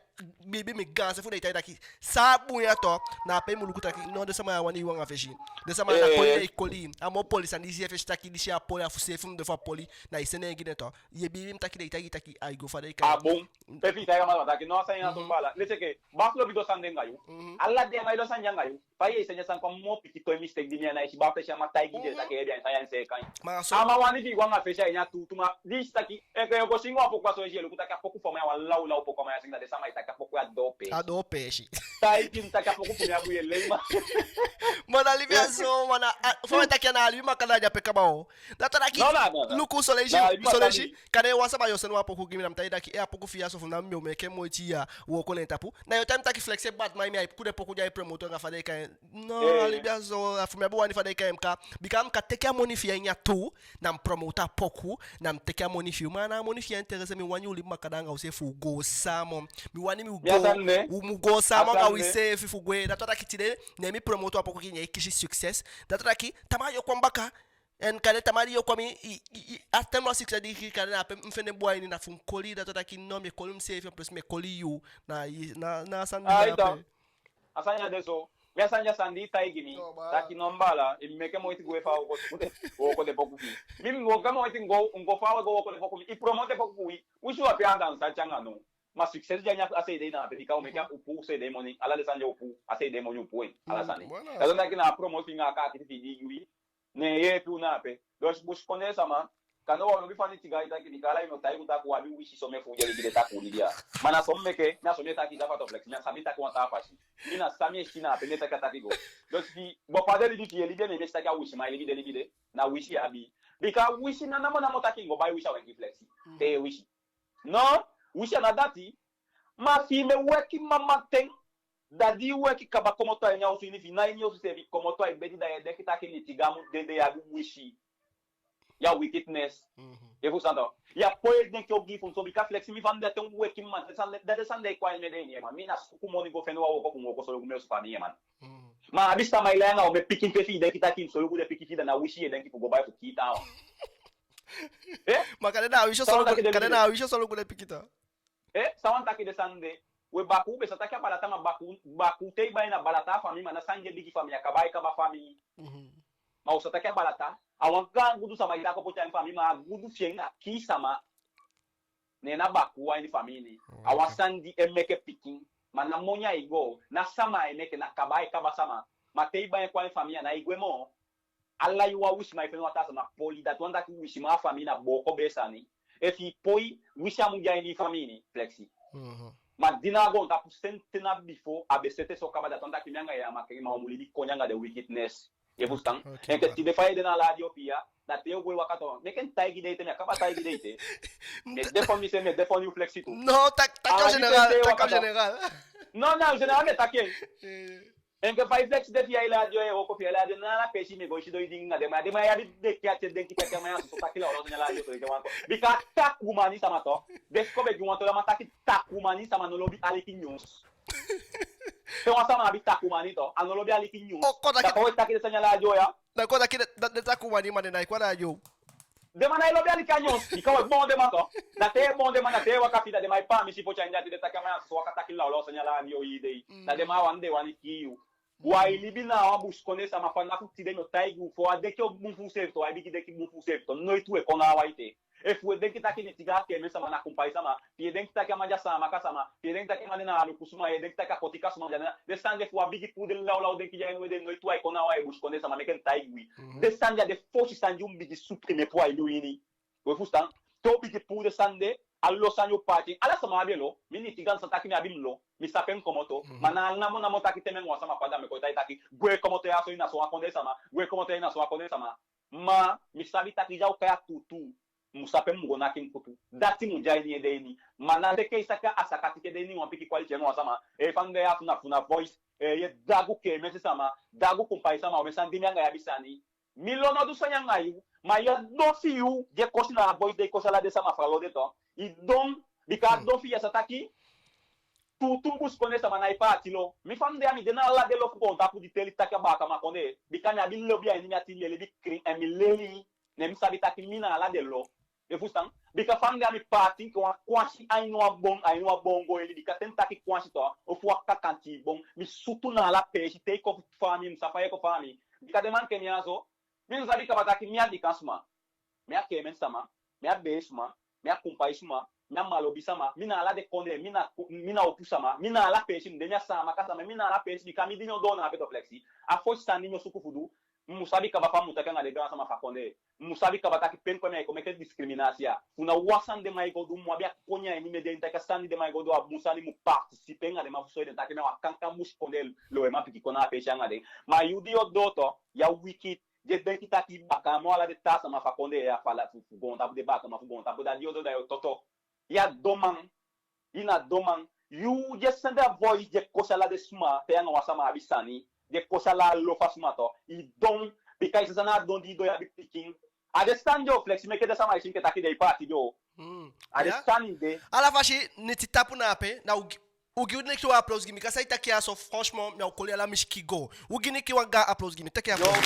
biibi mi, gaanse fu den e taigi i taki san a bun ya tu, na ape i mu luku taki, no, den sama ya á wani i anga fesi. Den sama ya na koli den e koli i. A moo poli sani, i si, i e si taki disi a poli, a fu seefi mu de fu a poli, na i sende en gi den tu. I e biibi mi taki den e taigi i taki ai go fa den e kai en. A bun. Pe fi i taigi a man taki, no, a sani ya na so, baala. Leti enke, baa fu lobi du sani de anga yu. Ala den man e du sani anga yu. Fa i e sende sani kon, a moo pikin toon mistake di mi á e si, baa fu si a man taigi i de taki, eh, den sani ya, i seeka en. Ma so a man wani fi i go anga fesi a ini a tuutuu, ma di i si taki, enke yo go singi wan poku a so, i si, i e luku taki a poku fu a man ya wan lawlaw poku, a man ya singi, na den sama e taki a poku ya doo peesi. A doo peesi. Taigi mi taki a poku fu mi a bun, i e lei, ma. Ma na libi a so, ma na, a, fa mi e taki, na libi makandaa de ape kaba o. Dati wani taki, luku, son leisi, son leisi, kande wan sama yo sende wan poku gi mi, na mi taigi i taki, eh, a poku fi i ya so, fu na mi o meke moiti ya wooko na en tapu. Na yo taigi mi taki Flexi, bad man, mi ai piki den poku di ai promote anga fa den e kai en. No, a libi a so, a fu mi a bun, wani fa den e kai en, mi kan, mi kan teke a moni fi i a ini a tu, na mi promote a poku, na mi teke a moni fi i. Ma na a moni fi i á interese mi, wani u libi makandaa anga useefi, fu u go sama. Mi wani mi u go, u mu go sama anga useefi fu gwe. Dati wani taki tide, ne mi promote a poku gi i, ne i kisi succès. Dati wani taki, tamaa yo kon baka, en kande tamaa di yo kon, mi, i, i, i, a ten wan succès di i kisi, kande na ape mi fende bun a ini, na fu mi koli i, dati wani taki no, mi e koli miseefi, en plus mi e koli yu. Na, i, na, na a sani de ape. A sani ya de so. Mi, a sani ya, san di i taigi mi, taki no, baala, i meke moiti gwe fa wooko, wooko den poku fi i. Mi, mi meke moiti go, go fa wooko den poku fi i. I promote poku fi i. Winsi u á pee anga, san tyai anga no. Ma succès di a ini a CD na ape, bika u meke, u puu CD moni, ala den sani de u puu, a CD moni u puu en, ala sani. Dati wani taki na a promote fi i anga a kaakiti fi i di i gi wi, ne en yeepi u na ape. Dus busikondee sama, kande u á lobi fa Nitiga e taki, bika ala yuu mi o taigi u taki u abi wisi, somen fu u di e libi den takuu libi ya. Ma na so mi meke, na so mi e taki, da fa to Flexi, mi á sabi taki wan taa fasi. Mi, na san mi e si na ape mi e taki a taki go. Dus fi i, bo fa den libi fi i e libi, ne mi e si taki a wisiman e libi den libi de, na wisi i abi. Bika wisi ná namo namo taki i go bai wisi a wenki, Flexi. Te i e wisi. No, wisi a ná dati. Ma fi i be weki mamanten, da di i weki kaba komoto a ini a osu ini, fi i ná a ini osu seefi, komoto a i bedi, da i e denki taki Nitiga mu dede, i abi wisi. Ya wickedness. I e fusutan tok? Ya poi e denki ogii fu mi so, bika Flexi, mi, fa mi de, te mi weki mamanten, san de, da den sani de e kon a ini mi ede ini, ma mi na suku moni go fende wan wooko fu mi wooko solugu mi osu fa mi, man. Ma a abi sama e lai anga omen pikin pe fi i denki taki i mu solugu den pikin fi i, da na wisi i e denki fu go bai fu kii taawan. Eh? Ma kande na a wisi o solugu, kande na a wisi o solugu den pikin taawan. Eh, san wani taki den sani de? We, bakuu, u be sa taki a balata, ma bakuu, bakuu te i bai na balata a famii, ma ná sani di e bigi famii, a kaba e kaba famii. Ma u sa taki a balata, a wan gaan gudu sama i taki o poti a ini famii, ma a gudu fi en a kii sama. Ne na bakuu a ini famii ini. A wan sani di e meke pikin. Ma na moni ai go, na sama ai meke, na kaba ai kaba sama. Ma te i bai en kon a i famii, a nái gwe moo. Ala yuu wan wisiman e fende wan taa sama poli, dati wani taki wisiman a famii na booko bee sani. Efu i poi, wisi á mu de a ini i famii, Flexi. Mhm. Ma di na a goontapu, senten na bifo, a be sete so kaba, dati wani taki mi anga yu á meke, ma u mu libi koni anga den wickedness. I e fusutan? Ok, enke baa. Tide fa i de na a radio fi i ya, na te yo go e waka tu. Meke mi taigi i de ete, mi á kaba taigi i de ete. Mi e de fu mi se, mi e de fu yu, Flexi, tu. No, taki, taki en général, taki en général. No, no, général mi e taki en. Eh. Enke fa i Flexi de fi i a i radio, e wooko fi i a i radio, na ala peesi mi e go e sidon e dingi anga den man. Den man ya abi denki ati e denki taki a man ya soso, taki lawlaw sani a radio so, i de wan ko. Bika takumani sama tu. Desi kon be gi wan toli, a man taki takumani sama no lobi aliki nyunsu. Te wan sama abi takumani tu, a no lobi aliki nyunsu. O, kon taki. Da fa we taki den sani a radio ya. Da kon taki den, den, den takumani man, den nái kon a radio. Den man nái lobi aliki a nyunsu, bika we boon den man tu. Na te we boon den man, na te we waka fi i, da den man e paamisi poti a ini ati den taki a man ya soso, waka taki lawlaw sani a radio i de. Mm. Da den man wani, den wani kii yu. Mm. Wi e libi na wan busikondee sama, fa na fu tide mi o taigi u, fu wan denki o bun fu useefi tu, wi e bigin denki bun fu useefi tu, noiti we kon na a wan ete. Efu we denki taki neti gaan keemen sama na kumpai sama, fi i e denki taki a man de a Saamaka sama, fi i e denki taki a man de na Aluku sama, i e denki taki a Kotika sama de na, den sani de fu wi á bigin puu den lawlaw denki de a ini wi ede, noiti wi e kon na a wan e busikondee sama, meke mi taigi wi. Mhm. Den sani de a den fosi sani di u mu bigin supprimer puu a ini u ini. We fusutan? Te u bigin puu den sani de, a lo sani u paati. Ala sama abi en lo. Mi neti gaan san taki mi abi mi lo. Mi sa pe mi komoto. Mhm. Ma na namo namo taki te mi anga wan sama kon anda, mi kon e taigi taki, gwe komoto ya so, i na so wan kondee sama. Gwe komoto ya, i na so wan kondee sama. Ma mi sabi taki di a o kai a tuutuu, mi mu sa pe mi mu go naki mi kutu. Dati mu de a ini i ede ini. Ma ná teke i saka a saka teke de ini wan pikin kwaliti anga wan sama. E, fa mi de ya, fu na, fu na voice. E, ye dagu keemen sama, dagu kumpai sama, omen sani di mi anga yu abi sani. Mi lo no du sani anga yu, ma yu á don fi yu di e kosi na a voice de, i kosi ala den sama fu a lo de tu. I don, bika a don fi yu, a sa taki tuutuu busikondee sama nái paati lo. Mi fa mi de ya, mi de na ala den lo fu goontapu di teli taki a baakaman kondee. Bika mi abi lobi a ini mi ati, mi e libi krin, en mi leli. Ne mi sabi taki mi na ala den lo. I e fusutan? Bika fa mi de ya, mi paati enke wan kwansi a ini wan bon, a ini wan bon go ini, bika te mi taki kwansi tu, ofu wan kakantii bon, mi sutu na ala peesi, te i kon faa mi, mi sa fa i e kon faa mi. Bika den man enke mi ya so, mi mu sabi kaba taki mi a Bikan sama, mi a keemen sama, mi a bee sama, mi a kumpai sama, mi a malobi sama, mi na ala den kondee, mi na, mi na opu sama, mi na ala peesi, mi de, mi a Saamaka sama, mi na ala peesi, bika mi di mi o doo na ape tu, Flexi, a fosi sani di mi o suku fu du, mi mu sabi kaba fa mi mu taki anga den gaansama fu a kondee. Mi mu sabi kaba taki pe mi kon, mi á e kon meke diskriminasi ya. Fu na wan sani den man e go du, mi mu abi a koni a ini mi ede, taki a sani den man e go du a bun sani, mi mu participer anga den man fu soi den taki mi a wan kankan busikondee loweman pikin kon na a peesi anga den. Ma yu di yu o doo tu, yu á wiki, di e denki taki i bakaa moo ala den taa sama fu a kondee ya, fu ala fu, fu goontapu, den baakaman fu goontapu, da di yu o doo, da yu o toto. Yu a donman. I na donman. Yu di e sende a voice di e kosi ala den sama, te yu anga wan sama abi sani, di e kosi ala a lo fu a sama tu. I don, bika i si san na a don di i don, yu abi pikin. A den sani de o, Flexi, meke den sama e si enke taki den e paati de o. Hmm. A den sani de. Ala fasi, neti tapu na ape, na u gi, u gi u neki wan applause gi mi, bika san i taki ya so, franchement, mi á o koli ala mi sikin go. U gi neki wan gaan applause gi mi, teke applause. Yo.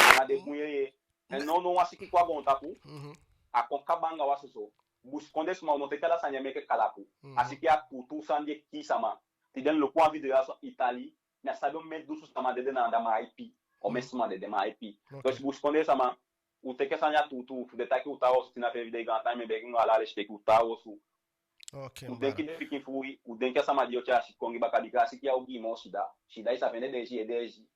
A na den bun yeye. En nownow wan sikin kon a goontapu, mhm, a kon kaba anga wan soso. Busikondee sama, u no teke ala sani ya meke kalapu. Mhm. A sikin a tuutuu sani di e kii sama. Tide mi luku wan video ya so Italie, mi á sabi omen dunsu sama dede na anda, ma a ipi. Omen sama dede, ma a ipi. Ok. Dus busikondee sama, u teke sani ya tuutuu, fu den taki u taa osu, tina feifi dei, gaantangi, mi e begi anga ala lesipeki, u taa osu. Ok, u denki den pikin fu wi, u denki a sama di o tyai a sikin kon gi baka, bika a sikin ya o gi i moo sida. Sida i sa fende deesi, e deesi.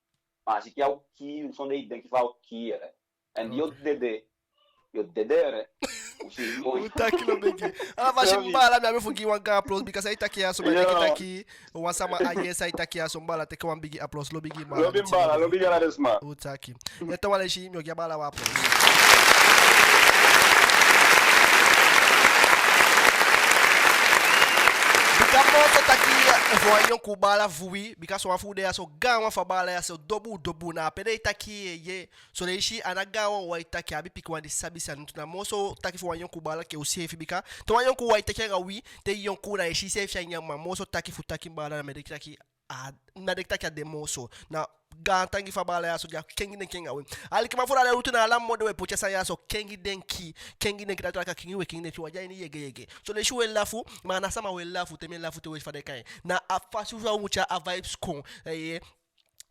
Ma a sikin ya o kii yu sondee i denki fa a o kii yu. En di yu o dede, yu o dede. U si, u taki, lobi gi. Ala fasi, mi baala, mi abi fu gi wan gaan applause, bika san i taki ya so, mi denki taki wan sama á yee san i taki ya so, mi baala, teke wan bigi applause, lobi gi, mi baala. Lobi, mi baala, lobi gi ala den sama. U taki. Ete wan leisi, mi o gi a baala wan applause. Bika mi o taki fu wan yonkuu baala fu wi, bika sowan fu u de ya so, gaanwan fu a baala ya so, dobu, dobu, na ape den e taki, ye, ye. Son leisi a ná gaanwan u wani taki, a abi pikinwan di sabi sani tu. Na moo so taki fu wan yonkuu baala enke u seefi, bika te wan yonkuu wani taki anga wi, te yonkuu, na i si iseefi a nyan, ma moo so taki fu taki, mi baala, na mi e denki taki a, na denki taki a de moo so. Na gaantangi fu a baala ya so, di a kengi denki anga wi. Alikiman fu Radio Wi Lutu, na ala modo we poti a sani ya so, kengi denki, kengi denki, dati wani taki kengi, we kengi denki, wi á de a ini yegeyege. Son leisi we lafu, ma a ná sama we lafu, te mi e lafu, te we, fa den e kai en, na a fasi fa u mu tyai a vibes kon, eh,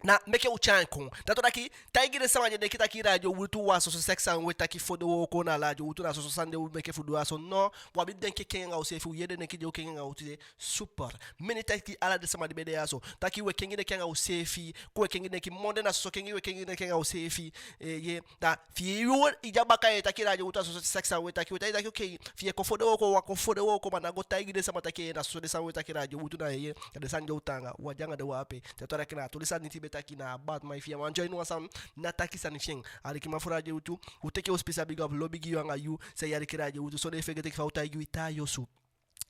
Na meke u tyai en kon. Dati wani taki, taigi den sama di e denki taki Radio Wi Lutu, a soso seksi sani u e taki fodewooko na Radio Wi Lutu, na soso sani de u meke fu du a so. No, u abi denki e kengi anga useefi, u yee den denki di u e kengi anga u tide. Super. Mi e taki ala den sama di be de ya so, taki u e kengi denki anga useefi, kon u e kengi denki moo de na soso kengi u e kengi denki anga useefi. Eh, yee. Da fi yu i de a baka e taki Radio Wi Lutu a soso seksi sani u e taki, u e taki, taki, okay, fi i e kon fodewooko, u á kon fodewooko, ma ná go taigi den sama taki na soso den sani u e taki Radio Wi Lutu na, yee, na den sani di u taanga, u á de anga den wan ape. Dati wani taki na a toli sani di mi be taki na a bad, ma efi i á wani join wan sani, ná taki sani fi en. Alikiman fu Radio Wi Lutu, u teke u special big up, lobi gi yu anga yu, sa i aliki Radio Wi Lutu, so ná fegete fa u taigi yu, i taa yu osu.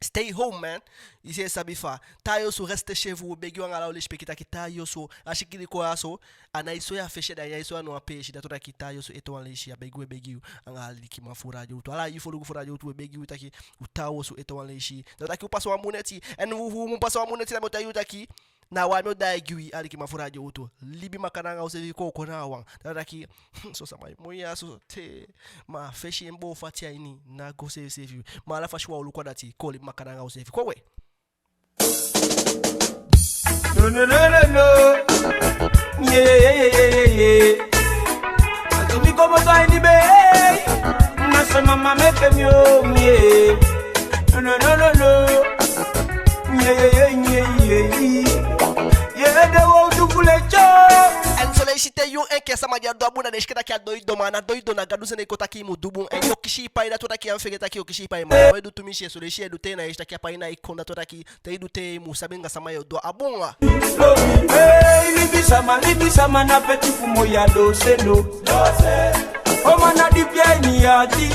Stay home, man. I si, i sabi fa. Taa yu osu, restez chez vous. U e begi u anga ala u lesipeki taki taa yu osu. A sikii di kon a so, a nái soi a fesi, da a nái soi a ná wan peesi. Dati wani taki taa yu osu, ete wan leisi. A begi u e begi u anga alikiman fu Radio Wi Lutu. Ala i foluku fu Radio Wi Lutu, u e begi u taki u taa yu osu, ete wan leisi. Dati wani taki u pasa wan bun neti. En u, u mu pasa wan bun neti, da mi o taigi u taki na wan mi o daai gi wi, alikiman fu Radio Wi Lutu. Libi makandaa anga useefi, kon u kon na a wan. Dati wani taki, so sama e moi ya so te, ma fesi en boo fati a ini, ná go seefi seefi. Ma ala fasi u á o luku a dati, kon libi makandaa anga useefi. Kon we. No, no, no, no, no. Yeah, yeah, yeah, yeah, yeah, yeah. A tu mi komoto a ini bee. Na so mama meke mi o, yeah. No, no, no, no, no. Yeah, yeah, yeah, yeah, yeah. Yeah, the world to full of joy. En son leisi te yu enke sama di á du a bun, na den si enke taki a doi don, ma a ná doi don, na Gadu sende i kon taki i mu du bun. En yu o kisi i pai, dati wani taki á mu fegete taki yu o kisi i pai, ma yu e du tumisi. En son leisi i e du te na i si taki a pai ná e kon, dati wani taki te i du te i mu sabi anga sama yu o du a bun. Hey, libisama, libisama, na feti fu moi a doose no. O man a di pia ini i ati,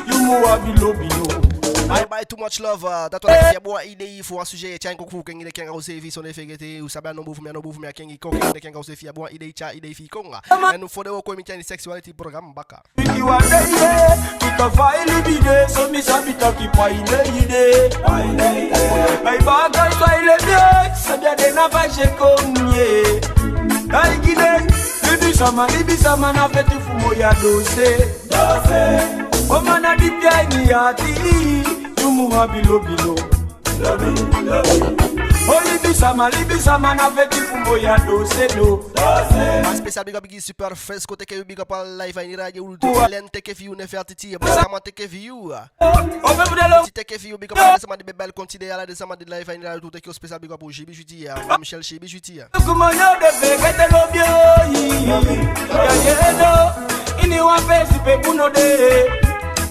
yu mu abi lobi no. Bye bye, too much love. Uh, dati wani taki i abi wan idei fu wan sujet, tyai en kon fu kengi denki anga useefi, so ná fegete, u sabi a nombu fu mi, a nombu fu mi a kengi, kon kengi denki anga useefi, i abi wan idei, tyai idei fi i kon anga. En fodewooko mi tyai ini sexuality programme baka. Bigi wan dei de, bika fa i libi de, so mi sabi taki pai dei de. Ai baka so i libi, sabi a de na fasi e kon ye. Ai gi dei, libisama, libisama na feti fu moi a doose. O man a di pia ini i ati, yu mu abi lobi no. O libisama, libisama na feti fu moi a doose no. Wan special big up gi Super Fresco, teke fi yu, big up a live a ini Radio Wi Lutu. Alen, teke fi yu, Nefertiti, Basama, teke fi yu. Ti, teke fi yu, big up a den sama di be bel kon tide, ala den sama di live a ini Radio Wi Lutu, teke yu special big up, u siibi switi ya, Michel siibi switi ya. Kuma yo de fegete lobi o, i. Ya ye do, ini wan fesi pe kuno de.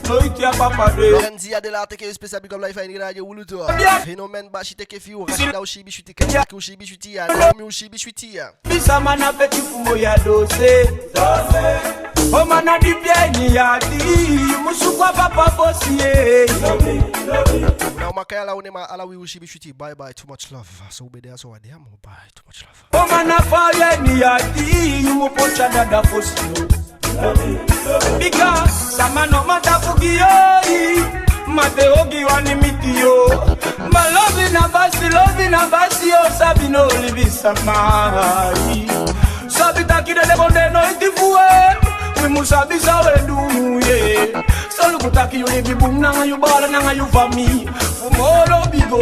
Noiti a papa de. Lorenzi Adela, teke yu special big up live a ini Radio Wi Lutu. Phénomène Bashi, teke fi yu, Rashida, u siibi switi, Kenny, u siibi switi ya, Naomi, u siibi switi ya. Libisama na feti fu moi a doose. O man a di pia ini i ati, musu kwa papa bosi e. Na u makaya la u ne ma ala wi u siibi switi. Bye bye, too much love. So u be de a so, a de a mo, bye, too much love. O man a fa ye ini i ati, yu mu poti a dada fosi no. Bika sama no mata fu gi yo i, ma te ogii wani miti yo. Ma lobi na basi, lobi na basi yo, sabi no libisama. Sabi taki den de kon de noiti fu we, wi mu sabi san we du ye. So luku taki yu libi bun nanga yu baala nanga yu famii, fu moo lobi go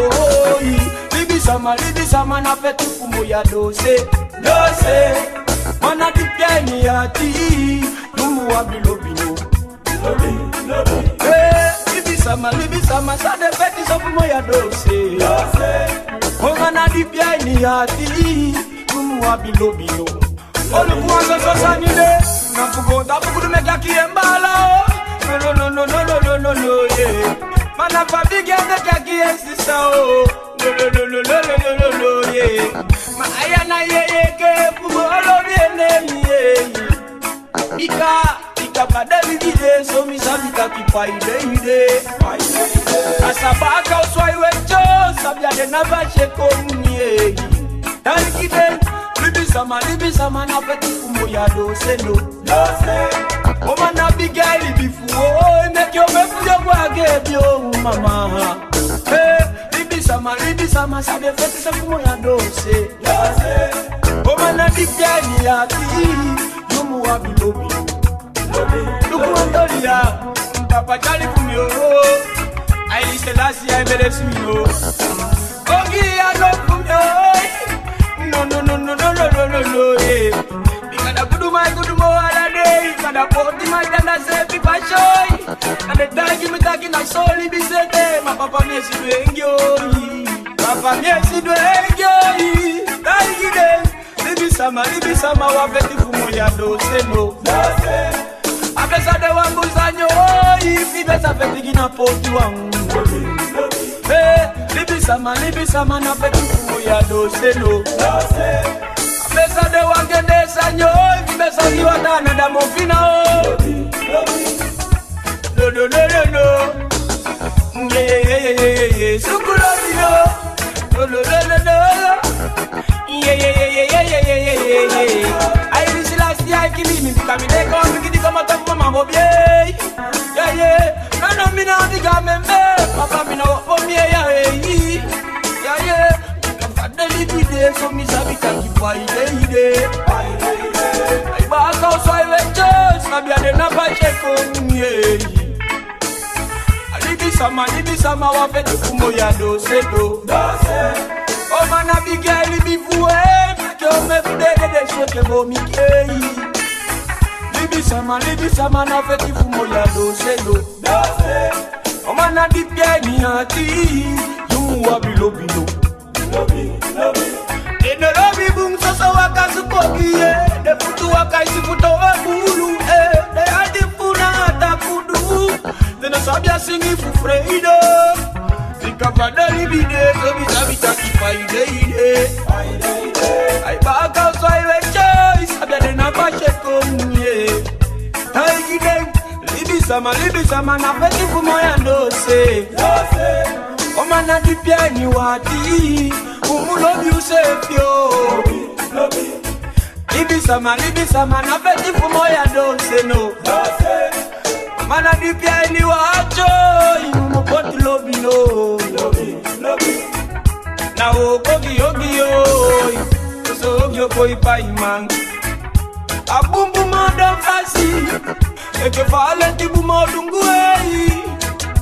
i. Libisama, libisama na feti fu moi a doose. Doose. Man a di pia ini i ati, yu mu abi lobi no. Lobi, lobi. Hey, libisama, libisama, san de feti so fu moi a doose. Doose. O man a di pia ini i ati, yu mu abi lobi no. O luku wan soso sani de, na fu go tapu gudu meke a kii en baala o. No, no, no, no, yeah. Ma na fa bigi en meke a kii en sisa o. No, no, no, yeah. Ma a ya na yeye ke fu go lobi en, yeah. Bika, bika fa den libi de, so mi sabi taki pai dei de. A sa baka u swai we tyo, sabi a de na fasi e kon ye. Taki den, libisama, libisama na feti fu moi a doose no. Doose. O man a bigi libi fu o, i meke o be fu yo gwa ge bi o mama. Hey, libisama, libisama, san de feti so fu moi a doose. Doose. O man a di pia ini i ati, yu mu abi lobi. Luku wan toli ya, Papa Charlie fu mi o. Haile Selassie I bless you o. Ogii a no fu mi o. No, no, no, no, no, no, no, no, no, Da poti mai danda seefi fasi, oi. Na den taigi mi taki na so libi sete, ma papa mi e sidon e gi oi. Papa mi e sidon e gi oi. Taigi den. Libisama, libisama, wan feti fu moi a doose no. A be sa de wan bun sani oi, fi be sa feti gi na poti wan. Eh, libisama, libisama, na feti fu moi a doose no. A be sa de wan kende sani oi, fi be sa gi wataa na da mo fina o. No, no, no, no, no. Yeah, yeah, yeah, yeah, yeah, yeah. Suku lobi no. No, no, no, no, no. Yeah, yeah, yeah, yeah. Ai, disi lasti ai kili mi, bika mi de kon, mi kiti kon, ma tofu mama mo bie. Yeah, yeah. No, no, mi na di ga membe. Papa, mi na wo mi, yeah, yeah. Yeah, yeah. Fa den libi de, so mi sabi taki fa i de, i de. Ai, baaka osu ai we tyai, sabi a de na fasi e kon, yeah. A libisama, libisama, wan feti fu moi a doose no. O man, a bigi ai libi fu en, ke o me fu de de de so ke bo mi kei. Libisama, libisama, na feti fu moi a doose no. O man, a dipi a ini ati, yu mu abi lobi no. Den no lobi bun soso waka suku ogii, eh. Den futu waka i si futu o buulu, eh. Den ati fu na a takudu. Den no sabi a singi fu freedom. Bika fa den libi de, so mi sabi taki fa i de, i de. Ai, baaka osu ai we tyai, sabi a de na fasi e kon, yeah. Taigi den. Libisama, libisama, na feti fu moi a doose. O man, a dipi a ini ati, u mu lobi useefi o. Libisama, libisama, na feti fu moi a doose no. O man, a dipi a ini ati, u mu poti lobi no. Na wooko ogii ogii oi, soso ogii o koi paiman. A bunbun man de fasi. Enke fa a leti bun man o dungu ei.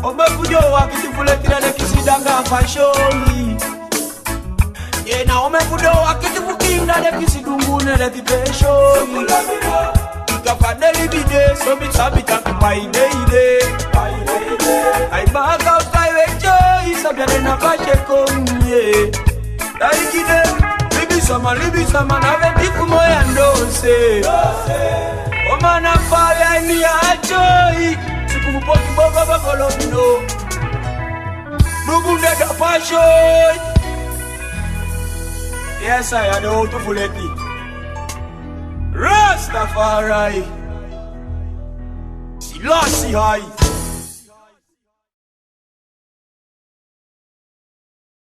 O be fu den o wakiti fu leti, da den kisi danga a fasi oi. Ye, na o be fu den o wakiti fu kiin, da den kisi dungu ne leti fesi oi. Bika fa den libi de, so mi sabi taki fa i de, i de. Ai, baaka osu ai we tyai, sabi a de na fasi e kon, yeah. Taigi den. Libisama, libisama, na feti fu moi a doose. O man, a fa ya ni a tyai. Suku fu poti bogo bogo lobi no. Dugu de da fasi oi. Yes, I, a de owtu fu leti. Rastafari. Selassie I.